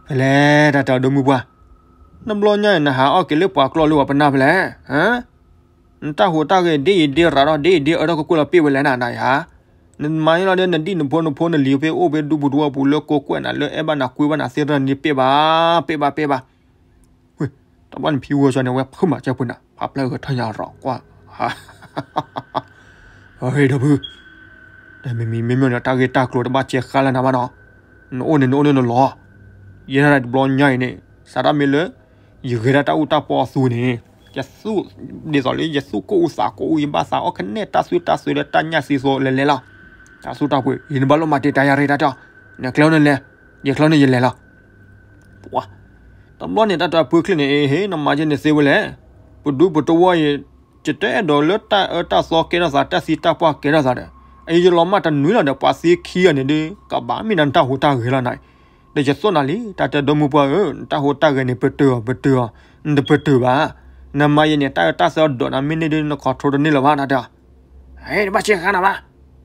ဖဲလဲၣ်တၢ်တဲအီၤဒိၣ်မုၢ်ပှၢ်, နဘျီညါအံၤ နဟးအီၣ်က့ၤလၢပှၤကျီၢ်လၢပှၤပနၢ်ဖဲလဲၣ်, နတၢ်ဟူးတၢ်ဂဲၤဒ်အံၤဒ်ရၤဒီး ဒ်အံၤဒ်အၢထီၣ်ကကွံာ်လီၤပ့ၢ်ဝဲလဲၣ်နၤ နယၤ, နမၤန့ၢ်လီၤဒီး နဒံၣ်နဖိနဖိနလံၤဖဲအိၣ်ဖဲဒူပူၤတဝီပူၤလၢကိးကွဲၢ်နၤ လၢအဲၣ်ဘၣ်နၤကွံဘၣ်နၤသ့ၣ်တဖၣ်န့ၣ် ပ့ၢ်ဘၣ်, ပ့ၢ်ဘၣ် ပ့ၢ်ဘၣ်, တဘျီန့ၣ်ဖံဝီဆှၢန့ၣ် အဝဲဖုမၤစၢၤပှၤနၤ ဖါပျဲဂဲၤထၢၣ်ညါရီၤကွၢ် ဟဲဒီပုၢ်, တမံၤမံၤမ့မ့ၢ်န့ၣ် တၢ်ဂ့ၢ်တၢ်ကျိၤတဘၣ်စဲးဃါလၢနၤဘၣ်နီၤ, နအိၣ်န့ၣ် နအိၣ်န့ၣ်နလီၤ, ယဲဒၣ်တဘျီညါအံၤန့ၣ် စးထီၣ်မ့ၢ်လၢ ယဂဲၤဒၣ်တၢ်အူတၢ်ပီအသိးန့ၣ်, ယသူၣ်, ဒ်သိးလၢယသူၣ်ကိၢ်အူသးကိၢ်အူ ယဘၣ်သးအီၣ်ကနဲၣ်တၢ်သွံၣ်တၢ်သွဲလၢတၢ်ညၣ်သံသိးလဲၤလဲၤလီၤ, တၢ်သူၣ်တၢ်ပှ့ၤ ယနဘၣ်လိၣ်မၤတ့ၢ်တၢ်ယၤရ့တၢ်တီ, နကျဲအိၣ်နလဲၤ, ယကျဲအိၣ်န့ၣ်ယလဲၤလီၤ ပှၤ တဘျီန့ၣ် တၢ်တဲဖုချံၣ်န့ၣ် အ့ဟ့ နမၤယဲန့ၣ်သ့ဝဲလဲၣ်. ပဒူပတဝီအံၤ ယတအဲၣ်ဒိးလၢတၢ်အၢတၢ်သီကဲထီၣ်သး တၢ်သံတၢ်ပှၢ်ကဲထီၣ်သးဒီး အံၤယလီၤမၢ်တနွံလီၤဒီး ပှၤသံခံဂၤန့ၣ်ဒီး ကဘၣ်မ့ၢ်ဒၣ်နတၢ်ဟူးတၢ်ဂဲၤလီၤနၤ. ဒီးယသိၣ်နၤလံ တၢ်တဲဒီမုၢ်ပှၢ်ဧၢ, နတၢ်ဟူးတၢ်ဂဲၤန့ၣ် ပတုာ်အီၤ ပတုာ်အီၤ, နတပတုာ်ဘၣ်. နမၤယဲန့ၣ် တၢ်အၢတၢ်သီဒိးနၤမ့ၢ်န့ၢ်ဒီး နcontrolတန့ၢ်လၢၤဘၣ် တၢ်တဲအီၤ. ဟဲ နဘၣ်ဆ့ကၤနၤဘၣ်,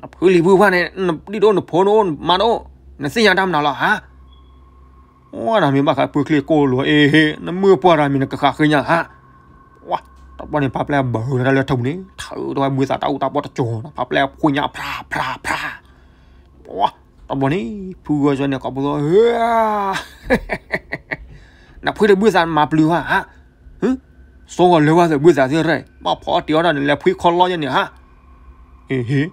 နဖုလံၤဖုဖၣ်န့ၣ် နဒံၣ်တအိၣ် နဖိတအိၣ် နမါတအိၣ်, နသ့ၣ်ညါတၢ်မနုၤလီၤဧါ. ဝဲဒၣ်မ့ၢ်ဘၣ်ဃးဖုချံၣ်ကိၢ်လိာ် အ့ဟ့ နမုၢ်ပှၢ်တၢ်မံၤနကဃၣ်ဃ့ညါဧါ. ဝဲ တဘျီန့ၣ် ဖးပျဲၢ်ဘၢၣ်လၢတၢ်လၢထီပူၤန့ၣ် ထုးထီၣ်ဝဲဘုသးတၢ်အူတၢ်ပီတကၠီၤနီၤ, ဖးပျဲၢ်ဖှိၣ်ညါ ဖျါဖျါဖျါ. ဝဲ တဘျီန့ၣ် ဖုဂီၤကၠီန့ၣ် ကိးပသူ ဧၢ နဖှ့တဘုသးမၤပျုၤဘၣ်ဧါ. စိဂီၤလၢဝဲသ့ၣ်ဘုသးသ့ၣ်ရဲၣ် ဘၣ်ဖီအီၣ်တ့ၤအီၣ်တၢ်န့ၣ် လဲၤဖှ့ခီလီယဲန့ၣ်ဧါ. အ့ဟ့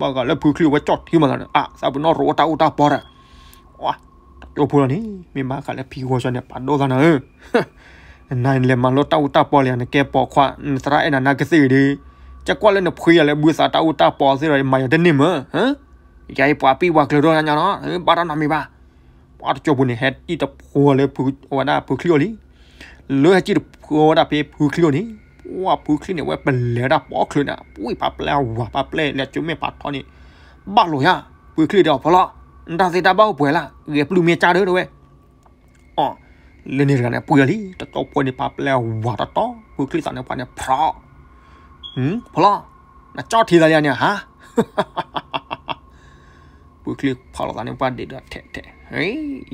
ဘၣ်ဃးလၢဖုချံၣ်ဝဲကၠီၣ်ထံမးသးန့ၣ် အါ သးပ့ၤနီၣ်ရိးတၢ်အူတၢ်ပီဒီး တကၠိဖိလီၤန့ၣ် မ့ၢ်ဘၣ်ဃးလၢဖံဂီၤကၠီန့ၣ် ပာ်ဒိၣ်သးနၤဧၢ. နၤနလဲၤမၤလိတၢ်အူတၢ်ပီလံ နကဲပိာ်ခွါ နသရၣ်အဲၣ်နၤနါကသ့ၣ်ဂ့ၤဒီး ကကွၢ်လၢနဖှ့ယၤလၢဘုသးတၢ်အူတၢ်ပီသ့ၣ်ဒီး မၤယၤတန့ၢ်မၢ်. ယၤအံၤပှၤပံၢ်ပှၤကျၢၤဒိၣ်ညါနီၤ ဘၣ်တၢ်နီတမံၤဘၣ်. ပှၤတကၠိဖိန့ၣ် ဟဲစံၣ်တဖိလၢဝဲဒၣ်ဖုချံၣ်အအိၣ်လံ. လၢဟဲစံၣ်တဖိဝဲဒၣ်ဖဲဖုချံၣ်အအိၣ်န့ၣ် ပှၤဖုချံၣ်န့ၣ် ဝဲပလဲၤဝဲဒၣ်ပိာ်ချုးန့ၣ် ပှံၢ်ဖးပျဲၢ်ဝၤ ဖးပျဲၢ်လဲၤကၠိမဲာ်ဖးထီန့ၣ် ဘၣ်လိာ်ယါ. ဖုချံၣ်တဲအီၤ ဖီလီၤ နတၢ်သ့တၢ်ဘၣ်အိၣ်ပှဲၤလၢ ဂဲၤပျုၢ်မ့ၢ်ကၢ်ဒီးတဲဝဲ အီၤ လၢန့ၣ်တဂၤန့ၣ် ပှံၢ်အီၤလံ တကၠိဖိန့ၣ် ဖးပျဲၢ်ဝၤတီတီ ဖုချံၣ်သးန့ၣ်ပှၤန့ၣ် ဖီ ဖီလီၤ နကၠီၣ်ထံသးလံန့ၣ်ဧါ. ဖုချံၣ်ဖီလီၤသးန့ၣ် ပှၤဒ့ဒီးထဲထဲ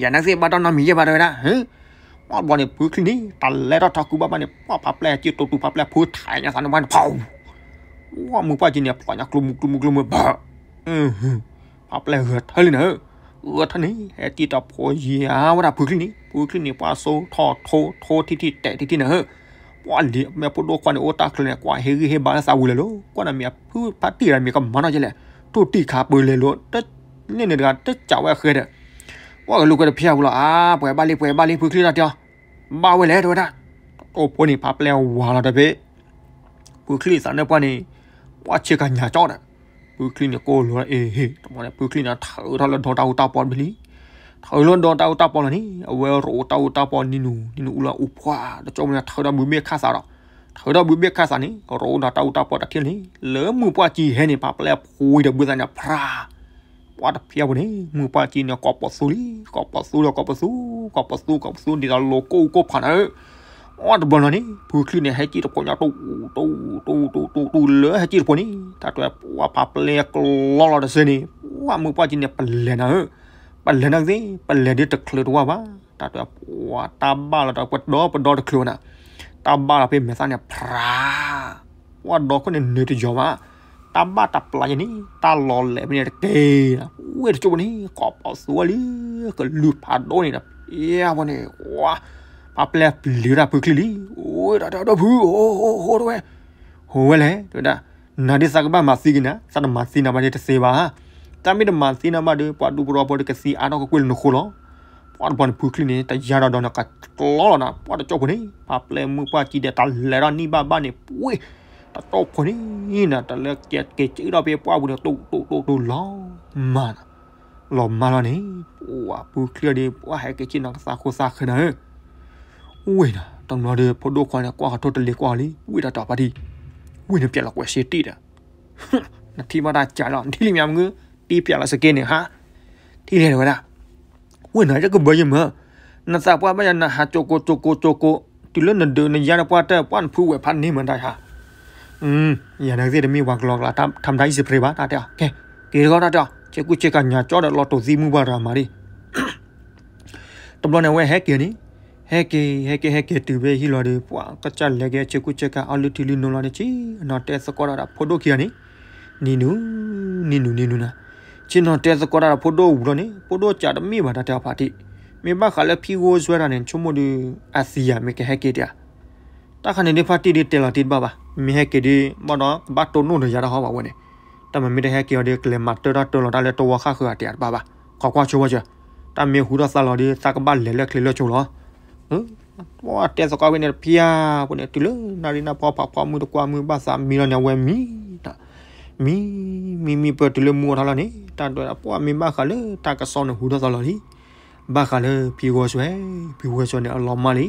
ယၤနကသ့ၣ်ဘၣ်တၢ်နီတမံၤယဲၢ်ဘၣ်တဲဝဲဒၣ်. ပှၤတဘျီန့ၣ် ဖုချံၣ်န့ၣ် တၢ်လဲၤထီၣ်ထီကူဘၣ်ဘၣ်န့ၣ် ပှၤဖးပျဲၢ်စံၣ်တိၤတူၤ ဖးပျဲၢ်ဖိထးညါသးန့ၣ်ပှၤန့ၣ် ဖီ ပှၤမုၢ်ပှၢ်ကံန့ၣ် ဖျိညါကျိမုကျိမုကျိမုဘၣ် ဖးပျဲၢ်ဂဲၤထၢလံနၤဧၢ. ဂဲၤထၢန့ၣ် ဟဲစံၣ်တဖိယံၤဧါဝဲဒၣ်ဖုချံၣ်န့ၣ် ဖုချံၣ်န့ၣ် ပှၤစိထိထိထိထံထံတဲာ်ထံထံနၤဧၢ. ပှၤလံၤမ့ၢ်ဖိဒိၣ်ခွါန့ၣ် အိၣ်တၢ်ချၢန့ၣ် ကွၢ်ဟ့ၣ်ဂံၢ်ဟ့ၣ်ဘါလၢသးဝံၤလၢာ်လီၤ. ကွၢ်နၤမ့ၢ်အဖုဖးတံၢ်တဂၤမ့ၢ်ကမၤနီၣ်ကလဲၣ် ထိၣ်တံၢ်ခးပၢၤလဲၤလိာ် တန့ၢ်န့ၣ်တဂၤ တစးဝဲအဃဲဒီး ပှၤကလူၤကွဲတဖျဲၣ်ပူၤလီၤ. အါ ပှဲၤဘၣ်လံ ပှဲၤဘၣ်လံ ဖုချံၣ်တၢ်တဲအီၤ ဘၣ်ဝဲလဲၣ်တဲဝဲဒၣ်. တကၠိဖိန့ၣ် ဖးပျဲၢ်ဝၤလီၤဒီးဖဲ ဖုချံၣ်သးန့ၣ်ပှၤန့ၣ် ပှၤဆ့ကၤညါကၠီဒီး ဖုချံၣ်န့ၣ်ကိၢ်လိာ်အ့ဟ့ၣ် တဘျီန့ၣ် ဖုချံၣ်န့ၣ် ထုးထီၣ်လၢဒီတၢ်အူတၢ်ပီတဘ့ၣ်လံ. ထုးလၢဒီတၢ်အူတၢ်ပီလီၤန့ၣ် အဝဲရိးတၢ်အူတၢ်ပီနံၤနူၤ နံၤနူၤအူလၢအူပှၢ် တကၠိဖိန့ၣ် ထုးဒီးဘုဘ့ၣ်ခၣ်သးဒီး ထုးဒီးဘုဘ့ၣ်ခၣ်သးန့ၣ် ရိးဒီးတၢ်အူတၢ်ပီတထံၣ်န့ၣ် လၢမုၢ်ပှၢ်ကံဟဲန့ၣ် ဖးပျဲၢ်ဖှိဒီးဘုသးန့ၣ် ဖျါ ပှၤတဖျဲၣ်ပူၤန့ၣ် မုၢ်ပှၢ်ကံန့ၣ် ကိးပသူလံ ကိးပသူဒီးကိးပသူ ကိးပသူ ကိးပသူ ဒ်သိးလိၤကိၢ်အူကိၢ်ဖးနၤဧၢ. အီၤတဘျီလီၤန့ၣ် ဖုချံၣ်န့ၣ် ဟဲစံၣ်တဖိညါ တူတူတူတူတူတူ လၢဟဲစံၣ်တဖိန့ၣ် တၢ်တဲပှၤဖးပျဲၢ်ကျီလီၤတစဲးန့ၣ် ပှၤမုၢ်ပှၢ်ကံန့ၣ် ပလဲၤနၤဧၢ. ပလဲၤနၤကသ့ ပလဲၤဒ်တချုးတဝၢ်ဘၣ် တၢ်တဲပှၤတၢ်ဘၣ်လီၤဒီးပဒီပဒီတချုးဝဲနၤ တၢ်ဘၣ်လီၤဖဲမဲာ်သၣ်န့ၣ် ဖျါ ပှၤဒီခိၣ်န့ၣ်နုာ်တယီၤဘၣ် တၢ်ဘၣ်တပျၢ်ယဲန့ၣ် တၢ်လီၤလဲၤဖဲန့ၣ်တက့ၢ်လီၤ. ဝဲတကၠိဖိန့ၣ် ကိးပသူဝဲလံ ကလုၢ်ဖးဒိၣ်န့ၣ်ဒီး ဖဲအဝဲန့ၣ် ပှၤ ဖးပျဲၢ်ပျံၤဝဲဒၣ်ဖုချံၣ်လံ. အိၣ် တၢ်တဲဒီဖု အိၣ်အိၣ်အိၣ်တဝဲ ဟိဝဲလဲၣ် တဲဝဲဒၣ်. နၤဒ်သးကဘၣ်မၤသံက့ၤနၤ သးတမၤသံနၤဘၣ်ဒ်တသ့ဘၣ်. တၢ်မ့ၢ်တမၤသံနၤဘၣ်ဒီး ပှၤဒူပဒီဖိတကသံအါထီၣ်ကကွံာ်လၢနဃိလီၤ. ပှၤတဘျီန့ၣ် ဖုချံၣ်န့ၣ် တယါဒီးဒီးနကကျီလီၤနၤ ပှၤတကၠိဖိန့ၣ် ဖးပျဲၢ်မုၢ်ပှၢ်ကံဒီး တၢ်လဲၤထီၣ်နံၣ်ဘၣ်ဘၣ်န့ၣ် ပှ့ၤ တကၠိဖိန့ၣ်နၤ တၢ်လၢကက့ၤက့ၤဒီးဖဲပှၢ်ပူၤန့ၣ် တူတူတူတူလီၤမၢ်နၤ လီၤမၢ်လီၤန့ၣ် ပှၤဖုချံၣ်ဒီး ပှၤဟဲက့ၤက့ၤနီၢ်ကသးခိၣ်သးဃၢၤနၤဧၢ. ဝ့ၢ်နၤ တနီၤဒီး ဖိဒိၣ်ခွါန့ၣ် ကွၢ်ဃီထိၣ်တလ့ၤကွၢ်လံ ဝ့ၢ်တၢ်တီၤဖါတံၢ် ဝ့ၢ်နပျဲလီၤကွဲးစ့တံၢ်ဒီး နထံၣ်ဘၣ်တၢ်ကၢ်လီၤ နထံၣ်လံမ့ၢ်မုၢ် တံၢ်ပျဲလီၤစက့န့ၣ်ဟါ ထံၣ်လဲၣ်တဝဲဒၣ်. ဝ့ၢ်နၤ ယကဘၢယမၢ နသးပှၢ်ဘၣ်ယၤနဟးကၠိကိကၠိကိကၠိကိ တုၤလၢနဒုးနယါနပှၢ်တၢၢ် ပှၢ်နဖုဝဲၢ်ဖးန့ၢ်မၢတၢ်ဟါ ယၤနကသ့ၣ်တမ့ၢ်ပှၤကလီကလီ ထါမတၤအံၣ်စရ့ဘၣ် တၢ်တဲအီၤ ကဲ က့ၤတဂီၢ်တၢ်တဲအီၤ ဆ့ကူဆ့ကၤညါကၠီဒီးလီၤတိာ်သံမုၢ်ပှၢ်တဂၤမးဒံး တဘျီန့ၣ် အဝဲဟဲက့ၤန့ၣ် ဟဲက့ၤ ဟဲက့ၤ ဟဲက့ၤတုၤဖဲဟံၣ်လီၤဒီး ပှၤကစၢ်လဲၤက့ၤ ဆ့ကူဆ့ကၤအီလုၢ်ထံလုၢ်နိလီၤန့ၣ် ဆ့ၣ်နီၤတဲသကိးတၢ်ဒီးဖိဒိၣ်ခံဂၤန့ၣ် နံၤနုၤ နံၤနုၤ နံၤနုၤနၤ ဆ့ၣ်နီၤတဲသကိးတၢ်ဒီးဖိဒိၣ်ဝံၤလီၤန့ၣ် ဖိဒိၣ်ကးတမ့ၢ်ဘၣ်တၢ်တဲအီၤဖးတံၢ် မ့ၢ်ဘၣ်ဃးလၢဖံဂိၢ်စွဲတၢ်န့ၣ် ဆိကမိၣ်ဒီး အသံယၤမ့ၢ်ကဟဲက့ၤတၢ် တၢ်ခါန့ၣ်ဒ်ဖးတံၢ်ဒ်တဲလီၤတံၢ်တဘၣ်ဘၣ် မ့ၢ်ဟဲက့ၤဒ် ဘၣ်ဒီးကဘၣ်တိၢ်နီၣ်ဒီးယၤတဟီဘၣ်ဝဲန့ၣ် တၢ်မ့မ့ၢ်တဟဲက့ၤအီၤဒီး ကလဲၤမၤတၢ်တၢ်တၢ်လီၤတၢ်လၢတဝီဃၣ်ဃၢၤအတၢ်တဘၣ်ဘၣ် ခိးကွၢ်ဆိဝဲစၢၤ တၢ်မ့ၢ်ဟူထီၣ်သါလီၤဒီး သးကဘၣ်လဲၤလၢချ့လၢကၠိလီၤ ပှၤတဲသကိးဝဲန့ၣ်တဖျါ ပှၤန့ၣ် တုၤလၢနၣ်ရံၣ်နၢ်ဖီဖးဖီမုၢ်တကွၢ်မုၢ်ဘၣ်သးမံလီၤန့ၣ် အဝဲမံ မံ မံ မံပၢၢ်တုၤလၢမုၢ်အိၣ်ထီၣ်လီၤန့ၣ် တၢ်ဒွဲၣ်ဒီးပှၤမ့ၢ်ဘၣ်ဃးလၢတၢ်ကစီၣ်န့ၣ်ဟူထီၣ်သါလီၤလံ ဘၣ်ဃးလၢဖံဂီၤစွဲ, ဖံဂီၤစွဲန့ၣ်အလီၤမၢ်လံ. လီ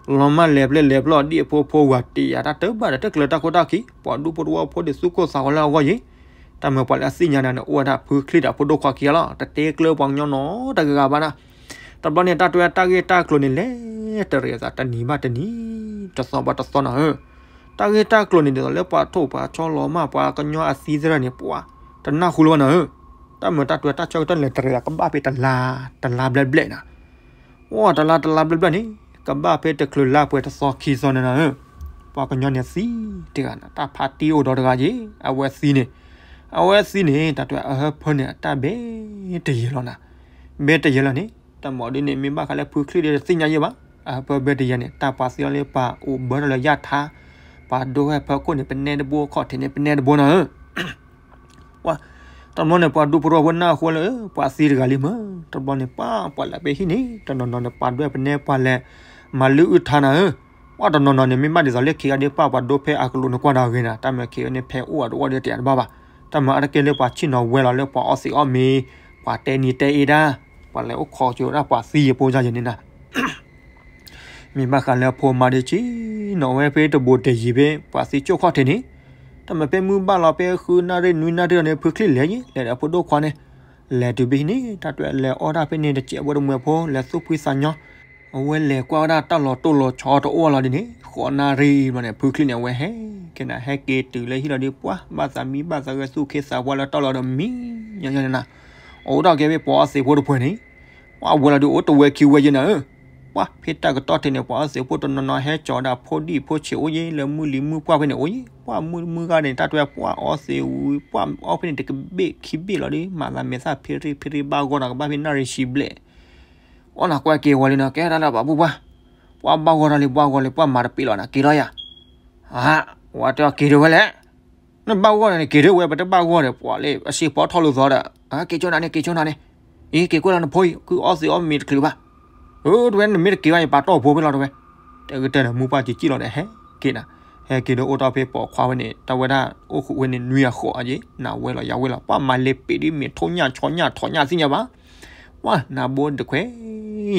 ၤမၢ်လဲၤပျဲၢ်လဲၤပျီၢ်ဒ်အဖိဖိဝၤတ့ၢ်ယၤတၢ်တဘၣ်ဒီးတၢ်ကျၢၤတၢ်ခိၣ်တၢ်ခံ, ပှၤဒူဖိတဝီဖိဒ်သူၣ်ကိၢ်သးဂီၤလၢအဂီၢ်ယံၤ, တၢ်မၤပှၤလၢအသ့ၣ်ညါနၤန့ၣ် အိၣ်ဝဲဒၣ်ဖုချံဒီးဖိဒိၣ်ခွါခံဂၤလီၤ, တတဲကျၢၤပှၤကညီနီတဂၤဂၤဘၣ်နၤ. တဘျီန့ၣ် တၢ်တွဲတၢ်ဂ့ၢ်တၢ်ကျိၤန့ၣ် လဲၤတရံးအသးတနံၤဘၣ်တနံၤ, တသီဘၣ်တသီနၤဧၢ. တၢ်ဂ့ၢ်တၢ်ကျိၤန့ၣ် ဒ်သိးလၢပှၤထိၣ်ပှၤဆီလီၤမၢ်ပှၤကညီအသံသရၣ်န့ၣ် ပှၤတနၢ်ဟူလၢၤဘၣ်နၤဧၢ. တၢ်မၤတၢ်တွဲတၢ်ဆၢကတီၢ်န့ၣ် လဲၤတရံးအသးကဘၣ်ဖဲတလါ, တလါဘျဲၣ်ဘျဲၣ်နၤ. အိၣ်တလါတလါဘျဲၣ်ဘျဲၣ်န့ၣ် ကဘၣ်ဖဲတချုးလါပှဲၤတသီခံသီန့ၣ်နၤဧၢ. ပှၤကညီန့ၣ်သံတဂၤနၤ, တၢ်ဖါတံၢ်အိၣ်ဒီးတဂၤယ့ၤ, အဝဲသံန့ၣ်, အဝဲသံန့ၣ် တၢ်တွဲအဟၢဖၢန့ၣ် အတၢ်ဘဲတယဲလီၤနၤ. ဘဲတယဲလီၤန့ၣ် တၢ်မၤဒ်န့ၣ် မ့ၢ်ဘၣ်ဃးလၢဖုချံဒီးတသ့ၣ်ညါယဲဘၣ်. အဟၢဖၢဘဲတယဲန့ၣ် တၢ်ပှၤသံအီၤလၢပှၤအိၣ်ဘၢထီၣ်လၢယၣ်ထါ, ပှၤဒိဟဲဖၢခိၣ်န့ၣ် ပနဲတဘိ ခီၣ်ထံးန့ၣ် ပနဲတဘိနၤဧၢ. ပှၤ, တဘျီန့ၣ် ပှၤဒူဖိတဝီဖိနၢ်ဟူလၢ ပှၤသံတဂၤလံမၢ်, တဘျီန့ၣ် ပှၤ, ပှၤလဲၤဖဲဟံၣ်န့ၣ် တနီၤနီၤန့ၣ် ပှၤဒွဲၣ်ပနဲပှၤလဲၤမၤလုၢ်အုၣ်ထါနၤဧၢ. ပှၤတနီၤနီၤန့ၣ် မ့ၢ်ဘၣ်ဒ်သိးလၢခံဂၤဒ်ပှၤ, ပှၤဒိဖဲအကလူးန့ၣ်ကွၢ်ဒီးအဂ့ၤနၤ, တၢ်မၤခံဂၤန့ၣ် ဖဲအိၣ်အတအိၣ်ဒီးတယၤတဘၣ်ဘၣ်. တၢ်မၤအါတက့ၢ်လၢပှၤဆ့ၣ်နီၤဝဲလီၤလၢပှၤအီသံးအီမ့ၤ, ပှၤတဲနံၤတဲအ့ဒၣ်, ပှၤလဲၤအိၣ်ခိးကၠိဒၣ်ပှၤသံယဖိယါယဲန့ၣ်နၤ. မ့ၢ်ဘၣ်ဃးလၢအဖိမါဒ်ဆ့ၣ်နီၤဝဲဖဲတဘိးတယံၤဖဲ ပှၤသံကၠိၣ်ခီၣ်ထံးန့ၣ်, တၢ်မၤဖဲမုၢ်ဘၣ်လီၤဖဲဃုနၣ်ရံၣ်နွံနၣ်ရံၣ်လီၤန့ၣ် ဖုချံလဲၤယ့ၤ, လဲၤဒီးဖိဒိၣ်ခွါန့ၣ်, လဲၤတုၤဖဲဟံၣ်န့ၣ် တၢ်တွဲလဲၤအီၣ်ဒၣ်ဖဲန့ၣ်တစဲးဖိတမှဲၤဖိ လဲၤသူၣ်ဖှံသးညီ, အဝဲလဲၤကွၢ်ဝဲဒၣ်တၢ်လီၤတိၢ်လီၤဆီတအိၣ်လီၤဒ်န့ၣ် ဃိးနၣ်ရံၣ်ဘျီန့ၣ် ဖုချံန့ၣ် အဝဲဟဲက့ၤနၤ, ဟဲက့ၤတုၤလၢဟံၣ်လီၤဒီး ပှၤဘၣ်သးမံဘၣ်သးဂဲၤသူၣ်က့သးပှၢ်လၢတၢ်လီၤဒီးမံညီညီန့ၣ်နၤ, အိၣ်ဒၣ်ကဲဖဲပှၤအီသံးဖိတဖုန့ၣ်, ပှၤဝဲလီၤဒီးအိၣ်တဝဲခံဝဲယဲၢ်နၤဧၢ. ပှၤဖဲတၢ်ကတီၢ်ထဲန့ၣ် ပှၤအီသံးဖိတနီၤနီၤဟဲကၠီၤဒၣ်ဖိဒံၣ်ဖိဆံးအိၣ်ယဲၢ် လၢမုၢ်လံၤမုၢ်ပှၢ်ဖဲန့ၣ်အိၣ်ယဲၢ်, ပှၤမုၢ်မုၢ်ဂၤန့ၣ် တၢ်တွဲပှၤအီသံးဝံၤ ပှၤအီဖဲန့ၣ်တကဘ့ၣ်ခံဘ့ၣ်လီၤဒီး မၤသးမဲာ်သၣ်ဖ့ရ့ၣ်ဖ့ရ့ၣ် ဘၣ်ဂီၢ်ဒီးကဘၣ်ဖဲနၣ်ရံၣ်ဆံဘျဲၣ်, အီနၤကွၢ်က့ၤဝဲလံနီၤ, ကဲဒၣ်လၢပှၤဘူၣ်ပှၢ်, ပှၤဘၣ်ဂီၢ်ဒီးလံ ဘၣ်ဂီၢ်လံ ပှၤမၤတပ့ၤလီၤနၤ က့ၤထီၣ်ယၤ, အ, ဝဲတဲအီၤက့ၤဒၣ်ဝဲလဲၣ်, နဘၣ်ဂီၢ်န့ၣ် က့ၤဒၣ်ဝဲ ပတဘၣ်ဂီၢ်ဒီး ပှၤလၢအစ့ဖီထီၣ်လိာ်သီဒီး, က့ၤကၠိနၤန့ၣ် က့ၤကၠိနၤန့ၣ်, အံၤ က့ၤကွၢ်လီၤနဖိအံၤ ကအီသံးအီမ့ၤတချုးဘၣ်, အၢ တဝဲ နမ့ၢ်တက့ၤဘၣ် ယပာ်တီၢ်ဖိဖဲလီၤတဝဲ, တဲကတၢၢ်န့ၣ်မူပှၢ်ကကံၣ်လီၤဒီး ဟဲက့ၤနၤ, ဟဲက့ၤဒီးအိၣ်ထီၣ်ဖဲပိာ်ခွါဝဲန့ၣ် တၢ်ဝဲဒၣ်အိၣ်ဃုာ်ဝဲန့ၣ် နွံအဃိးအယ့ၣ် နၤဝဲလီၤယၤဝဲလီၤ ပှၤမၤလဲၤပ့ၤဒ်မ့ၢ်ထိၣ်ညၣ်ဆီညၣ်ထိးညၣ်သ့ၣ်ညါဘၣ်, ပှၤနၤဘိတခွဲး,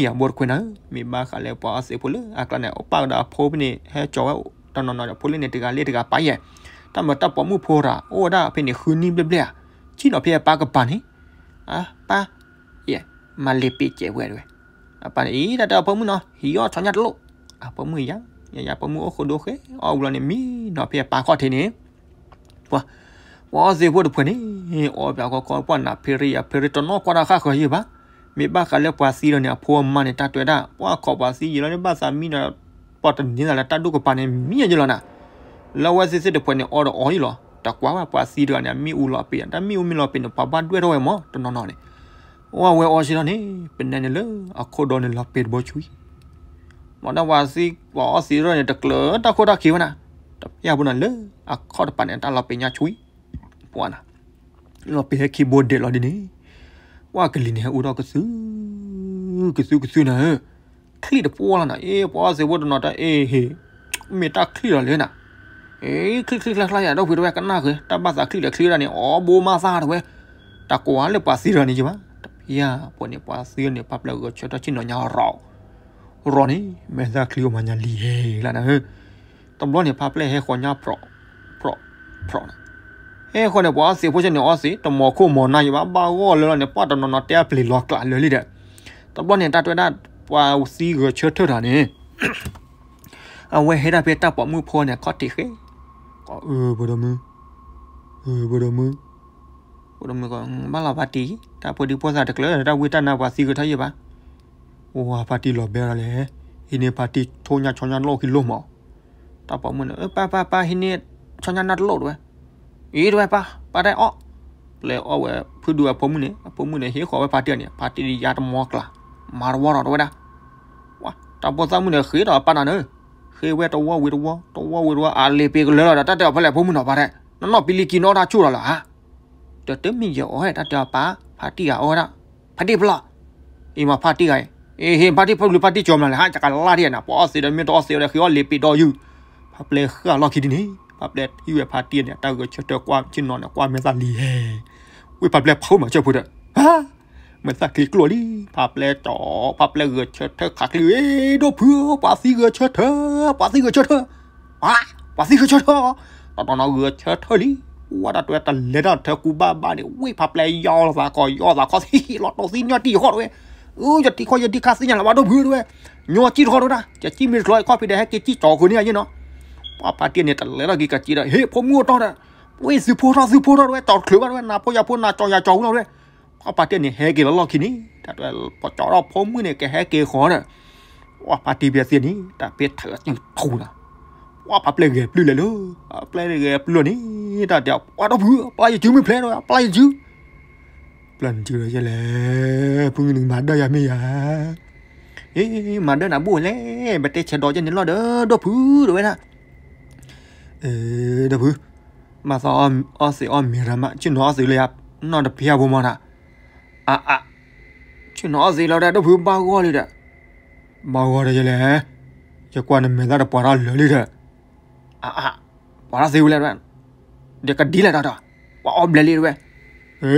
ယၤဘိတခွဲးနၤ, မ့ၢ်ဘၣ်ဃးလၢပှၤအီသံးဖိလၢအကျါန့ၣ် အိၣ်ပာ်ကဒီးအဖိဖဲန့ၣ် ဟဲကၠီၤဝဲတနီၤနီၤဒီး ဖိလၢန့ၣ်တဂၤလၢတဂၤပာ်ယဲၢ်, တၢ်မၤတၢ်ပိာ်မုၣ်ဖိတဂၤအိၣ်ဝဲဒၣ်ဖဲန့ၣ်ဃုနံၣ်ဘျဲၣ်ဘျဲၣ်ဧါ, ကံၣ်နီၤဖဲအပၢ်ကပၤန့ၣ်, အပၢ် ယဲၢ် မၤလဲၤပ့ၤကဲးဝဲတဝဲ, အပၢ်န့ၣ် အံၤ တၢ်တဲအီၤ ဖိမုၣ်နီၤ ဟံးအီၣ်ဆီညၣ်တလိၣ်, အဖိမုၣ်ယၤ, ယၤယၤဖိမုၣ်အိၣ်ဃိဒိဃဲ အီၣ်ဝံၤလီၤန့ၣ် မံနီၤဖဲအပၢ်ခီၣ်ထံးန့ၣ်, ပှၤ, ပှၤအီသံးဖိတဖုန့ၣ်, အီပၠးခီခီ ပှၤနၢ်ဖ့ရ့ယၤဖ့ရ့ တနီၤကွၢ်တၢ်ဃၣ်ဃၢၤယံၤဘၣ်, မ့ၢ်ဘၣ်ဃးလၢပှၤသံလီၤန့ၣ် အဖိအမါန့ၣ် တၢ်တွဲဒၣ် ပှၤခိးပှၤသံယံၤလီၤန့ၣ် ဘၣ်သးမံဒီး, ပှၤတန့ၢ်သးလၢတၢ်ဒူၣ်ကပၤန့ၣ် မံယံၤလီၤနၤ, လၢအဝဲသ့ၣ်သ့ၣ်တဖုန့ၣ် အီဒီးအီယံၤလီၤ, တကွၢ်ဘၣ်ပှၤသံတဂၤန့ၣ် အမ့ၣ်အူလီၤပ့ၤ တၢ်မ့ၣ်အူမ့ၢ်လီၤပ့ၤန့ၣ် ပှၤဘၣ်ဒွဲၣ်ထီၣ်ဝဲမး တနီၤနီၤန့ၣ်, အီဝဲအီဆံလီၤန့ၣ် ပနဲန့ၣ်လၢအခိၣ်ဒီန့ၣ်လီၤပ့ၤတဘိဆွံ မ့ၢ်ဒၣ်ပှၤသံ ပှၤအီသံးရၢၣ်န့ၣ် တကျၢၤတၢ်ခိၣ်တၢ်ခံဝဲနၤ, တဖျၢၣ်ဖိန့ၣ်လၢအခိၣ်တပၤန့ၣ် တၢ်လီၤပ့ၤညါဆွံ, ပှၤနၤ, လီၤပ့ၤဟဲခံဘိဒဲးလီၤဒ်န့ၣ်, ပှၤကလံၤန့ၣ် ဟဲအူထီၣ်ကသု, ကသုကသုနၤဧၢ, ချံၣ်တပှီၢ်လီၤနၤ, အ့ ပှၤအီသံးဖိတနီၤတၢ်အ့ဟ့ၣ်, မ့ၢ်တၢ်ချံၣ်လီၤလဲၣ်နၤ, အ့ ချံၣ်ချံၣ်ချါချါယၤ ဒီပုၢ်ဝဲၢ်ကနၣ်ဃုာ် တၢ်ဘၣ်သးချံၣ်ဒီးချံၣ်ဒၣ်န့ၣ် အီဘိမးသၣ်တဝဲ, တကွၢ်လၢပှၤသံတဂၤန့ၣ်ယံၤဘၣ်, တဖျၢၣ်ဖိန့ၣ် ပှၤသံန့ၣ် ပှၤပျဲၢ်ဂဲၤဆၢထၢၣ်ဆ့ၣ်နီၤညါရီၤ ရီၤန့ၣ် မဲာ်သၣ်ချံအိၣ်မးညါလံဟဲလၢနၤဧၢ, တဘျီန့ၣ် ဖါပျဲၢ်ဟဲဃီၤညါဖြီး, ဖြီး, ဖြီးနၤ, ဟဲဃီၤန့ၣ် ပှၤအီသံးဖိဆ့ၣ်န့ၣ် အီသံး တမီၤခိၣ်မီၤနါယံၤဘၣ် ဘၣ်ဂီၢ်လၢလီၤန့ၣ် ပှၤတနီၤနီၤတဲအပျ့ၤလီၤကျးလၢာ်လံဒီး, တဘျီန့ၣ် တၢ်တဲဝဲဒၣ် ပှၤသံဂဲၤဆၢထၢၣ်တဂၤန့ၣ် အဝဲဟဲဒၣ်ဖဲတၢ်ပိာ်မုၣ်ဖိန့ၣ် ခီၣ်ထံးဃဲ, အၢ ဖိဒိၣ်မုၣ်, အၢ ဖိဒိၣ်မုၣ်, ဖိဒိၣ်မုၣ်ကီး ဘၣ်လီၤဖါတံၢ်, တၢ်ဖိဒံဖိသၣ်တကျၢၤ တၢ်ဝံတၢ်နါပှၤသံဂဲၤထၢၣ်ယံၤဘၣ်, အိၣ်ဝဲဖါတံၢ်လီၤဘဲလီၤလဲၣ်, ဟံးန့ၢ်ဖါတံၢ်ထိၣ်ညၣ်ဆီညၣ်လိၣ်ခံလိၣ်မး, တၢ်ပိာ်မုၣ်န့ၣ် ပၢ်ပၢ်ပၢ် ဟံးန့ၢ်ဆီညၣ်နၢ်တလိၣ်တဝဲ, အံၤတဝဲပၢ် ပၢ်တၢ်အီၣ်, ပျဲအီၣ်ဝဲဖုဒုးအဖိမုၣ်န့ၣ် အဖိမုၣ်န့ၣ် ဟ့ၣ်ဃီၤဝဲဖါတံၢ်န့ၣ် ဖါတံၢ်ဒ်ယါတမီၤကျၢ်, မၤတဝီထီၣ်တဝဲဒၣ်, တၢ်ဖိသၣ်မုၣ်န့ၣ် ဃ့ထီၣ်အပၢ်နၤန့ၣ်, ဃ့ဝဲတဝီဝံၤတဝီ, တဝီဝံၤတဝီ အလံာ်ပ့ၤကလၢာ်လီၤဒီး တၢ်တဲအီၤဖဲလဲၣ်ဖိမုၣ်နီၤ ပၢ်တဲ, နနီၢ်ပံလံကံနီၣ်တၢ်ဆူၣ်လီၤလၢၤဧါ, ဒီးတမ့ၢ်ယဲၢ်အီၣ်ဟဲ တၢ်တဲအီၤပၢ်, ဖါတံၢ်ဂၤအီၣ်ဝဲဒၣ်, ဖါတံၢ်ဖျီၣ်, အံၤမးဖါတံၢ်ဂၤအံၤ, အ့ၣ် ဟ့ၣ်ဖါတံၢ်ဖျီၣ်ဘျုးဖါတံၢ်ကၠီမနုၤလဲၣ် ဟါ ကကလါဒံးနၤ ပှၤအီသံးဒီးမ့ၢ်တအီသံးဒီး ဃ့အီၣ်လံာ်ပ့ၤဒီးယုၢ်, ဖါပျဲၢ်ဃာ်လီၢ်ခံဒ်န့ၣ်, ဖါပျဲၢ်ဟံးဝဲဖါတံၢ်န့ၣ် တၢ်ဂဲၤဆၢထၢၣ်ကွၢ်ဆ့ၣ်နီၤန့ၣ် ကွၢ်မဲာ်သၣ်လံဟဲ, ဝ့ၢ်ဖါပျဲၢ်ဖုမၤဆၢဖိဒီး, ဟါ, မဲာ်သၣ်ချံကျိလံ, ဖါပျဲၢ်ကၠီ, ဖါပျဲၢ်ဂဲၤဆၢထၢၣ်ခးချံ, အ့ ဒီပုၢ်ဖု, ပှၤသံဂဲၤဆၢထၢၣ်, ပှၤသံဂဲၤဆၢထၢၣ်, ပှၤ, ပှၤသံဂဲၤဆၢထၢၣ်, တနီၤနီၤဂဲၤဆၢထၢၣ်လံ, ဝဲတၢ်တဲတလဲၤထၢၣ်ထၢကူဘၣ်ဘၣ်န့ၣ် ဝ့ၢ်ဖါပျဲၢ်ယီလီၤသးကီး ယီသးခီသံလီၤတိၢ်သံညီတံၢ်ဃီတဝဲ, အၢ ယတံၢ်ခီယတံၢ်ခါသ့ၣ်ညါလၢၤဘၣ် ဒီပုၢ်တဝဲ, ညီကံၢ်တခီတဝဲဒၣ် ကစံၣ်မ့ၢ်တချီခီၣ်ဖံးဒီး ဟဲက့ၤစံၣ်ကၠီဃုာ်န့ၢ်ယဲနီၤ, ပှၤဖါတံၢ်န့ၣ် တလဲၤထီၣ်က့ၤကစံၣ်ဒီး ဟ့ၣ်ဖိမုၣ်အိၣ်တီၢ်ဒီး, ဝ့ၢ်သုဖိထီၣ်သုဖိထီၣ်တဝဲ ကၠီတချုးဘၣ်တဝဲ နဖိယၤဖိနၤကၠီယၤကၠီဝံၤလီၤတဝဲ, ပှၤဖါတံၢ်န့ၣ် ဟဲက့ၤလီၤလီၢ်ခံန့ၣ် တၢ်တဲ ပှၤကၠီထီၣ်ဖိမုၣ်န့ၣ် ကဟဲက့ၤဃီဒီး, ပှၤဖါတံၢ်ဖဲသ့ၣ်န့ၣ် တၢ်ဖ့ထၢၣ်အစုထူလီၤ, ပှၤဖါပျဲၢ်ဂဲၤပျုၢ်လဲၤလၢ, ပျဲၢ်ဂဲၤပျုၢ်န့ၣ် တၢ်တဲ ပှၤဒီပုၢ် ပျၢ်ယစုမ့ၢ်ဖျဲးတဝဲ ပျၢ်ယစု ပျၢ်နစုဒီးယဲလဲၣ်, ဖုမုၢ်နကမၤဒၢယၤမ့ၢ်ယၤ, အ့ မၤဒၢနၤဘိၣ်လဲၣ်, ပတဲဆဲးဒီးယဲန့ၣ်လီၤဒီး ဒီပုၢ်တဝဲဒၣ်, အ့ ဒီပုၢ်, ဘၣ်သးအီၣ်သ့းအီၣ်မ့ၤရၤမး ဆ့ၣ်နီၤအီၣ်သ့းလၢယၤ, နီၢ်တဖျၢၣ်ဖိမီၤနၤ, အါအါ, ဆ့ၣ်နီၤအီၣ်သ့းလီၤဒီး ဒီပုၢ်ဘၣ်ဂီၢ်လံဒီး, ဘၣ်ဂီၢ်ဒီးယဲလဲၣ်, ယကွၢ်နမဲာ်သၣ်တပှၤထီၣ်လၢာ်လံဒီး, အါအါ, ပှၤထီၣ်သ့ဝဲလဲၣ်တဝဲ ဒီးကဒ်လဲၣ်ဒီး, ပှၤအီၣ်ဘျဲၣ်လံတဝဲ,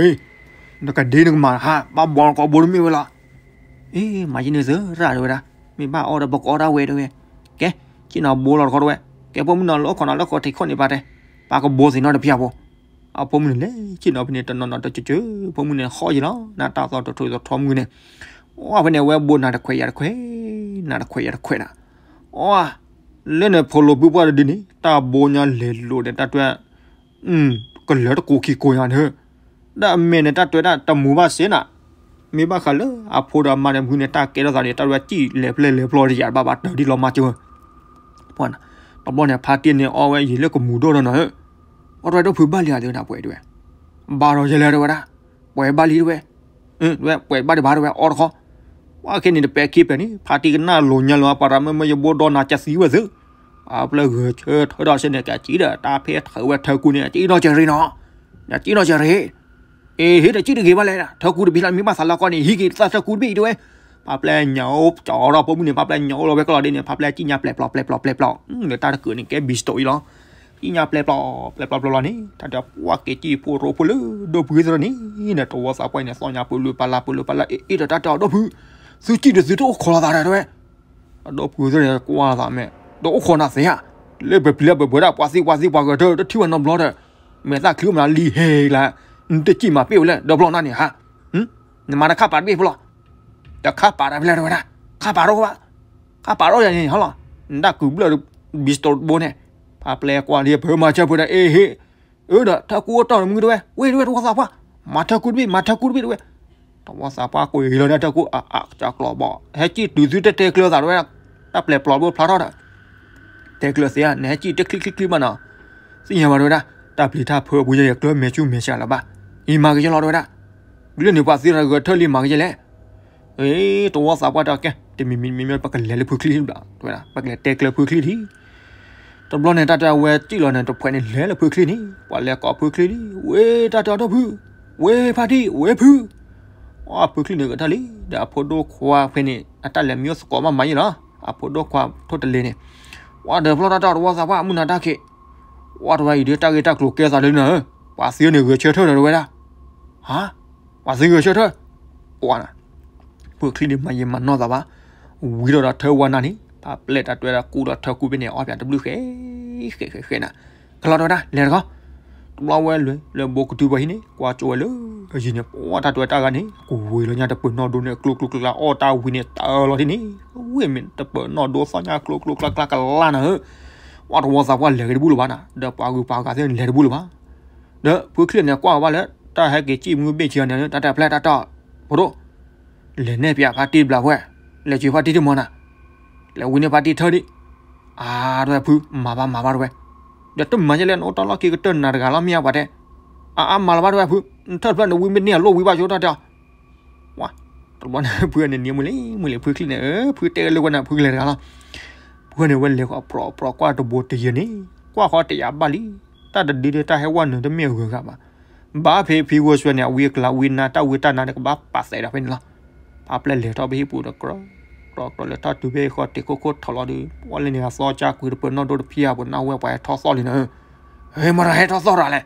နကဒ်နကမၤဟး ဘၣ်ဘီကီးဘိတမ့ၢ်ဝဲလီၤ, အ့ မၤယန့ၣ်သရၣ်တဝဲဒၣ်, မ့ၢ်ဘၣ်အီၣ်ဒီးပကအီၣ်ဒၣ်ဝဲတဝဲ, ကဲ, ဆ့ၣ်နီၤဘိလီၤတခီတဝဲ, ကဲ ဖိမုၣ်နီၤလၢအိၣ်ခိးနီၤလၢခိးထံးခိၣ်န့ၣ်ပာ်တဲ, ပာ်ကဘိသ့ၣ်နီတဖျၢၣ်ဖိ, အဖိမုၣ်န့ၣ်လဲၤဆ့ၣ်နီၤဖဲန့ၣ် တနီၤနီၤတကၠၢ်ကၠၢ် ဖိမုၣ်န့ၣ်ဃီယံၤလီၤ နတၢ်သီတထူသထီမုၢ်န့ၣ်, အဖဲန့ၣ် အဝဲဘိနၤတခွဲးယၤတခွဲး, နၤတခွဲးယၤတခွဲးနၤ, အ လၢန့ၣ်ဖိလိာ်ဘုပှၢ်တဒုန့ၣ် တၢ်ဘိညါလဲၤလိာ်န့ၣ် တၢ်တဲ ကလၢတကိးခံကိးညါန့ၣ်, ဒီးအမဲာ်န့ၣ် တၢ်တဲဒၣ်တမူဘၣ်စ့နၤ, မ့ၢ်ဘၣ်ဃးလၢအဖိဒီးအမါန့ၣ် မုၢ်န့ၣ် တၢ်ကဲထီၣ်သးန့ၣ် တၢ်တဲဝဲစံၣ်လဲၤဖျဲၣ်လဲၤဖျီတယၤဘၣ်ဘၣ် တၢ်ဒ်လီၤမၢ်ကၠိဝဲ, တဘျီန့ၣ် ဖါတံၢ်န့ၣ်အီၣ်ဝဲယံာ်လၢကမူၤဒိၣ်ဒီးနီၤ, အီၣ်တဝဲဒိၣ်ဖုဘၣ်လံဧါ သ့ၣ်နၤပှဲၤတဝဲ, ဘၣ်ဒီးယဲလဲၣ်တဝဲဒၣ်, ပှဲၤဘၣ်လံတဝဲ, ဝဲပှဲၤဘၣ်တဘၣ်တဝဲ အီၣ်တခီ, ပှၤခဲန့ၣ်တပဲာ်ခံပဲာ်န့ၣ် ဖါတံၢ်ကနၣ်လိၤညါလီၤ ပှၤတၢ်မ့မ့ၢ်ယဘိဒီးနၤကသံဝဲသု, အပျဲၢ်ဂဲၤဆၢထၢၣ်ဒီးစ့န့ၣ် ကစံၣ်ဒီး တၢ်ဖဲထၢၣ်ဝဲ ထၢကူန့ၣ် ကစံၣ်နီၢ်ကရ့နီၤ, ကစံၣ်နီၢ်ကရ့, အ့ ဟ့ၣ်တစံၣ်တဂ့ၤဘၣ်လဲၣ် ထၢကူတဘ့ၣ်လီၤ မ့ၢ်ဘၣ်သးလီၤကီၢ်န့ၣ် ဟံးက့ၤသၢထၢကူတဘ့ၣ်အံၤတဝဲ, ဖါပျဲၢ်ညၣ်အိၣ်ကၠီဒီးဖိမုၣ်န့ၣ် ဖါပျဲၢ်ညၣ်အိၣ်လီၤဝဲကလီၤဒ်န့ၣ် ဖါပျဲၢ်ကံၣ်ညါပျဲၤပျီပျဲၤပျီပျဲၤပျီ, ဒီးတၢ်တကုးန့ၣ် ကဲဘံစတိးအံၤလီၤ, ကံၣ်ညါပျဲၤပျီပျဲၤပျီပျဲၤပျီန့ၣ် တၢ်တဲပှၤက့ၤကံၣ်ဖိရိဖိလၢ ဒိၣ်ဖုသရၣ်န့ၣ် ဒီးတဝီသးပှၢ်န့ၣ် သီၣ်ညါပလူၤပလၤပလူၤပလၤ အ့ၣ်ဒီးတၢ်တဲအီၤ ဒီၣ်ဖု, သုစံၣ်ဒီးသုတအိၣ်ခိးလီၤသးဒီးတဝဲ အဒီပုၢ်သ့ၣ်ကွၢ်သးမဲာ်, ဒီးအိၣ်ခိးနၤသ့ဧါ, လၢပပျံၤလၢပပှဲၤဒၣ် ပှၤသံပှၤသံပှၤဂဲၤထၢၣ် တထံၣ်ဝဲနီတဘျီဒီး, မဲာ်သၣ်ချံမနုၤလံဟဲလၢ, နတစံၣ်မၤပ့ၢ်ဝဲလဲၣ် ဒီဘျီနၤန့ၣ်ဟါ, နမၤတခါပာ်တဘ့ၣ်ဖိလီၤ, တခါပာ်တၢ်ဖဲလဲၣ်တဝဲဒၣ်, ခါပာ်ထီၣ်ဘၣ်, ခါပာ်ထီၣ်ယၤန့ၣ်ဟီလီၤ, နတၢ်ကုးဘျၢၣ် ဘံစတိးတဘိန့ၣ်, ဖါပျဲၢ်ကွၢ်လံ ပမၤဆၢဖိဒီး အ့ၣ်ဟ့ၣ် အၢဒီး ထၢကူအိၣ်တီၢ်မုၢ်တဝဲ, ဝ့ၢ်တဝဲတဝီသးပှၢ်, မၤထၢကူတဘ့ၣ် မၤထၢကူတဘ့ၣ်တဝဲ, တဝီသးပှၢ်ကွံာ်လီၤန့ၣ် ထၢကူ အကၠီကျီဘီ, ဟဲစံၣ်တုၤသုတတဲကျၢၤသးတဝဲ, တၢ်ပျဲၤပျီဘိဖျါထီၣ်ဒီး, တဲကျၢၤသ့ဧါ နဟဲစံၣ်တချံချံချံဘၣ်နီၤ, သ့ၣ်ညါဘၣ်တဝဲဒၣ်, တၢ်ပျံၤတၢ်ဖုးအပူၤယဲယဲကျၢၤမဲာ်ဆူမဲာ်ဆှးလၢၤဘၣ်, အံၤမၤကယဲလီၤတဝဲဒၣ်, လၢန့ၣ်ပှၤသံတဂဲၤထၢၣ်လံမၤကယဲလဲၣ် အ့ တဝီသးပှၢ်တဲကဲ, တမံၤမံၤမံၤမံၤ ပကလဲၤလၢဖုချံဘၣ်တဝဲဒၣ်, ပကလဲၤတဲကျၢၤဖုချံထံၣ်, တဘျီန့ၣ် တၢ်တဲအဝဲစံၣ်လီၤန့ၣ် တဖှဲးန့ၣ်လဲၤလၢဖုချံန့ၣ်, ပှၤလဲၤကိးဖုချံလံ, ဝ့ၢ်တၢ်တဲအီၤဒီၣ်ဖု, ဝ့ၢ်ဖါတံၢ် ဝ့ၢ်ဖု, အဖုချံန့ၣ်ဂဲၤထၢၣ်လံ, ဒီးအဖိဒိၣ်ခွါဖဲန့ၣ် အတၢ်လဲၤမံအိၣ်သကိးမးမၤယံၤလီၤ, အဖိဒိၣ်ခွါထိၣ်တလ့ၤန့ၣ်, ဝဲဒီးဖျီၣ်တၢ်တဲအီၤတဝီသးပှၢ် မုၢ်နၤတၢ်ခံး, ဝဲတဝဲအံၤဒုးတၢ်ဂ့ၢ်တၢ်ကျိၤကဲသးဒ်န့ၣ်, ပှၤသံန့ၣ်ဂဲၤဆၢထၢၣ်ဒီးတဝဲဒၣ်, ဟါ ပှၤသံဂဲၤဆၢထၢၣ်, ပှၤနၤ, ဖုချံန့ၣ်မၤယံၤမၤနီၢ်သးဘၣ်, ဝံၤဒီးဒီးထၢဝါနၤန့ၣ် ဖါပျဲၢ်တၢ်တဲဝဲဒၣ်ကူဒီးထၢကူဖဲန့ၣ် အီၣ်ပၠးတဘျုးဃဲ, ဃဲဃဲဃဲနၤ, ကလီၤတဝဲဒၣ် လဲၤတခီ, တဘျီဝဲလဲၤလၢဘိကတုၤပှၤဟံၣ်န့ၣ် ကွၢ်ကၠိဝဲလၢအယံၤန့ၣ် ပှၤတၢ်တဲဝဲတၢ်ဂၤန့ၣ် ကဝံၤလီၤညါတပၢၤနီၣ်ဒိန့ၣ် ကျိကျိကျါကျါ အီၣ်တၢ်ဝံၤန့ၣ် တၢ်လီၤဒ်န့ၣ်, ဝ့ၢ်မ့ၢ်တပၢၤနီၣ်ဒိသီၣ်ညါကျိကျိကျါကျါကလါနၤဧၢ, ပှၤတဝီသးပှၢ်လဲၤက့ၤတဘူၣ်လၢၤဘၣ်နၤ, ဒီးပှၤဂုၤပှၤဂၤသ့ၣ်န့ၣ် လဲၤတဘူၣ်လၢၤဘၣ် ဒီးဖုချံန့ၣ် ကွၢ်ဘၣ်လၢ တၢ်ဟဲက့ၤစံၣ်မုၢ်ဘ့ၣ်ဆံးန့ၣ် တၢ်တဲဖျဲၣ်တၢ်တီၢ် ဖိဒိၣ်, လဲၤနဲၣ်ပၠးဖါတံၢ်တဘျီဝဲ, လဲၤစၢၤဖါတံၢ်တမီၤနၤ, လဲၤဝံန့ၢ်ဖါတံၢ်ထၢၣ်ဒံး, အါ တဝဲဖု မၤဘၣ်မၤဘၣ်တဝဲ, ဒီးတမၤယဲလဲၣ် နအိၣ်တၢ်လီၢ်ခံကတၢၢ်နၤတဂၤလီၤမ့ၢ်ဧါပှၤတဲ, အါအါ မၤလီၤဘၣ်တဝဲဖု, နထၢၣ်တဖျၢၣ်နဝံမ့ၢ်န့ၢ်အလိၣ်ဝံဘၣ်ဆိတၢ်တဲအီၤ ဝါ, တဘျီန့ၣ် ဖုန့ၣ်နံၤမုၢ်လံ မုၢ်လံ ဖုချံန့ၣ် ဖုတဲလၢဝဲန့ၣ် ဖုကလဲၤတဂၤလီၤ, ဖုန့ၣ်ဝဲလဲၤဃီၤဖြီဖြီကွၢ်တဘိတယဲၢ်န့ၣ်, ကွၢ်ဃီတယးဘၣ်လံ, တၢ်တဒုဒၣ်တၢ်ဟဲဝဲနုာ်တမ့ၢ်အဂုၤအဂၤဘၣ်, ဘၣ်ဖဲဖံဝဲစွဲန့ၣ် အဝံအကျါဝံနါတၢ်ဝံတၢ်နါန့ၣ် ကဘၣ်ပာ်သးဒီးဖဲန့ၣ်လီၤ, ဖါပျဲၢ်လဲၤထီၣ်ဖဲဟံၣ်ပူၤဒီး ကြၢးကြၢးလဲၤထီၣ်တုၤဖဲဃီ တ့ၢ်ခိခိၣ်ထီၣ်လီၤဒီး ပှၤလဲၤန့ၣ် အသီကၢ်ကွံာ်တပၢၤနီၣ်ဒိတဖျၢၣ်အပူၤ နၢ်ဝဲပှၤဟဲထီၣ်သီၣ်လံနၤဧၢ, ဟဲမတၤဟဲထီၣ်သီၣ်ရၤလဲၣ်,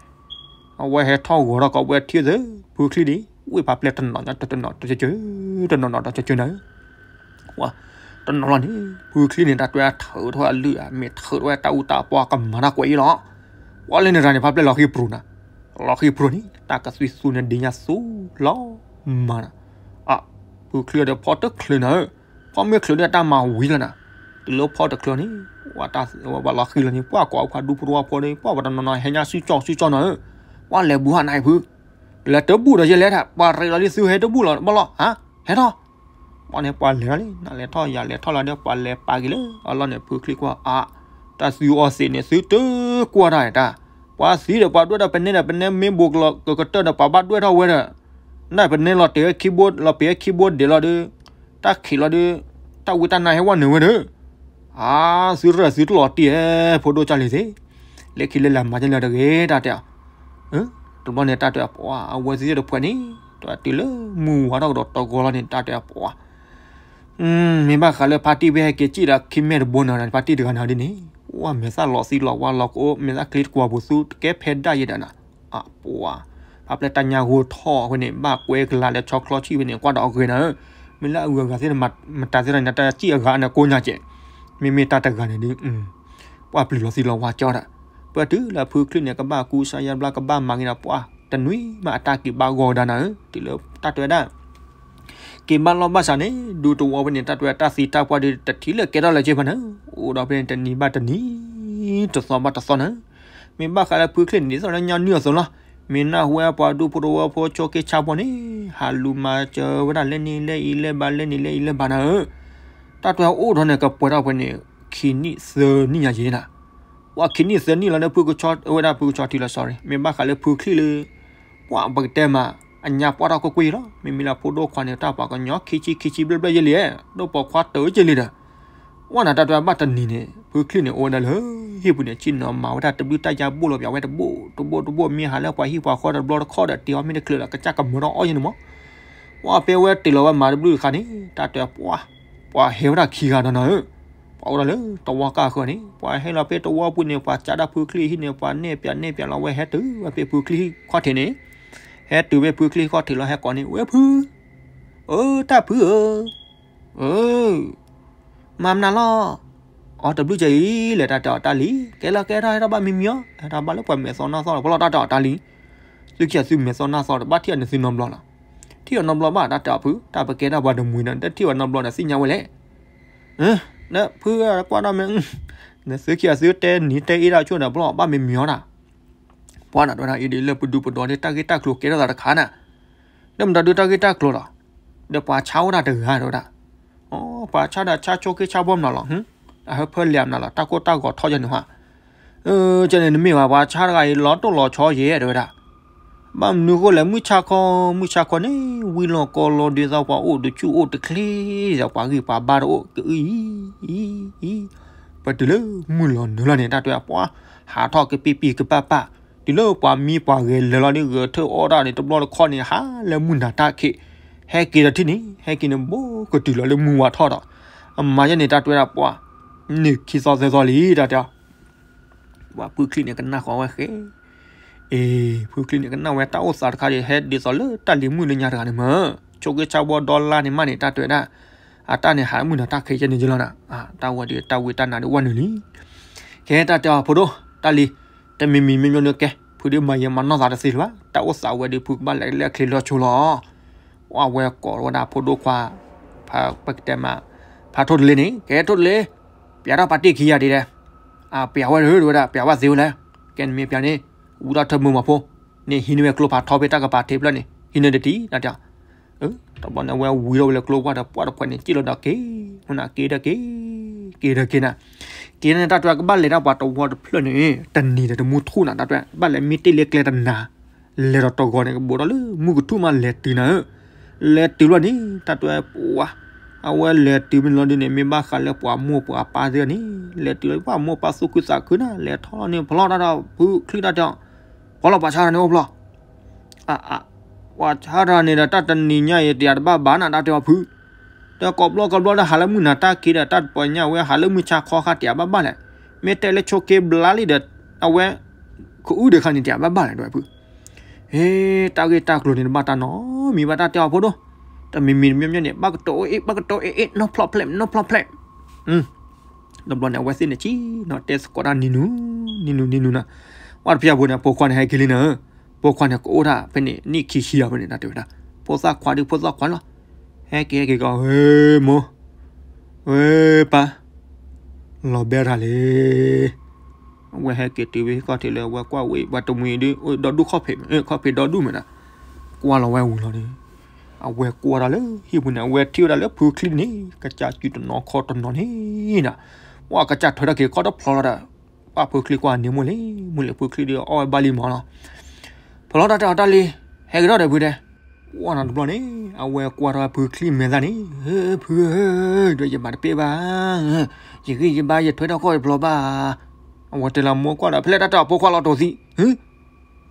အဝဲဟဲထီၣ်ဂီၤထီၣ်ကီးဝဲထံၣ်သၢ, ဖုချံဒံး ဝ့ၢ်ဖးပျဲၢ်တနီၤညါတနီၤတကၢကၢ, တနီၤနီၤတကၢကၢနၤဧၢ, ပှၤတနီၤလီၤန့ၣ် ဖုချံန့ၣ် တၢ်တွဲအထၢးထီၣ်အလုၢ်ဧါ မ့ၢ်ထၢးထီၣ်ဝဲတၢ်အူတၢ်ပီၢ်ကမၤတၢ်ကွဲးအံၤလီၤ. ပှၤလၢန့ၣ်တဂၤန့ၣ် ဖးပျဲၢ်လီၤဃံပြူၤနၤ, လီၤဃံပြူၤန့ၣ် တၢ်ကသွံသူန့ၣ်ဒ့ညါသူလီၤမၤနၤ, အ ဖုချံဒီးဖီတချုးနၤဧၢ, ဖီမ့ၢ်ချုးဒီးတၢ်မၤဝံၤလီၤနၤ, တုၤလၢဖီတချုးန့ၣ် ပှၤလီၤဃံလီၤန့ၣ် ပှၤကွၢ်ဖးဒူဖိတဝီဖိန့ၣ် ပှၤပှၤတနီၤနီၤဟဲညါစုကၠီစုကၠီနၤဧၢ, ပှၤလဲၤဘူးဟးနၤအံၤဖု လဲၤတဘူၣ်ဒီးယဲလဲၣ်ဒၣ် ပှၤရ့လီၤလံသုဟဲတဘူၣ်လီၤဘၣ်လီၤဧါ, ဟဲထီၣ်, ပှၤန့ၣ်ပှၤလဲၤထီၣ်လံ နလဲၤထီၣ်ယၤလဲၤထီၣ်လီၤဒီး ပှၤလဲၤပာ်က့ၤလၢအလီၢ်န့ၣ် ဖုချံကွၢ်အါ, တၢ်သွံအီသံးန့ၣ် သုတကွၢ်တၢ်တၢ်, ပှၤသံဒီးပှၤဒွဲၣ်ဒီးပနဲဒီး ပနဲမ့ၢ်ဘူးကလီၤကကတၢၢ်ဒီး ပှၤဘၣ်ဒွဲၣ်ထီၣ်ဝဲဒီး, နပနဲလီၤတဲာ်ဝဲခံဘိ လီၤပံာ်ဝဲခံဘိဒဲးလီၤဒီး, တၢ်ခံးလီၤဒီး, တၢ်ဝံတၢ်နါဟဲဝဲနုာ်ဝဲဒီး အါ, သုရၢၢ်သုတလီၤတံၢ်ဧဲ ဖိဒိၣ်ကၢ်လံၤသ့ၣ်, လၢခံလၢလဲၤမၤကၢ်လၢတဂ့ၤ တၢ်တဲအီၤ, တဘျီန့ၣ် တၢ်တဲအီၤပှၤ အဝဲသ့ၣ်တဖှဲးန့ၣ်, တၢ်တုၤလၢမုၢ်ဝါထီၣ်ကဒီးတဂီၤလီၤန့ၣ် တၢ်တဲအီၤပှၤ, မ့ၢ်ဘၣ်ဃးလၢဖါတံၢ်ဖဲဟဲက့ၤစံၣ်ဒီးခံမဲာ်တဘိနၤ ဖါတံၢ်တဂၤနၤဒ်န့ၣ်, ပှၤမဲာ်သၣ်လီၤသံလီၤဝါလီၤကအိၣ် မဲာ်သၣ်ချ့တကွၢ်ပူၤ သုတကဲဖဲဒၣ်ယဲဒၣ်နၤ, အပှၤ, ဖးပျဲၢ်တၢ်ညါဂိၢ်ထီၣ်အဃိန့ၣ် ဘၣ်ကွဲကလၤလၢဆီချီဆံၣ်ဖဲန့ၣ် ကွၢ်ဒီးအဂ့ၤနၤဧၢ, မ့ၢ်လၢအဂုၤအဂၤသ့ၣ်မတၤသ့ၣ်တဖၣ်န့ၣ် တၢ်စံၣ်အဂၤအနကိးညါကဲး, မ့မ့ၢ်တၢ်တဂၤန့ၣ်ဒီး ပှၤပျုၤလီၤသံလီၤဝါကၠီဒၣ်, ပှၤတုၤလၢဖုချံန့ၣ် ကဘၣ်ကူစါယါဘျါ ကဘၣ်မၤဂ့ၤဒီးပှၤ တနွံမးအတၢ်က့ၤဘၣ်ဂီၤကဒါနၤဧၢ, တုၤလၢတၢ်တဲဝဲဒၣ် က့ၤဘၣ်လီၢ်ဘၣ်စးန့ၣ် ဒူတဝီဖဲန့ၣ် တၢ်တဲဝဲတၢ်သံတၢ်ပှၢ်ဒီး တထံၣ်လၢကဲထီၣ်လၢၤက့ၤဖဲန့ၣ်, အိၣ်ဒီးဖဲန့ၣ်တနံၤဘၣ်တနံၤ, တသီဘၣ်တသီနၤ, မ့ၢ်ဘၣ်ဃးလၢဖုချံန့ၣ် ဒ်သိးလၢညါနုၢ်အသိးလီၤ, မ့ၢ်နၢ်ဟူဝဲပှၤဒူဖိတဝီဖိဆိးက့ဆါဖိန့ၣ် ဟးလူၤမၤစၢၤဝဲဒၣ်လၢန့ၣ်လၢအံၤလၢဘၣ်လၢန့ၣ်လၢအံၤလၢဘၣ်နၤဧၢ, တၢ်တဲအိၣ်ဒီးန့ၣ် ကပှဲၤထီၣ်ဖဲန့ၣ် ခံနံၣ်သၢနံၣ်ညါယဲနၤ, ပှၤခံနံၣ်သၢနံၣ်လီၤဒီး ဖုကဆီ ဝဲဒၣ်ဖုကဆီထံလီၤ sorry မ့ၢ်ဘၣ်ဃးလၢဖုချံလၢ ပှၤပကတဲမး အညါပှၢ်ထီၣ်ကွ့ၢ်ကွ့ၢ်လီၤ, မ့မ့ၢ်လၢဖိဒိၣ်ခွါန့ၣ် တၢ်ပှၤကညီခံဆံခံဆံဘျဲၣ်ဘျဲၣ်ယဲလံ, ဒိၣ်ပိာ်ခွါတၢၢ်ကဲလံဒီး, ဝဲနၤတၢ်တဲဘၣ်တနံၤန့ၣ် ဖုချံန့ၣ် အိၣ်ဝဲဒၣ်လၢဟံၣ်ပူၤန့ၣ် ဆ့ၣ်နီၤမၤဝဲဒၣ်တဘျုးတၢ်ယါဘိၣ်လီၤ ပျးဝဲတဘိၣ်တဘိၣ်တဘိၣ် မ့ၢ်ဟးလၢပှၤဟံၣ်ပှၤဃီတဘျီတခီဒီး တ့ၤအီၣ်မ့ၢ်တချုးဒီး ကစၢ်ကမၢထီၣ်အီၣ်ယဲန့ၣ်မး, ပှၤဖဲဝဲတ့ၤလီၤဝဲမၤတဘျုးတခါန့ၣ် တၢ်တဲပှၤ, ပှၤဟဲဝဲဒၣ်ခံဂၤဒီးနၤဧၢ, ပှၤအိၣ်ဒီးလၢတဝီကၢ်ဃၢၤန့ၣ် ပှၤဟဲလီၤဖဲတဝီပူၤန့ၣ် ပှၤကးဒၣ်ဖုချံဟံၣ်န့ၣ် ပှၤနဲၣ်ပျးနဲၣ်ပျးလီၤဝဲဟဲတုၤဝဲဖဲဖုချံခီၣ်ထံးန့ၣ်, ဟဲတုၤဖဲဖုချံခီၣ်ထံးလီၤ ဟဲကိးန့ၣ် ဝဲဖု, အၢ တၢ်ဖုဧၢ, အၢ မၤမနုၤလီၤ, အီတဘျုးစဲအံၤ လဲၤတၢ်တဲအီၤတၢ်လံၤ ကဲလီၤကဲထီၣ် ဟဲထီၣ်ဘၣ်မံမံၤအီၤ ဟဲထီၣ်ဘၣ်လၢပှၤမဲာ်သီနၢ်သီလီၤ ပလီၢ်တၢ်တဲအီၤတၢ်လံၤ, သုခံဂၤသုမဲာ်သီနၢ်သီဒီး ဘၣ်ထံၣ်အီၤန့ၣ်သုနီတဘျီလီၤ, ထံၣ်အီၤနီတဘျီဘၣ် တၢ်တဲအီၤဖု တၢ်ပကဲထီၣ်ပှၤတမှံၤဒီး တထံၣ်အီၤနီတဘျီဒီးသ့ၣ်ညါဝဲလဲၣ်, ဒီးဖုကွၢ်ထီၣ်မ့ၢ်, ဒီးသုခံဂၤသုတဲနံၤတဲအ့ၣ်တၢ်ဆိၣ်ဒီး ပလီၢ်ဘၣ်မံမံၤအီၤတၢ်, ပှၤနၤတဲဝဲဒၣ်အံၤဒ်လၢပဒူပဒီးန့ၣ် တၢ်ဂ့ၢ်တၢ်ကျိၤကဲထီၣ်သးတခါနၤ, ဒီးမတၤဒုးတၢ်ဂ့ၢ်တၢ်ကျိၤလီၤ, ဒီးပှၤဆါအိၣ်ဒၣ်တဂၤတဲဝဲဒၣ်, ပှၤဆါဒီးဆါဆိးက့ဆါဘီမနုၤလီၤ, အဟၢဖၢလဲၤမနုၤလီၤ တၢ်ကိၢ်တၢ်ဂီၤထီၣ်ယဲန့ၣ်ဟါ, ကဲန့ၣ်နမ့ၢ်ဘၣ်ပှၤဆါတဂၤအံၤ လီၤတိၢ်လီၤဆီယဲတဲဝဲဒၣ်, ဘၣ်မနုၤဃိလဲၣ် မုၢ်ဆါခီ, မုၢ်ဆါခီန့ၣ် ဝံၤလီၤကီလီၤဒ်သိးပှၤအိၣ်တဆူၣ်အိၣ်တချ့ဒီး ပှၤဂံၢ်ပှၤဘါတအိၣ်ကအံၤ, ပတုၤလၢမုၢ်လီၤနုာ်လီၤန့ၣ် တၢ်တဲပှၤ, ဟးထီၣ်ကပံၣ်ပံၣ်ကပၣ်ပၣ်, တုၤလၢပှၤမံပှၤဂဲၤလၢာ်လီၤဒီး ဂဲၤထၢၣ်အီၣ်ဒၣ်န့ၣ် တဘျီတခီန့ၣ် ဟးလၢမုၢ်နၤတၢ်ခံး, ဟဲက့ၤဒီးထံၣ်န့ၣ် ဟဲက့ၤန့ၣ် ဘိကတုၤလီၤလၢမုၢ်ဝါထီၣ်ဒီး, အမၤယဲန့ၣ် တၢ်တဲဝဲဒၣ်ပှၤ, န့ၣ်ခံသီသၢသီလံ တၢ်တဲ ပှၤဖုချံန့ၣ်ကနၣ်ဃီဝဲဃဲ, အ့ ဖုချံန့ၣ်ကနၣ်ဝဲတၢ်အိၣ်သးတခါဒီး ဟဲဒ်သိးလၢတၢ်လံၤမုၣ်လၢညါတဂၤန့ၣ်မး, ဆိးက့ဆါဘီဒီလါန့ၣ်မးန့ၣ် တၢ်တဲဝဲဒၣ်, အတၢ်န့ၣ်ဟးမုၢ်နၤတၢ်ခံးကဲန့ၣ်ကလီၤနၤ, တၢ်ဝဲဒီးတၢ်ဝံတၢ်နါဒီးဝဲနုာ်လံ, ကဲတၢ်တဲအီၤဖိဒိၣ်, တၢ်လံၤ, တမံၤမံၤမ့ၢ်မ့ၢ်န့ၣ်ကဲ, ဖုဒုးမၤယဲမၤနီၢ်သးတသ့လၢၤဘၣ်, တၢ်အိၣ်သးဝဲဒီး ဖုကဘၣ်လဲၤလၢအချ့လီၤဆိလီၤ ပှၤဝဲကိးဝဲဒၣ်ဖိဒိၣ်ခွါ, ပကတဲမး, ဖးထိၣ်တလ့န့ၣ် ကဲထိၣ်တလ့, ပျးထီၣ်ပာ်တ့ၢ်ခံဂၤဒ်လဲၣ်, ပျးဝဲဒီးဝဲဒၣ် ပျးဘၣ်သ့ဝဲလဲၣ်, ကဲနမ့ၢ်ပျးန့ၣ်, ဝံထီၣ်ထၢမုၢ်မီၤဖိ, န့ၣ်ဟံးန့ၢ်ဝဲကျိဖးထီဖဲတၢ်ကပၤထံးဖျၢၣ်န့ၣ် ဟံးန့ၢ်တထံၣ် တၢ်တဲ, တဘျီန့ၣ် အဝဲဝံထီၣ်ဝဲလၢကျိပှၢ်ဒီး ပှၢ်တဖှဲးန့ၣ် စံၣ်လီၤဒီးက့ၤ, မနၤက့ၤဒီးက့ၤ, က့ၤဒီးက့ၤနၤ, က့ၤန့ၣ် တၢ်တဲကဘၣ်လဲၤဒၣ်ပှၤတဝီတဖျၢၣ်န့ၣ် တနံၤဒီးတမူထူၣ်နၤ တၢ်တဲ ဘၣ်လဲၤမ့ၢ်တ့ၢ်လၢကျဲတနၤ လဲၤဒီးတဂီၤန့ၣ် ကဘူးဒီးလၢမုၢ်ကထူၣ်မးလဲၤတုၤနၤဧၢ, လဲၤတုၤလီၤန့ၣ် တၢ်တဲပှၤ, အဝဲလဲၤတုၤမ့ၢ်လီၤဒုးန့ၣ် မ့ၢ်ဘၣ်ဃးလၢပှၤမိၢ်ပှၤပၢ်သ့ၣ်န့ၣ်, လဲၤတုၤလီၤပှၤမိၢ်ပၢ်သူၣ်ခုသးခုနၤ လဲၤထီၣ်လီၤန့ၣ်ဖျီတၢ်ဒီးဖုချံတၢ်တဲ, ပှၤလီၤပှၤဆါတၢ်န့ၣ်အိၣ်ဖျီ အ ပှၤဆါတၢ်န့ၣ်ဒီး တၢ်တနံၤညါအံၤ တယၤတဘၣ်ဘၣ်နၤ တၢ်တဲအီၤဖု, ဒီးကိးဘျီကိးဘျီဒီးဟးလၢမုၢ်နၤတၢ်ခံးဒီး တၢ်ပှၤညါဝဲဟးလၢမုၢ်ဆါခီခါ တယၤဘၣ်ဘၣ်လဲၣ်, မ့ၢ်တဲလၢဆိးက့ဘျါလံဒီး အဝဲ ကအုဒုးခါန့ၣ် တယၤဘၣ်ဘၣ်လဲၣ် တဲဝဲဖု, ဟ့ တၢ်ဂ့ၢ်တၢ်ကျိၤန့ၣ် တဘၣ်တၢ်နီတမံၤဘၣ် တၢ်တဲအီၤဖိဒိၣ်, တမံၤမံၤတမံၤမံၤန့ၣ် ဘၣ်ကတိၤအ့ၣ် ဘၣ်ကတိၤအ့ၣ်အ့ၣ် နီၢ်ဖျီၣ်ဖျဲး နီၢ်ဖျီၣ်ဖျဲး. တဘျီန့ၣ် အဝဲသ့ၣ်န့ၣ်ဆံးနီၤ တဲသကိးတၢ်နံၤနုၤ နံၤနုၤ နံၤနုၤနီၤ. ဝဲတဖျၢၣ်ဖိန့ၣ် အဖိခွါန့ၣ် ဟဲက့ၤလံနီၤ, ဖိခွါန့ၣ် ကအိၣ်ဒၣ်ဖဲန့ၣ် နံၣ်ခံဆံအီၤဖဲန့ၣ် တၢ်တဲဝဲဒၣ်, ဖိသၣ်ခွါဒုး ဖိသၣ်ခွါလီၤ. ဟဲက့ၤဟဲက့ၤကီး ဟ့ မိၢ် ဝဲပၢ် လီၤဘဲတၢ်လံ. အဝဲဟဲက့ၤတုၤဝဲခီၣ်ထံးလၢအဝဲကွၢ်ဝဲ ပှၤတမှံၤဒုး ဒီဒူၣ်ခီၣ်ဖံး ခီၣ်ဖံးဒီဒူၣ်မ့ၢ်နီၤ, ကွၢ်လီၤဝဲဝံၤလီၤဒီး အဝဲကွၢ်တၢ်လၢဟံၣ်ပူၤန့ၣ် အဝဲထံၣ်ဝဲဒၣ်လၢဖုချံန့ၣ် ကစၢ်စုတနီၤခီၣ်တနီၤန့ၣ်နီၤ, ပှၤကစၢ်ထွဲထီၣ်က့ၤခီၣ်တဖျိလီၤဒီး ပှၤဖုချံကွၢ်န့ၣ် မိၢ်လံ မိၢ်လံ ဖုချံဒုးအီၣ်ဝဲဘၣ်လံမးနီၤ. ဖျီတၢ်တဲအီၤတၢ်လံ, ဟဲက့ၤထီၣ်ဒီးဖုတဲ, ကွၢ်နီၤတဘျီန့ၣ် အဝဲကွၢ်ထီၣ်ဖုချံမဲာ်သၣ်န့ၣ်, ဖုဧၢ, ဒီးယမၤတပ့ၢ်ဘၣ်, ယဂံၢ်ယဘါ ယထွဲထီၣ်ခီၣ်တဖျိဘၣ်. အဝဲတဲလီၤမိၢ်ကွၢ်ဒီး ဖဲလဲၣ်တၢ်တဲအီၤဖိခွါလီၤတိာ်သံ,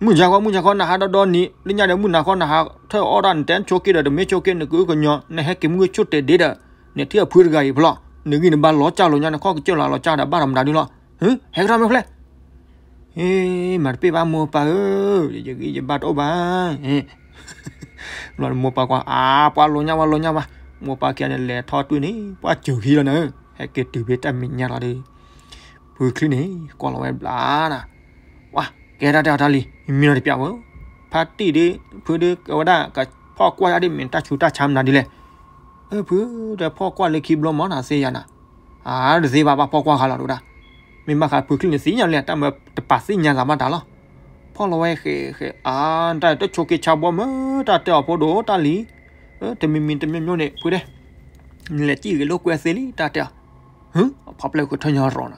မုၢ်ကၢ်ခီ မုၢ်ကၢ်ခီ နဟးဒီဒီနံၤ လၢညါဒီးမုၢ်နၤခီ နဟးထၢၣ်အီၣ်တၢ် နတဲဆိက့ဒီး တမ့ၢ်ဆိက့ နကအုကညီၤ နဟဲက့ၤမုၢ်ဆိတ့ၢ်ဒ့ဒီး နထံၣ်အဖုတဂၤအံၤဖျီ, နဂံၢ်နဘါလီၤကၢ်လီၤညါ နခီၣ်ကစၢၢ်လီၤလီၤကၢ်ဒီးဘၣ်တမတၤဒုလီၤ. ဟ့ ဟဲက့ၤထီၣ်မ့ၢ်ဖဲလဲၣ် ဟ့ မၤတပ့ၢ်ဘၣ်မိၢ်ပၢ်ဧၢ, ယဂံၢ်ယဘါတအိၣ်ဘၣ်. ဘျီန့ၣ်မိၢ်ပၢ်ကွၢ် အါ ပှၤလီၤညါဝဲလီၤညါဘၣ်, မိၢ်ပၢ်ခံဂၤန့ၣ် လဲၤထီၣ်တွံၢ်န့ၣ် ပှၤစၢၤခံလီၤနၤ, ဟဲက့ၤတုၤဖဲတၢ်မဲာ်ညါလီၤဒီး ဖုချံန့ၣ် ကွၢ်လီၤဝဲဘျါနၤ, ပှၤကဲတၢ်တဲအီၤတၢ်လံ, မံနီၤတပျၢ်ဝဲ, ဖါတံၢ်ဒုး ဖုဒုး ကဝဲဒၣ် ကဖီၣ်ကွၢ်ယၤဒ်မ့ၢ်တၢ်ဆူးတၢ်ဆါမနုၤဒ်လဲၣ်. ဖုဒီးဖီၣ်ကွၢ်လၢခံဘျီမးနၤသ့ယၤနၤ, အါ တသ့ဘၣ် ဘၣ်ဖီၣ်ကွၢ်ဃါလီၤတဝဲဒၣ်, မ့ၢ်ဘၣ်ဃးဖုချံန့ၣ်သ့ၣ်ညါလဲၣ် တၢ်မၢတပာ်သ့ၣ်ညါသးဘၣ်တၢ်လီၤ. ဖီၣ်လီၤဝဲဃဲးဃဲး အါ တၢ်တဆိက့ဆါဘီမၢ တၢ်တဲအီၤဖိဒိၣ်တၢ်လံ, တမံၤမံၤတမံၤမံၤန့ၣ် ဖုတဲ နလဲၤစံၣ်ဂဲၤလိာ်ကွဲသ့လံ တၢ်တဲအီၤ, ဖါပျဲၢ်ဃုထၢညီရီၤနၤ,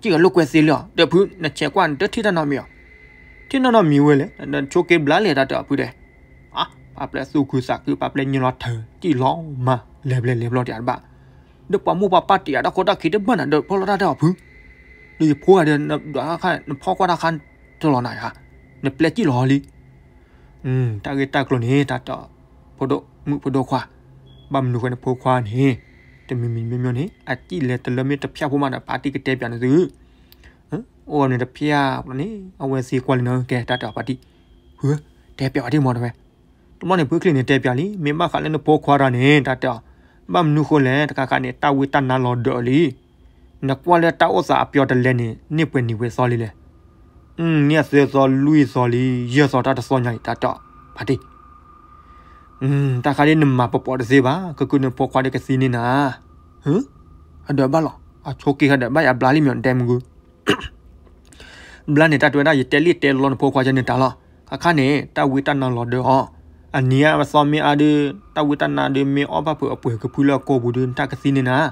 စံၣ်ဂဲၤလိာ်ကွဲသ့လံအီၤ ဒီးဖု နဆဲးကွၢ်နတထံၣ်တၢ်နီတမံၤအီၤ, ထံၣ်နီတမံၤဝဲလဲၣ်, နဆိက့ဘျါလဲၣ် တၢ်တဲအီၤဖုတဲ, ဖါပျဲၢ်သူၣ်ခုသးခု ဖါပျဲၢ်ညိလီၤထၢ စံၣ်လီၤမၤ လဲၤဘျဲလဲၤဘျီတယၤတဘၣ်, ဒီးပှၤမိၢ်ပှၤပၢ်တယၤတၢ်ခိတၢ်ခံတဘၣ်နၤ ဒီးဖီၣ်လီၤတၢ်တဲအီၤဖု, ဒီးယဖိဂၤဒီး နဖီၣ်ကွၢ်တၢ်ခါတလီၤနၤဧါ, နပျဲၢ်စံၣ်လီၤလံ တၢ်ဂ့ၢ်တၢ်ကျိၤန့ၣ် တၢ်တဲအီၤ ဖိဒိၣ်မုၣ်ဖိဒိၣ်ခွါ, ဘၣ်မနုၤဃိန့ၣ်ဖိခွါန့ၣ် တမံၤမံၤမံၤမံၤန့ၣ် အစံၣ်လဲၤတလၢမ့ၢ်တဖၠၣ်ဖိမးဒီး ဖါတံၢ်ကတဲပၠးန့ၣ်သု, အိၣ်ဝဲန့ၣ်တဖၠၣ်န့ၣ် အဝဲသ့ၣ်ကွၢ်လံနၤ ကဲတၢ်တဲအီၤဖါတံၢ်, ဖု တဲပၠးဝဲဒ်မးတဝဲ တဘျီန့ၣ် ဖုချံန့ၣ်တဲပၠးလံ မ့ၢ်ဘၣ်ဃးလၢနဖိခွါတဂၤန့ၣ် တၢ်တဲအီၤ, ဘၣ်မနုၤဃိလဲၣ် တခါခါန့ၣ် တၢ်ဝံတၢ်နါလီၤဒၢးအီၤလံ. နကွၢ်လၢတၢ်အိၣ်သးအပျီတလဲန့ၣ် န့ၢ်ပှဲၤနံၤပှဲၤသီလံလဲၣ်. န့ၢ်အသၢသီလွံၢ်သီလံ ယဲၢ်သီတၢ်တသီညါအံၤ တၢ်တဲအီၤ ဖါတံၢ် တၢ်ခါဒ်နမၤပပီာ်တသ့ဘၣ် ကကုၢ်နဖိခွါဒီးကသံန့ၢ်နၤ, အဒၢးဘၣ်လီၤ အဆိက့ၤဃီဒီးဘၣ်ယၤဘျါလံမ့ၢ်နတဲမုၢ်ဂုၢ် ဘျါန့ၣ် တၢ်တဲဝဲဒၣ် ယတဲလံတဲလီၤနဖိခွါကန့ၣ်တၢ်လီၤ. ခါခါန့ၣ် တၢ်ဝံတၢ်နါလီၤဒၢးအီၤ, အနံၤအါအသီမ့ၢ်အါဒုး တၢ်ဝံတၢ်နါဒုးမ့ၢ်အီၣ်ဘၣ်ဖုးအပှဲၤကဖုလၢအကိာ်ပူၤဒုး နတၢ်ကသံန့ၢ်နၤ.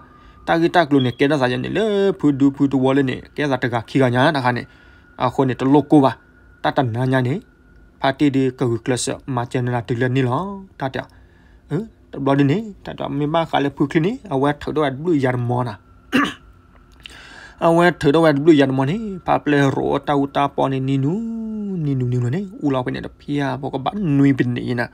တၢ်ဂ့ၢ်တၢ်ကျိၤန့ၣ် ကဲထီၣ်သးယၤန့ၣ် လၢဖုဒူဖုတဝီလၢန့ၣ် ကဲသးတဂၤခံဂၤညါတခါန့ၣ်, အဃိန့ၣ် တလိၣ်ကိၢ်ဘၣ်. တၢ်တနၤညါန့ၣ် ဖါတံၢ်ဒုးကဂုာ်ကျဲးစၢးမၤစၢၤနၤတုၤလၢန့ၣ်လီၤ. တၢ်တဲအီၤ တဘျီဒုးန့ၣ် တၢ်တဲအီၤ မ့ၢ်ဘၣ်ဃးလၢဖုချံန့ၣ် အဝဲထုးထီၣ်ဝဲတဘျုးယၤတမီၤနၤ အဝဲထုးထီၣ်ဝဲတဘျုးယၤတမီၤန့ၣ် ဖါပျဲၢ်ရိးတၢ်အူတၢ်ပီန့ၣ် နံၤနုၤ နံၤနုၤ နံၤနုၤန့ၣ် အူလီၤဖဲန့ၣ်တဖၠၣ် ပကဘၣ်နွံပနံးအံၤနၤ.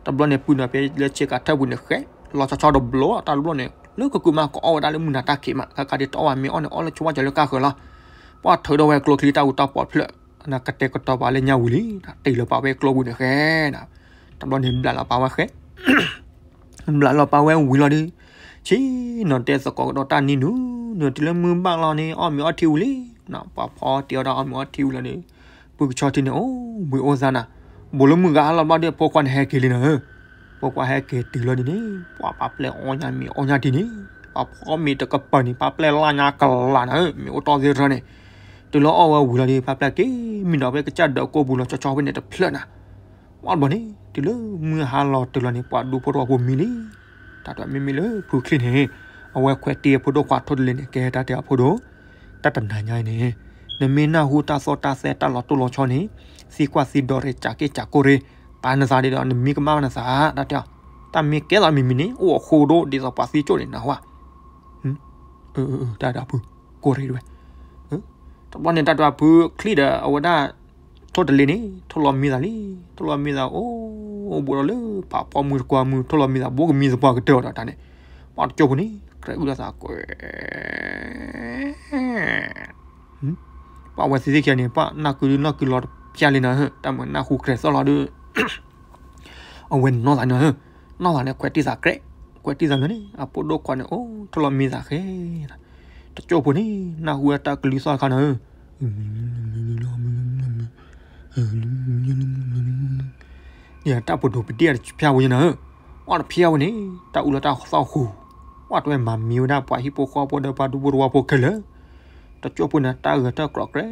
တဘျီန့ၣ် ပုၢ်နၤဖဲလၢဆ့ကၤထၢၣ်ပူၤန့ၣ် ဃဲးလီၤဆီဆီတဘျီ တၢ်တဘျီန့ၣ် လၢကကုၢ်မး ကအီၣ်ဝဲဒၣ်လၢမုၢ်နၤတၢ်ခံးမး ခါခါဒ်တအီၣ်ဘၣ် မ့ၢ်အီၣ်န့ၣ်အီၣ်လၢဆိဝါကၠီၤလၢကါဃၢၤလီၤ. ပှၤထုးထီၣ်ဝဲကျိချံတၢ်အူတၢ်ပီတဖျၢၣ် ကတဲာ်ကတီၤပာ်လၢညါဝံၤလံ တ့ၢ်လီၤပာ်ဝဲကျိပူၤန့ၣ်ဃဲးနၤ. တဘျီန့ၣ် ဘျးလီၤပာ်ဝဲဃဲး ဘျးလီၤပာ်ဝဲဝံၤလီၤဒီး ဆ့ၣ်နီၤတဲသကိးကဒီးတၢ်နံၤနုၤ နုၤတုၤလၢမုၢ်ဘၣ်လီၤန့ၣ် အီၣ်မ့ၤအီထံဝံၤလံ. ပှၤဖီတ့ၢ်အီၣ်တၢ်အီၣ်မ့ၤအီထံဝံၤလီၤဒီး ပုၢ်ကဆီထံန့ၣ် အိၣ်ဘှံးအိၣ်သါနၤ ဘူးလၢမုၢ်ဂၤဟါလီၤဘျီဒီး ဖိခွါန့ၣ်ဟဲက့ၤလံနၤဧၢ. ဖိခွါဟဲက့ၤတုၤလီၤဒ်န့ၣ် ပှၤဖါပျဲၢ်အီၣ်ညါမ့ၤအီၣ်ညါထံန့ၣ် ပှၤဖီမ့ၤတကပၤန့ၣ် ဖါပျဲၢ်လၢညါကလးနၤဧၢ မ့ၤအိၣ်တီၢ်သ့တရၢန့ၣ် တုၤလၢအီၣ်ဝဲဝံၤလီၤဒီး ဖါပျဲၢ်က့ၤမံနီၤဖဲကစၢ်ဒၢးကိာ်ပူၤလီၤဆီဆီဖဲန့ၣ်တဖျၢၣ်နၤ. ပှၤဘျီန့ၣ် တုၤလၢမုၢ်ဟါလီၤတုၤလီၤန့ၣ် ပှၤဒူဖိတဝီဖိမံလံ. တၢ်တဲမ့မ့ၢ်လၢဖုချံန့ၣ် အဝဲခွဲးတ့ၢ်ဖိဒိၣ်ခွါထိၣ်တလ့ၤန့ၣ် ကဲတၢ်တဲအဖိဒိၣ် တၢ်တနၤညါအံၤန့ၣ် နမ့ၢ်နၢ်ဟူတၢ်သီၣ်တၢ်သဲတၢ်လီၤတိၢ်လီၤဆီန့ၣ် သံကွၢ်သံဒိးရ့ ကၠးက့ၢ်ကၠးကိၢ်ရ့ ပာ်နသးဒ်ဒီး နမံကမၣ်နသး တၢ်တဲအီၤ တၢ်မ့ၢ်ကဲသးမံၤမံၤန့ၣ် အိၣ်အဃိဒိၣ်ဒ်သိးပှၤသံကၠိၣ်န့ၣ်နၢ်ဟူဧါ. တၢ်တဲအီၤဖု ကိၢ်ရ့တဝဲ တဘျီန့ၣ် တၢ်တဲအီၤဖုချံဒီး အဝဲဒၣ် ထိၣ်တလ့ၤန့ၣ် ထိၣ်လီၤမံသးလံ. ထိၣ်လီၤမံသး အိၣ်ဘူးဒီးလၢဖးဖီမုၢ်တကွၢ်မုၢ် ထိၣ်လီၤမံသး ဘူးကမံသပှၢ်ကတၢၢ်ဒီးတၢ်န့ၣ် ပှၤတကၠိဖိန့ၣ် ကြဲးအုၣ်လီၤသးကွဲး ပှၤဝဲသ့ၣ်သ့ၣ်ခံဂၤန့ၣ် ပှၤနၢ်ကုဒုနီၢ်ကုလီၤတဖျၢၣ် ကၢ်လံနီၤဧၢ, တၢ်မုၢ်နၢ်ဟူကြဲးသီၣ်လီၤဒီး အဝဲနီၢ်သးနီၤဧၢ, နီၢ်သးန့ၣ် ခွဲးတံၢ်သးကြဲး, ခွဲးတံၢ်သးမီန့ၣ် အဖိဒိၣ်ခွါန့ၣ် အိၣ်ထီၣ်လီၤမံသးဃဲ, တကၠိၢ်ဖိန့ၣ် နၢ်ဟူဝဲတၢ်ကလုၢ်သီၣ်တခါနီၤဧၢ, ယတၢ်ပဒိၣ်ပဒ့ၣ်အတဖျါဝဲနီၤဧၢ, အီၣ်တဖျါဝဲန့ၣ် တၢ်အူလီၤတၢ်သီၣ်ဃူ, ပှၤတဝဲမၤမံဝဲဒၣ်ပှၤဟံၣ်ဖိဃီဖိဒီးပှၤဒူဖိတဝီဖိခဲလၢာ်, တကၠိၢ်ဖိန့ၣ် တၢ်ဂဲၤထၢၣ်ကြိးကြဲး,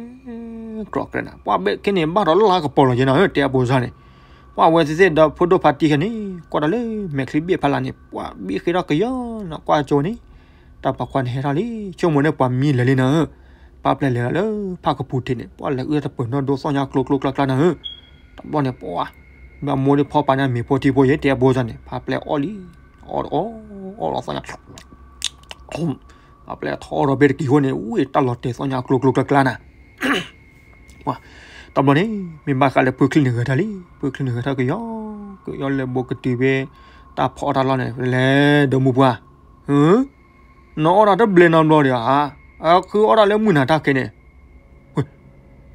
ကြိးကြဲးနၤ, ပှၤဘ့ၣ်ခဲန့ၣ် ဘၣ်ဒီးလၢ်ကပီၤလီၤယဲနီၤဧၢ, တဲအပိစါန့ၣ်, ပှၤဝဲသ့ၣ်ဒီးဖိဒိၣ်ဖါတံၢ်ခဲန့ၣ် ကွၢ်ဒီးလၢမဲာ်ချံဘ့ၣ်ဖးလၢ်န့ၣ် ပှၤဘ့ၣ်ဃ့ထီၣ်ကယီနီၤ, ကွၢ်ကၠိန့ၣ် တၢ်ပှၤခွါန့ၣ်ဟဲထီၣ်လံ, ဆိကမိၣ်န့ၣ်ပှၤမံလဲၤလံနီၤဧၢ, ပၢ်ပျဲလဲၤလီၤလၢဖၣ်ကပူၤထံးန့ၣ် ပှၤလဲၤအုၣ်တပၢၤနီၣ်ဒိသီၣ်ညါကျိကျိကျါကျါနီၤဧၢ, တဘျီန့ၣ်ပှၤ ဘၣ်မိၢ်ဒ်ဖီပာ်န့ၣ်မ့ၤဖိထံဖိယဲ တဲအပိစါန့ၣ် ဖါပျဲအီၣ်လံ, အီၣ်အီၣ်အီၣ်လီၤသီၣ်ညါ, ဖါပျဲထီၣ်ဒီးဘ့ၣ်တကံၤဃိန့ၣ် ဝံၣ်တၢ်လီၤတဲာ်သီၣ်ညါကျိကျိကျါကျါနၤ တဘျီန့ၣ် မ့ၢ်ဘၣ်ဃးလၢဖုချံန့ၣ်ဂဲၤထၢၣ်လံ, ဖုချံန့ၣ်ဂဲၤထၢၣ်ကယီ, ကယီလဲၤဘိးကတုၤဖဲ တၢ်ဖီအီၣ်တၢ်လီၢ်န့ၣ် လဲၤဒီမူပှၤ, နအီၣ်တၢ်တဘျဲးနီတဘျီဒံးဧါ, အခုအီၣ်တၢ်လၢမုၢ်နၤတၢ်ခဲန့ၣ်,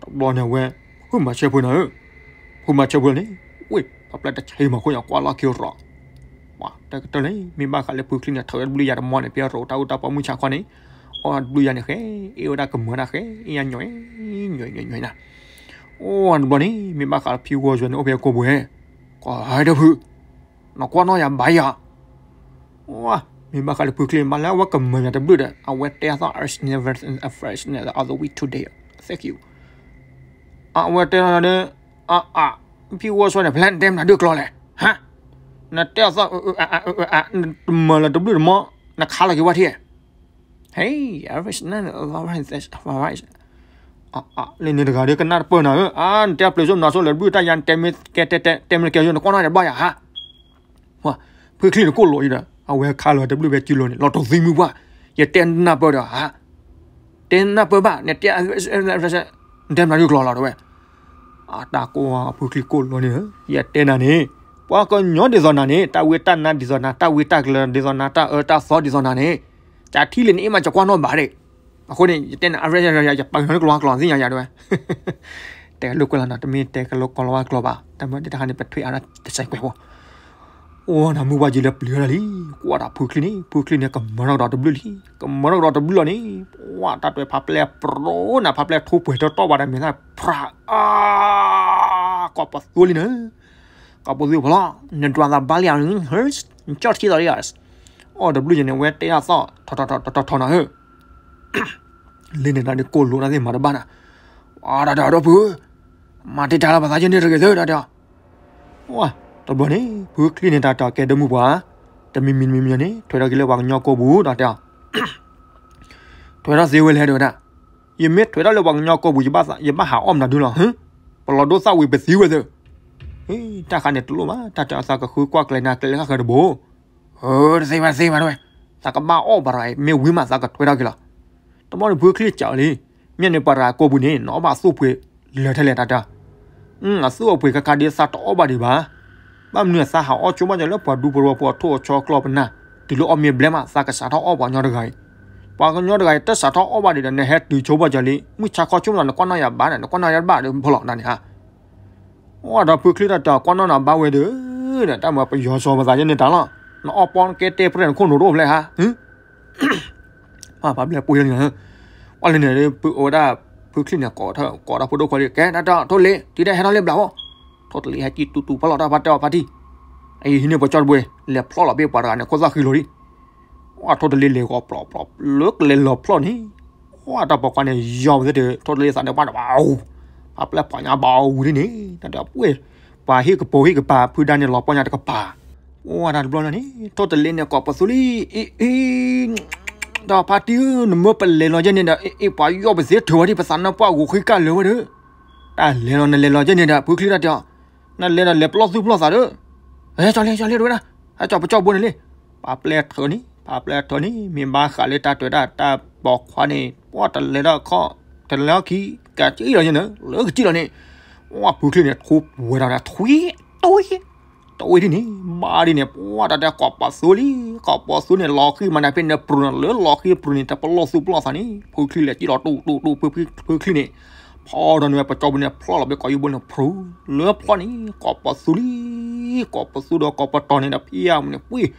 တဘျီန့ၣ်ဝဲ, ဖုမၤဆၢဖိနၤဧၢ, ဖုမၤဆၢဖိန့ၣ်, ဝ့ၢ် ဖါပျဲတဆံမၤခိၣ်ညါကွၢ်လီၢ်ခံရီၤ ပှၤတဲကတၢၢ်လံ, မ့ၢ်ဘၣ်ဃးလၢဖုချံန့ၣ် ထုးဝဲတဘျုးယၤတမီန့ၣ် ဖဲအရိၣ်တၢ်အူတၢ်ပီမုၢ်ဆါခီန့ၣ်, အီၣ်တဘျုးယၤန့ၣ်ဃဲ, အ့ၣ်ဝဲဒၣ်ကမၢဒၣ်ဃဲ, အ့ၣ်ညါညီ, ညီညီညီညီနၤ, အိၣ်တဘျီန့ၣ် မ့ၢ်ဘၣ်ဃးလၢဖံဝီၤယွၤန့ၣ် အိၣ်ဖဲအကိာ်ပူၤဧဲ, ကွၢ်ဒီးဖု နကွၢ်နီၣ်ယၤဘၣ်ယၤ, မ့ၢ်ဘၣ်ဃးလၢဖုချံမးလၢအဝဲကမၢယၤတဘျုးဒီး အဝဲတဲအသီၣ် I freshness, I freshness of the week today, thank you, အဝဲတဲလီၤဒီး, အအ, ဖံဝီၤယွၤန့ၣ် ဖဲလဲၣ်နတဲမနုၤဒုးကျီလဲၣ်, ဟါ, နတဲအသီၣ်, တမၢလၢတဘျုးတမီ, နခးလီၤက့ၤဝဲထံၣ်, ဟဲ, I freshness of the week, လၢန့ၣ်တဂၤဒီးကနၣ်တပၢၢ်နၤဧၢ, အါ, နတဲအပျဲၢ်စိမနၤစိလၢတဘျုးတၢ်ယၤ နတဲမ့ၢ်ကဲတဲတဲ, တဲမ့ၢ်ကဲယိ နကွၢ်နီၣ်ယၤဘၣ်ယၤဟါ ဖုချံန့ၣ်ကိၢ်လိာ်အံၤဒီး အဝဲခးလီၤတဘျုးဖဲကံလိၤန့ၣ် လီၤတသံမုၢ်ပှၢ်, ယတဲနၢ်ပၢၢ်ဒီးဧါ, တဲနၢ်ပၢၢ်ဘၣ်, နတဲ, နတဲမနုၤဒုးကျီလီၤတဲဝဲ, အတၢ်ကိၢ်ဖုချံကိၢ်လိာ်န့ၣ်, ယတဲနၤန့ၣ်, ပှၤကညီဒ်သိးနၤန့ၣ် တၢ်ဝံတၢ်နါဒ်သိးနၤ, တၢ်ဝံတၢ်ကျၢၤဒ်သိးနၤ, တၢ်အၢတၢ်သီဒ်သိးနၤန့ၣ်, ကထံၣ်လံန့ၣ် အ့ၣ်မးကကွၢ်နီၣ်ဘၣ်ဒၣ်, အဃိန့ၣ် ယတဲနၤ, ယပာ်နၤလၢကျီကျီသ့ၣ်ညါယၤတဲဝဲ တဲကလိာ်ကွဲလီၤနီၤ, တမ့ၢ်တဲကလိာ်ကီလီၤဝဲကျီဘၣ်, တမ့ၢ်တခါန့ၣ် ပထွဲအါတစဲးကွဲးဖိ, အိၣ်နၤမုၢ်ပှၢ်ကံလၢပျံၤဝဲဒၣ်လံ, ကွၢ်တၢ်ဖုချံန့ၣ်, ဖုချံန့ၣ် ကမၢထီၣ်ကဒီးတဘျုးလံ, ကမၢထီၣ်ကဒီးတဘျုးလီၤန့ၣ်, ပှၤတၢ်တွဲဖးပျဲပြိနၤ, ဖးပျဲထိပှဲၤထီတီၢ်ဘၣ်ဒီးမဲာ်သၣ်ဖြး, အါ, ကိးပသူလံနၤ, ကိးပသူဖီလီၤ, နဒွးသးဘါလံဧါ, နကၠီၣ်ထံသီလံဧါ, အီၣ်တဘျုးယဲန့ၣ် ဝဲတဲအသီၣ်ထီထီထီထီထီနၤဧၢ လၢန့ၣ်တၢ်ဒုးကိၢ်လိာ်တၢ်သ့ၣ်မၤတဘၣ်နၤ, အါ တၢ်တဲအီၤဒီပုၢ်ဧၢ, မၤတ့ၢ်တၢ်လၢပှၤသးယဲန့ၣ်တဂ့ၤသၢ တၢ်တဲအီၤ, ဝါ, တဘျီန့ၣ် ဖုချံန့ၣ် တၢ်တဲအီၤကဲဒိၣ်မုၢ်ပှၢ်, တမံၤမံၤတမံၤမံၤန့ၣ် ထွဲထီၣ်က့ၤလၢပှၤကညီကိာ်ပူၤ တၢ်တဲအီၤ, ထွဲထီၣ်သ့ဝဲလဲၣ်တဲဝဲဒၣ်, ယမ့ၢ်ထွဲထီၣ်လၢပှၤကညီကိာ်ပူၤ ယဘၣ်ဟးအီၣ်မနုၤဒုလီၤ, ဟၢ, ပလီၤဒိသၣ်ဝံၤပသံဝဲသၢ တၢ်ခါန့ၣ်တလိၣ်ဘၣ်, တၢ်တဲအီၤသးကဃုကွၢ်ကျဲၤနၤ ကျဲၤဃၣ်ဃၢၤတဘိ, တသ့ဘၣ်တသ့ဘၣ်တဲဝဲ, သးကဘၣ်အီၣ်ပှၤတဂၤအံၤ မ့ၢ်ဝံၤမးသးကထွဲထီၣ်က့ၤလီၤ, တဘျီန့ၣ်ဖုချံစံးလံ, မ့ၢ်န့ၣ်ပှၤတဂၤကိာ်ပူၤန့ၣ် နအီၣ်ဘၣ်သူၣ်ပှ့ၤလၢာ်ထဲလဲၣ်တၢ်တဲ, အသူၣ်အပှ့ၤခါခါဒ်သးတအီၣ်ဘၣ်ဒံးဘၣ်, ဘၣ်မနုၤသးဟးအီၣ်ဆိဘၣ်ကီးလၢပှၤဒူဖိတဝီဖိအထိၣ်အဆီကျီၢ်ပနၢ်, တုၤလၢအီၣ်မ့ၢ်ဘျဲၣ်မး သးကစးထီၣ်အီၣ်ပှၤကညီတဂၤအံၤ, ပှၤကညီတဂၤအံၤ တစးထီၣ်အီၣ်ဘၣ်ဒံးဒီး နဟဲတုၤဆိဘၣ်ကီးလံ, မုၢ်ဆါခီဆိမး နကွၢ်နီၣ်ယၤဘၣ်ဒီး နကွၢ်နီၣ်ယၤတဘၣ်ဒီးဖီလီၤနၤန့ၣ်ဧါ အိၣ်ဒီးဖုချံတၢ်တဲအီၤ ကွၢ်နီၣ်နၤဘၣ်ဝဲဒီး, တၢ်မၤပယီၤစီၤပသးယဲန့ၣ်တၢ်လီၤ, နအီၣ်ပီနကဲတဲပြဲၢ်နခိၣ်နူာ်တအိၣ်ဖျဲၣ်ဧါ, ဖးပျဲပှ့ၤလီၤန့ၣ်, ဝဲလၢန့ၣ် ဝဲဒၣ်ဖုချံန့ၣ် ကိးထီၣ် ကိးထီၣ်ဖိဒိၣ်ခွါလံ ကဲ တၢ်တဲအီၤ ထိၣ်တလ့ၤ တုၤတၢ်ဟဲထီၣ်လၢဘျးဘီ, ထိၣ်တလ့ၤဟဲကံၢ်တူတူဖီလီၤတၢ်ဖါတဲအီၤဖါတံၢ်, အအံၤဟံးန့ၢ်ပှၤကၠီတဘိ, လဲၤဖျီလီၤဘ့ၣ်ပှၤတဂၤန့ၣ် ခိၣ်သၣ်ဃံလိာ်လံ ဝဲထိၣ်တလ့ၤလဲၤဂီၤပျီပျီ လၢကလဲၤလီၤဖျီန့ၣ်, ဝဲတၢ်ပိာ်ခွါန့ၣ် ယီၤဝဲသ့ၣ်ဒီး ထိၣ်တလ့ၤသးန့ၣ် ပှၤတဘၣ်အူ, ဖးပျဲဖးညါဘၣ်အူဒ်န့ၣ် တၢ်ဒီးပှ့ၤ, ပှၤဟ့ၣ်ကပိာ်ဟ့ၣ်ကပၤ ဖုဒါန့ၣ်လီၤပီညါတကပၤ, ဝဲတၢ်တဘျီလီၤန့ၣ် ထိၣ်တလ့ၤန့ၣ် ကိးပသူလံ, အ့ အ့ ဒီးဖါတံၢ်ဧၢ နမၢပလဲၤလီၤယဲန့ၣ်ဒီး အ့ ပှၤယီၤပသ့ထၢၣ်ဝဲဒၣ် ပသးနါပှၢ်ဂိၤဃံကၢ်လၢာ်ဝဲဒီး, တၢ်လဲၤလီၤနလဲၤလီၤယဲန့ၣ်ဒီး ဖုချံတၢ်တဲအီၤ, နလဲၤဒီးလဲၤပလီၢ်သူၣ်ပလီၢ်သးဒီး, ဟဲကၠီလ့ ကၠီလ့ တဝဲဒၣ်, ဟဲကၠီပကၠီဘိန့ၣ်လံ, ပှၤပျဲထၢန့ၣ် ပှၤပျဲထၢန့ၣ် မ့ၢ်ဘၣ်ဃးလၢတၢ်တွဲၤဒၣ်တၢ်ပိာ်ခွါန့ၣ် ပှၤတလဲၤဒီးခီၣ် တလဲၤအီၣ်ခံ ကစံၣ်လီၤယဲန့ၣ် လၢကစံၣ်လီၤန့ၣ်, ဝဲဖုချံန့ၣ် ထူဝဲဒၣ်ဒီး ထွံၣ် တွံၢ် တဝံၤဒ်န့ၣ် ဘၣ်ဒ်န့ၣ် ပှၤတၢ်တဲကိးပသူလံ, ကိးပသူန့ၣ် လီၤဃံမၤနၤဖဲန့ၣ်ပြူၤန့ၣ် လၢလီၤဃံပြူၤန့ၣ် တပလီၢ်သူၣ်ပလီၢ်သးန့ၣ် ဖုချံလဲၤကံၣ်လီၤတူၢ်တူၢ်တူၢ် ဖုချံန့ၣ်, ဖီထီၣ်န့ၢ်ဝဲပကၠီပူၤန့ၣ် ဖျီၣ်လီၤဘၣ်ကီးယူၢ်ဘိန့ၣ်ဖျိ, လၢဖျီၣ်န့ၣ် ကိးပသူလံ, ကိးပသူဒီးကိးပတီၢ်န့ၣ်ဒီးဖၠၣ်ပူၤန့ၣ်ပှ့ၤ,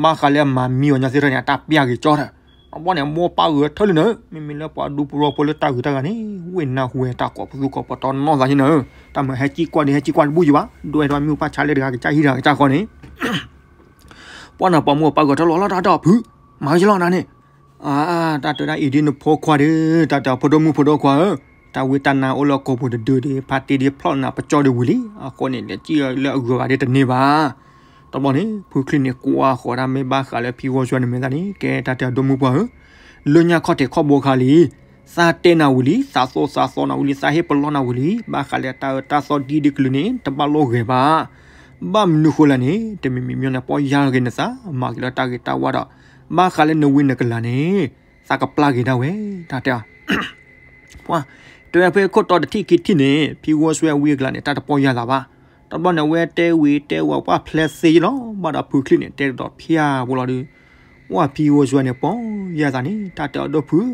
ဘၣ်ဃးလၢအမၤမံအီၤညါသ့ၣ်တဖၣ်န့ၣ် အတၢ်ပျၢ်က့ၤကၠီဒီး တဘျီန့ၣ် မိၢ်ပၢ်ဂဲၤထၢၣ်လံနၤ, မ့မ့ၢ်လၢပှၤဒူပူၤဖျိဖိလၢတၢ်ဂ့ၤတၢ်ဂၤန့ၣ် ဝ့ၢ်နၢ်ဟူဝဲတၢ်ကိးပသူကိးပတီၢ်နီၢ်သးန့ၣ်နၤ, တၢ်မၤဟဲကံၣ်ကွၢ်ဒီးဟဲကံၣ်ကွၢ်တဘူၣ်ယံၤဘၣ်, ဒိၣ်အဲၣ်ဒိးမ့ၢ်ပၢ်ဆါလဲတဂၤကစၢ်ဟံၣ်တဂၤကစၢ်ဃီန့ၣ် ပှၤနၤပှၤမိၢ်ပၢ်ဂဲၤထၢၣ်လီၤလီၤတၢ်တၢ်ဖုး, မၤကလီၤနၤန့ၣ်, တၢ်တဲဒၣ်အံၤဒ်နဖိခွါဒီး တၢ်တဲအီၤဖိဒိၣ်မုၣ်ဖိဒိၣ်ခွါဧၢ, တၢ်ဝံတၢ်နါအိၣ်လၢကိာ်ပူၤတဒုဒီး ဖါတံၢ်ဒ်ဖျီၣ်နၤပကၠီဒီးဝံၤလံ, အဃိန့ၣ် လဲၤကံၣ်လၢအဂုၤအဂၤဒ်တန့ၢ်ဘၣ်. တဘျီန့ၣ် ဖုချံၣ်န့ၣ် ကွၢ်ဃီၤဒၣ်မ့ၢ်ဘၣ်ဃးလၢဖံဂီၤစွဲန့ၣ်မဲာ်သၣ်န့ၣ် ကဲတၢ်တဲအီၤဒိၣ်မုၣ်ပှၢ်ဧၢ, လၢညါခီၣ်ထံးခီၣ်ဘိခါလံ သးတဲနၤဝံၤလံ, သးသိၣ်သးသီနၤဝံၤလံ, သးဟ့ၣ်ပလီၢ်နၤဝံၤလံ, ဘၣ်ဃးလၢတၢ်အၢတၢ်သီဒ်ဒ်ကလုာ်န့ၣ် တဘၣ်လိၣ်ဂဲၤဘၣ်. ဘၣ်မနုၤဃိလဲၣ်န့ၣ် တမံၤမံၤမ့ၢ်န့ၣ် ပီၢ်ယၢ်ဂ့ၤနသး မၤက့ၤလၢတၢ်ဂ့ၤတၢ်ဝါဒီး ဘၣ်ဃးလၢနဝံနကလၤန့ၣ် သးကပျၢ်က့ၤဒၣ်ဝဲ တၢ်တဲအီၤ ပှၤ တဲဝဲဖဲခိၣ်တီတထံၣ်ခံထံၣ်န့ၣ် ဖံဂီၤစွဲဝံအကလၤန့ၣ် တၢ်တပီၢ်ယၢ်သးဘၣ်. တဘျီန့ၣ် အဝဲတဲဝံၤတဲဝဲပှၢ်ဖျဲးသ့လီၤ. ဘၣ်ဒီးဖုချံၣ်န့ၣ် တဲတဒီးဖၠၣ်ဖိလီၤဒီး ပှၢ်ဖံဂီၤစွဲန့ၣ် ပီၢ်ယၢ်သးန့ၣ် တၢ်တဲအီၤဒိၣ်ဖုး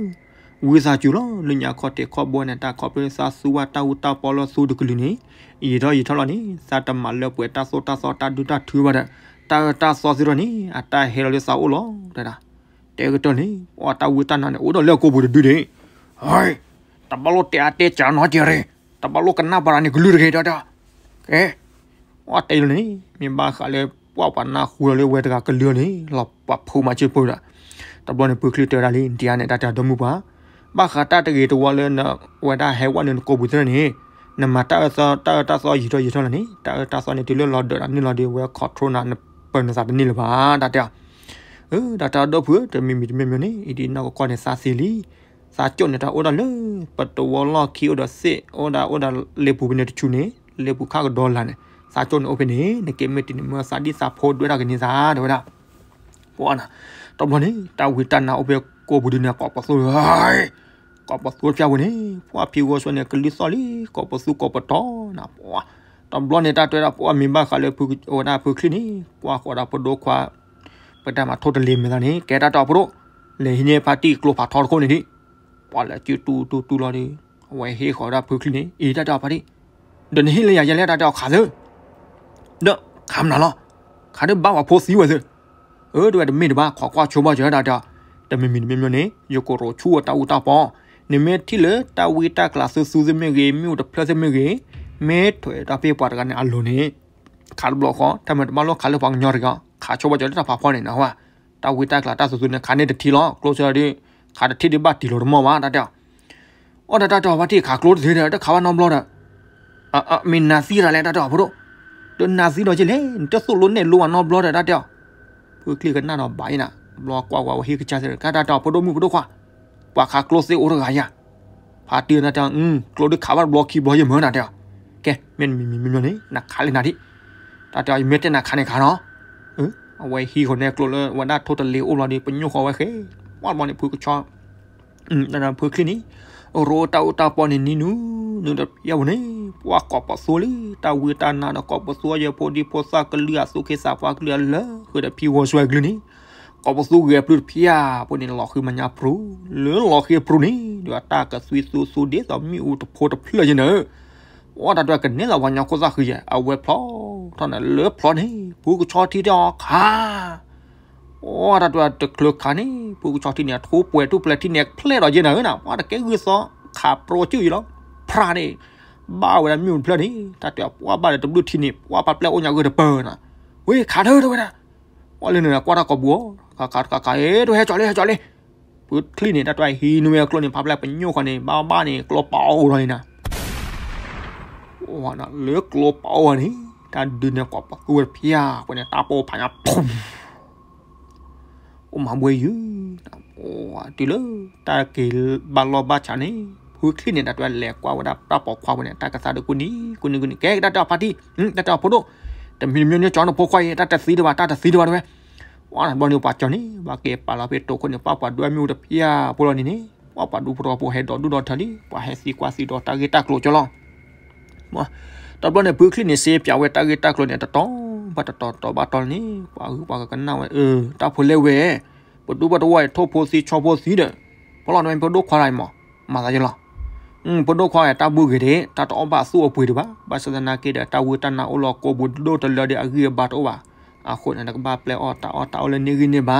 ဝံသးစူၤလီၤ လၢညါခီၣ်ထံးခီၣ်ဘိန့ၣ် တၢ်ခီဖျိသးသူဝဲတၢ်အူတၢ်ပီလၢသူတကလုာ်န့ၣ် ယံာ်ထီၣ်ယံာ်ထီၣ်လီၤန့ၣ် သးတမၤလၢပှဲၤတၢ်သိၣ်တၢ်သီတၢ်ဒုၣ်တၢ်ထုဘၣ်ဒီး တၢ်အၢတၢ်သီသ့ၣ်တဖၣ်န့ၣ် အတၢ်ဟဲလီၤလၢသးအိၣ်လီၤ တဲဒၣ် တဲကတၢၢ်န့ၣ် ပှၤတၢ်ဝံတၢ်နါန့ၣ် အိၣ်ဒီးလၢအကိာ်ပူၤတဒုန့ၣ် တဘၣ်လိၣ်တဲအါတဲကၢနီတက့ၢ်ရ့ၣ်, တဘၣ်လိၣ်ကနၣ်ပှၤတဂၤန့ၣ်ကလုၢ်တဂ့ၤ တဲဝဲဒၣ်, ကဲ, ပှၤတဲလီၤန့ၣ် မ့ၢ်ဘၣ်ဃးလၢ ပှၤပှၤနၢ်ဟူလီၤလၢဝဲတဂၤကလုၢ်န့ၣ် လီၤပှၤဖိမၤစၢၤဖိဒီး, တဘျီန့ၣ် ဖုချံၣ်တဲဝဲဒၣ်လံ ဒ်အံၤန့ၣ် တၢ်တဲအီၤဒိၣ်မုၣ်ပှၢ်, ဘၣ်ဃးတၢ်တဂ့ၤတဝါလၢနဝဲဒၣ်ဟဲဝဲနုာ်နကိာ်ပူၤသ့ၣ်တဖၣ်န့ၣ်, နမၤတၢ်အၢသီ တၢ်အၢတၢ်သီယံာ်ထီၣ်ယံာ်ထီၣ်လီၤန့ၣ် တၢ်အၢတၢ်သီန့ၣ်တုၤလၢလီၤဒၢးဒီးနုာ်လီၤဒီး အဝဲ control နၤ နပၢၤနသးတန့ၢ်လၢၤဘၣ် တၢ်တဲအီၤ အၢ တၢ်တဲအီၤဒိၣ်ဖုး တမံၤမံၤတမံၤမံၤန့ၣ် အံၤဒ်နီၢ်ကီၢ်န့ၣ်သးသ့လံ, သးကၠိၣ်န့ၣ်တၢ်အိၣ်ဒၣ်လၢ ပတဝီလီၢ်ခံအိၣ်ဒီးသ့ၣ် အိၣ်ဒၣ်အိၣ်ဒီးလ့ပူၤဖဲန့ၣ်တဆူန့ၣ် လ့ပူၤခၣ်ကဒီလၢ်န့ၣ် သးကၠိၣ်န့ၣ်အိၣ်ဖဲန့ၣ် နက့ၤမ့ၢ်တံၤန့ၣ် မ့ၢ်သးဒ်သးဖိဒွဲတၢ်ကန့ၢ်သး တဲဝဲဒၣ် ပှၤနၤ, တဘျီန့ၣ် တၢ်ဝံတၢ်နါအိၣ်ဖဲကိာ်ပူၤဒုန့ၣ် ကိးပသူ ကိးပသူဖၠၣ်ပူၤန့ၣ် ပှၤဖံဂီၤစွဲန့ၣ် ကလုၢ်သီၣ်လံ ကိးပသူကိးပတီၢ်နၤ ပှၤ, တဘျီန့ၣ် တၢ်တဲဝဲဒၣ်ပှၤမ့ၢ်ဘၣ်ဃးလၢဖုဝဲဒၣ်ဖုချံၣ်န့ၣ် ကွၢ်ဃီၤဒၣ်ဖိဒိၣ်ခွါ ပတၢ်မၤထိၣ်တလ့ၤမဲာ်သၣ်န့ၣ် ကဲတၢ်တဲအီၤဖိဒိၣ်, လဲၤဟံးန့ၢ်ဖါတံၢ်ကျိဖးထီတခိၣ်န့ၣ်ဒံး, ပှၤလဲၤစုတူတူတူလီၤဒီး အဝဲဟ့ၣ်ဃီၤဝဲဒၣ်ဖုချံၣ်န့ၣ် အံၤတၢ်တဲအီၤဖါတံၢ်, ဒီးနဟ့ၣ်လၢယၤယဲလဲၣ် တၢ်တဲအီၤခးသၢ ဒီးခးမနုၤလီၤ, ခးဒ်ဘၣ်ပှၤဖိသံဝဲသ့ၣ်, အၢ တဝဲတမ့ၢ်တဘၣ် ခိးကွၢ်ဆိဘၣ်စၢၤတၢ်တဲအီၤ, တမံၤမံၤတမံၤမံၤန့ၣ် ယကရိးဆူအတၢ်အူတၢ်ပီ, နမ့ၢ်ထံၣ်လၢတၢ်ဝံတၢ်ကျးသုသူသ့ၣ်မ့ၢ်ဂ့ၤ မ့ၣ်အူတဖျၢၣ်သ့ၣ်မ့ၢ်ဂ့ၤ, မ့ၢ်ထွဲတၢ်ဖဲပှၤတဂၤန့ၣ်အလိၤန့ၣ်, ခးတဘျီဃီ တၢ်မၤတဘၣ်လိၣ်ခးလၢပှၤကညီတဂၤ, ခးဆိဘၣ်စၢၤလၢတၢ်ဖးဖီန့ၣ်နဟါ, တၢ်ဝံတၢ်ကျးတၢ်သူသူန့ၣ် ခးန့ၢ်တထံလီၤ ကျိဆၢဒီး, ခးတထံဒ်ဘၣ်တံၢ်လီၤတမီၢ်ဘၣ် တၢ်တဲအီၤ အီၣ်တၢ်တၢ်တဲအီၤ ဖါတံၢ်ခးကျိတသ့ဒီး တခးဘၣ်နီတဘျီဒီး, မ့ၢ်နၤသံတၢ်လဲၣ် တၢ်တဲအီၤဖိဒိၣ်, ဒီးနၤသံဒီးက့လဲၣ် နတသိၣ်လိနဲၣ်လိဘၣ်နီတဘျီဒီး တၢ်တဲအီၤ, ဖုချံၣ်ကနၣ်ဒီးဘၣ်အံၤနၤ, ဘျီကွၢ်ကွၢ်ဝဲဟ့ၣ်ကစၢ်သ့ၣ် တၢ်တဲအီၤဖိဒိၣ်မုၣ်ဖိဒိၣ်ခွါ, ပှၤခးကျိသ့အိၣ်တဂၤယၤ, ဖါတံၢ်နၤတဲအီၤ ကျိဒုးခးဘၣ်တဘျီခံဘျီယမၢနၤတဲအီၤ, ကဲ မ့ၢ်မံၤမံၤမံၤန့ၣ် နခးလၢနၤဒံး, တၢ်တဲအီၤ ယမ့ၢ်တဲနၤခးန့ၣ်ခးနီၤ, အဝဲဟံးဃီၤန့ၢ်ကျိလၢဝဲဒၣ်ထိၣ်တလ့ၤအိၣ်ဘျီဒီး ပညိၣ်ဃီဝဲဃဲ, ပှၢ်တဘျီန့ၣ် ဖုကဆီ တၢ်ဖုချံၣ်န့ၣ်, ရိတၢ်အူတၢ်ပီန့ၣ်နံၤနူ, နုၤတဖျၢၣ်ပူၤန့ၣ်, ပှၢ်ကိးပသူလံ, တၢ်ဝံတၢ်နါဒီးကိးပသူယဲဖိဒံဖိသၣ်ကလုၢ်အသူၣ်က့သးပှၢ်ကလုၢ်အလၢဃုာ်ဒီးဖံဂီၤစွဲကလုၢ်န့ၣ်, ကိးပသူဂဲၤပျုၢ်တဖျၢၣ်ပူၤန့ၣ် လီၤဃံၤမညါပြူၤ, လၢလီၤဃံၤပြူၤန့ၣ်, ဒီးတၢ်ကသွံသူသူဒ်သိးမ့ၣ်အူတဖိတဖျၢၣ်ယဲနၤ ပှၢ်တၢ်တဝဲကနဲလီၤပှၤကညီခိၣ်သၣ်ဃံယဲ, အဝဲဖျီထီၣ်န့ၣ်လၢဖျီန့ၣ်, ဖုကဆီထံတဲအီၤခး ပှၢ်တၢ်တဝဲတချုးခးန့ၣ်, ဖုကဆီထံန့ၣ် အထိပှဲၤထူၣ်ပှဲၤထံန့ၣ် ဖျဲၣ်ဒီးယဲနၤဧၢနၤ, ပှၢ်တကဲဂုၢ်သီ, ခးပြိကၠူၣ်ယံၤလီၤ, ဖြးန့ၣ်, ဘၣ်ဝဲဒၣ်မ့ၣ်အူတဖျၢၣ်န့ၣ်, တၢ်တဝဲပှၢ်ဘၣ်ဒီးတဘျုးထံန့ၣ်, ပှၢ်ပာ်ပျဲၢ်အိၣ်ညါဂုၢ်တပၢၢ်နၤ, ဝဲခးထၢၣ်တဝဲဒၣ်, ပှၢ်လၢနကွၢ်တၢ်ကိာ်ပူၤ, ခးခးခးခး, တဝဲဟဲကၠီလံ ဟဲကၠီလံ ဖုချံၣ်န့ၣ် တၢ်တဝဲဟံးနုာ်ဝဲကျိန့ၣ် ဖးဖျဲၣ်ပညိၣ်ဃီန့ၣ် ဘၣ်ဘၣ်န့ၣ် ကျိပာ်အီၤအိၣ်ထီၣ်န့ၣ်နၤ, လၢကျိပာ်အီၤန့ၣ်, တၢ်ဒုးန့ၣ်ကိးပသူဝဲတဖျၢၣ်ပူၤန့ၣ် တၢ်ပိၢ်ဖးညါ အိၣ်မၤဘှဲယုၢ်, တုၤလၢတၢ်က့ၤဘၣ်လီၢ်ဘၣ်ဆးန့ၣ်, ဖုချံၣ်န့ၣ် တၢ်တဝဲလဲၤကွၢ်ဝဲဒၣ်တၢ်ပိာ်ခွါပူၤန့ၣ် တၢ်ကသါဒုးကူနံၤကူနံၤကူနံၤ, ကဲကဒါတဲအီၤဖါတံၢ်, တၢ်တဲအီၤဖိဒိၣ်, တမံၤတမံၤန့ၣ် ကၠီနဖိခွါအံၤ တၢ်တသံတဘၣ် တၢ်တသံတဘၣ်တဝဲ, ပှၢ်ဘျီန့ၣ်ပှၤကၠီန့ၣ် ဘၣ်က့ၤပာ်လီၤဖဲတိခိၣ်န့ၣ် ပှၢ်ပှၤဒွဲမ့ၣ်အူတဖျၢၣ်ဖိလီၤန့ၣ်န့ၣ်, ပှၢ်ပှၤဒူဖိတဝီဖိဟဲဒီးဒူၣ်ဒီးထၢလံ ပှၤဟဲသံကွၢ်သံဒီးတၢ်ဂ့ၢ်တၢ်ကျိၤကၠီလီၤ တဘျီန့ၣ် ဖုချံၣ်န့ၣ် စ့ပၠးဝဲတၢ်ဂ့ၢ်တၢ်ကျိၤန့ၣ် တတီၤဘၣ်တတီၤ တတီၤဘၣ်တတီၤန့ၣ် ပှၤဂုၤပှၤဂၤကနၣ်ဝဲ အၢ တၢ်ဖိလဲၣ်ဝဲ, ပဒူပတဝီအံၤ ထိၣ်ဖိသံဆီဖိသံဒီး ဖိလီၤနဝဲဖိဒိၣ်ခွါတဂၤအံၤမး မၤသးယလီၤ, ဖိဒိၣ်ခွါတၢ်ဘူၣ်ဂ့ၤဒၣ် တၢ်တအီၣ်ဘၣ်သူၣ်အပှ့ၤဒံးဘၣ်, ဘၣ်ဆၣ်သနာ်က့ဒီး တၢ်ဝံတၢ်နါအိၣ်လီၤကိးပူၤဒိၣ်တလၢဒီး အဂံၢ်အဘါတအိၣ်ဘၣ်. အဃိန့ၣ် နကဘၣ်ပျဲအီၣ်တၢ်အီၣ်တၢ်အီလၢန့ၢ်ဂံၢ်န့ၢ်ဘါ.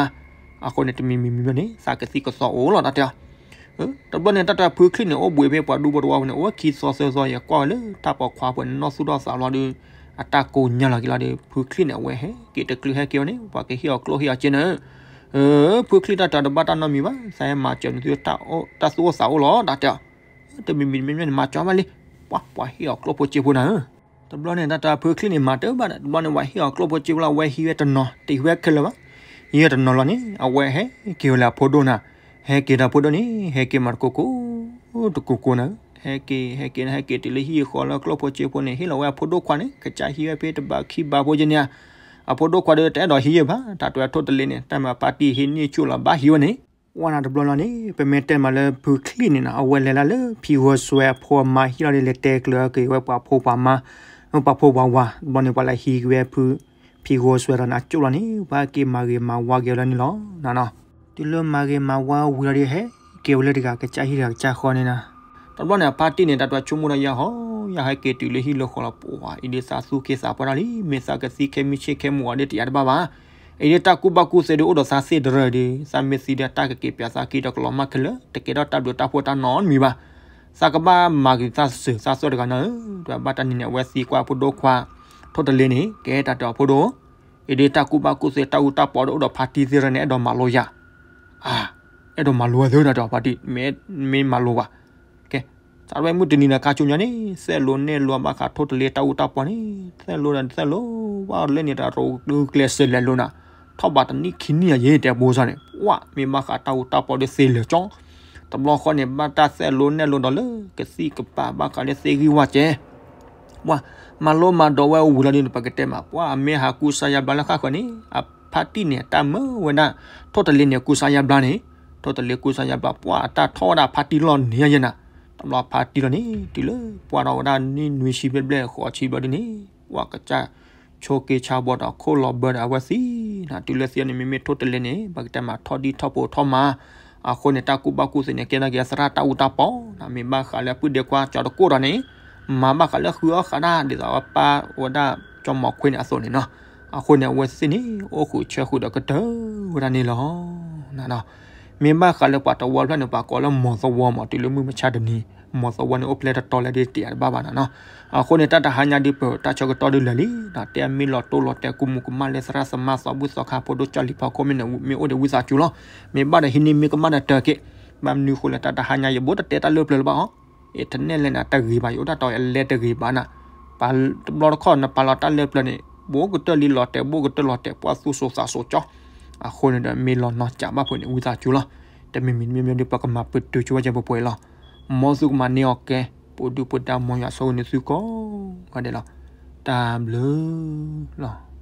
အဃိန့ၣ် တမံၤမံၤမံၤန့ၣ် သးကသံၣ်ကသီအိၣ်လီၤ တၢ်တဲအီၤ. တဘျီန့ၣ် တၢ်တဖုချံၣ်န့ၣ် အိၣ်ဘှံးဖဲပှၤဒူဖိတဝီဖိန့ၣ် အိၣ်ဝဲခံသီသၢသီ ယကွၢ်ဝဲလၢတၢ်ပိာ်ခွါဖိန့ၣ် နီၢ်သူၣ်ထီၣ်သးလီၤဒီး အတၢ်ကိးညါလီၤက့ၤလီၤဒီး ဖုချံၣ်န့ၣ် အဝဲဟဲက့ၤတချုးဟဲက့ၤဝဲန့ၣ် ပှၤကဟ့ၣ်အီၤကျိၣ်ဟ့ၣ်အီၤစ့န့ၣ် ဖုချံၣ်တၢ်တဲအီၤ တဘၣ်တၢ်နီတမံၤဘၣ်, သးဟဲမၤစၢၤနသု တၢ်သူၣ်အိၣ်သးအိၣ်လီၤ တၢ်တဲအီၤ. တမံၤမံၤမံၤန့ၣ် မၤစၢၤဘၣ်လံ. ပှၤ ပှၤဟ့ၣ်အီၤကျိၣ်ဖိစ့ဖိနၤဧၢ. တဘျီန့ၣ် တၢ်တဖုချံၣ်န့ၣ် မၤတဘၣ်ဒီး တဘျီန့ၣ် ပှၤဟ့ၣ်အီၤကျိၣ်ဖိစ့ဖိလီၤ အဝဲဟံးဝဲတနီၤ တဟံးဝဲခဲလၢာ်ဘၣ်. ဟံးဝဲတနီၤလီၤန့ၣ် အဝဲဟဲက့ၤဝဲလၢအဖိဒိၣ်နၤ. ဟဲက့ၤဒီးဖိဒိၣ်န့ၣ် ဟဲက့ၤမၤတကိကိ တကိကိနၤ, ဟဲက့ၤ ဟဲက့ၤ ဟဲက့ၤတုၤလၢဟံၣ်အဃီလၢကျိၣ်ဖိစ့ဖိန့ၣ် ဟ့ၣ်လီၤဝဲအဖိဒိၣ်ခွါန့ၣ် ကစၢ်ဟံးဝဲဖဲတဘးခံဘးဖိက့န့ၣ်ဧါ. အဖိဒိၣ်ခွါဒီးတအဲၣ်ဒိးဟံးယဲၢ်ဘၣ်, တၢ်တဲဝဲထိၣ်တလ့န့ၣ် တၢ်မၤပၢ်တံၢ်ဟံးန့ၢ်ဆူၣ်လီၤ ဘၣ်ဟံးဝဲန့ၣ်. ဝဲနၤတဘျီလီၤန့ၣ် ပမ့ၢ်တဲမးလၢဖုချံၣ်န့ၣ်နၤ အဝဲလဲၤလၢလၢဖံဂီၤစွဲအဖိအမါဟံၣ်လီၤဒီး လဲၤတဲကျၢၤက့ၤဝဲပှၤဖိပှၤမါ ပှၤဖိပှၤဝၤ, တဘျီန့ၣ် ပှၤလဲၤဟံးက့ၤဝဲဖု ဖံဂီၤစွဲဒီးနၤ ကၠိၣ်လီၤန့ၣ် ပှၤက့ၤမၤဂ့ၤမၤဝါက့ၤဝဲလၢန့ၣ်လီၤ. နၤနီၤ တုၤလၢမၤဂ့ၤမၤဝါဝံၤလီၤဒီး ဟဲက့ၤဝဲလၢတဂၤကစၢ်ဟံၣ်တဂၤကစၢ်ဃီန့ၣ်နၤ. တဘျီန့ၣ် အဖါတံၢ်န့ၣ် တၢ်တဝဲဆိကမိၣ်ဒီးယၤဟီ, ယၤဟဲက့ၤတုၤလၢဟံၣ်လၢဃီလီၤ ပှၤ အံၤဒ်သးသူၣ်က့သးပှၢ်တၢ်လံ, မ့ၢ်သးကသံခဲမုၢ်ဆ့ၣ်ခဲမုၢ်ဂီၤဒ်တယၤတဘၣ်ဘၣ်. အံၤဒ်တၢ်ကူၣ်ဘၣ်ကူၣ်သ့ဒ်အိၣ်ဒီးသးသ့ၣ်တရၢၢ်ဒီး သးမ့ၢ်သံဒီးတၢ်ကက့ၤပျးသးက့ၤဒီးကလီၤမၢ်ခဲလၢာ် တကဲထီၣ်တၢ်ဘျုးတၢ်ဖှိၣ်တၢ်နီတမံၤဘၣ်. သးကဘၣ်မၤက့ၤသးစၢၤသးသွဲၣ်တဂၤနၤဧၢ, တဘၣ်တၢ်နံၤန့ၣ် အဝဲသံကွၢ်ဖိဒိၣ်ခွါ ထိၣ်တလ့န့ၣ် ကဲတၢ်တဲအီၤဖိဒိၣ် အံၤဒ်တၢ်ကူၣ်ဘၣ်ကူၣ်သ့တၢ်အူတၢ်ပီဒ်အိၣ်ဒီးဖါတံၢ်သ့ၣ်တရၢၢ်န့ၣ် အဲၣ်ဒိးမၤလိယၤ အါ, အဲၣ်ဒိးမၤလိဝဲသ့ၣ်တၢ်တဲအီၤဖါတံၢ် မ့ၢ်မၤလိဘၣ်. ကဲ, သးဝဲမုၢ်တနံၤဒီးခါဆူညါန့ၣ် သဲၣ်လိနဲၣ်လိဘၣ်ဃးထိၣ်တလ့တၢ်အူတၢ်ပီန့ၣ် သဲၣ်လိဒီးသဲၣ်လိ ဘၣ်လၢန့ၣ်တၢ်ရိကျဲးစၢးလဲၤလိနၤ, ထီၣ်ဘးတနံၣ်ခံနံၣ်အယဲၢ်တဲဘိစၢ်န့ၣ် ပှၤ မ့ၢ်ဘၣ်ဃးတၢ်အူတၢ်ပီဒီးသ့လၢာ်ကၠီ တဘျီဃီန့ၣ် ဘၣ်တၢ်သဲၣ်လိနဲၣ်လိဒီးလၢ ကသံၣ်ကပၤဘၣ်ဃးလၢသ့ဂံၢ်ဝါစဲး ပှၤ မၤလိမၤဒိးဝဲဝံၤလီၤဒီး ပကတဲမး ပှၤအမ့ၢ်ဟးကူစါယါဘျါလၢဃၣ်ဃၢၤန့ၣ် အဖါတံၢ်န့ၣ် တၢ်မၢဝဲဒၣ် ထိၣ်တလ့န့ၣ် ကူစါယါဘျါန့ၣ်, ထိၣ်တလ့ကူစါယါဘျါ ပှၤအတၢ်ထီၣ်ဝဲဒၣ်ဖါတံၢ်လီၢ်န့ၣ်ယဲၢ်နၤ, တဘျီဖါတံၢ်လီၤန့ၣ် တုၤလၢပှၢ်ထီၣ်ဝဲဒၣ်နံၣ်နွံဆံဘျဲၣ်ဘျဲၣ်ဃိးဆံဘျီဒ်န့ၣ် ပှၤကစၢ် ဆိးက့ဆါဘီဒီးခိၣ်လီၤဘၢဒီးအဝဲသံနၤ, တုၤလၢသံန့ၣ် မ့မ့ၢ်ထိၣ်တလ့န့ၣ် ပကတဲမးထီၣ်ဒံၣ်ထီၣ်ဖိထီၣ်မး, အဃိန့ၣ် တၢ်ကူၣ်ဘၣ်ကူၣ်သ့န့ၣ် ကဲထီၣ်က့ၤအသရၣ်တၢ်အူတၢ်ပီနၤ, မ့ၢ်ဘၣ်ဃးလၢပုၢ်ဒ့ခွါကၠီတကိၣ်ဒီးန့ၣ် မၤဘၣ်ဃးလၢဃုအီၣ်ဃးဒၣ် ဒ်သိးအဝဲပၢ်ဝဲဒၣ်ကၠီမီၤခွ့န့ၣ်အသိးန့ၣ်နီၤ, အဃိန့ၣ် အဝဲသ့ၣ်န့ၣ် အိၣ်ဃုာ်ဆၢဃုာ်ဒီးကတၢၢ်ဝဲဒၣ်န့ၣ်လီၤ. မ့ၢ်ဘၣ်ဃးလၢပှၤတဝီဖျၢၣ်န့ၣ် ပှၤကိးလၢမီၤသဝီမး တုၤလၢမုၢ်မဆါတနံၤ မီၤသဝီန့ၣ် အိၣ်ဖျဲၣ်တတီၤလၢဒ်တယၤတဘၣ်ဘၣ်နၤနီၤ, အဃိန့ၣ် တၢ်တဟါညါဒ်ပၢၢ်တၢ်ဆၢကတီၢ်ဒ်လဲၣ်လံ, တဲမ့ၢ်လီၤတိၢ်လီၤတဲာ်ကူမူကမၣ်လၢသရၣ်သမါသီဘူၣ်သီခါဖိဒိၣ်ကၠီလံၤဖီခိၣ်မ့ၢ်န့ၣ် မ့ၢ်အိၣ်ဒီးဝံသးစူၤလီၤ, မ့ၢ်ဘၣ်ဒီးဟံးန့ၢ်မ့ၢ်ကမၣ်ဒီးတၢ်က့ၢ်, ဘၣ်မနုၤဃိလဲၣ် တၢ်တဟါညါယဘိတတဲတၢ်လၢပျၢၤလၢၤဘၣ်အီၤ, အ့ တနဲၣ်လဲၣ်နၤတဂ့ၤဘၣ် ယအိၣ်တၢ်တီအလဲတဂ့ၤဘၣ်နၤ, ပှၤတဘျီတခီၣ်နပာ်လီၤတၢ်လၢပျၢၤန့ၣ် ဘိကတၢၢ်လံလီၤတဲာ် ဘိကတၢၢ်လီၤတဲာ် ပှၤသူၣ်စိသးစိကၠီ, အဃိန့ၣ်ဒီး မ့ၢ်လီၤနီၢ်ကးဘၣ်ဖဲန့ၣ် ဝံသးစူၤလီၤ, တမံၤမံၤတမံၤမံၤဒီး ပကမၤပတုာ်ဆိဝဲကဲပှဲၤပှဲၤလီၤ, မ်သုကမၤန့ၢ်အီၤကဲ ပူၤဒုၣ်ပူၤဒါမ်ယွၤဆိၣ်ဂ့ၤန့ၢ်သုကိးဂၤဒဲးလီၤ, တၢ်ဘျုးလီၤ.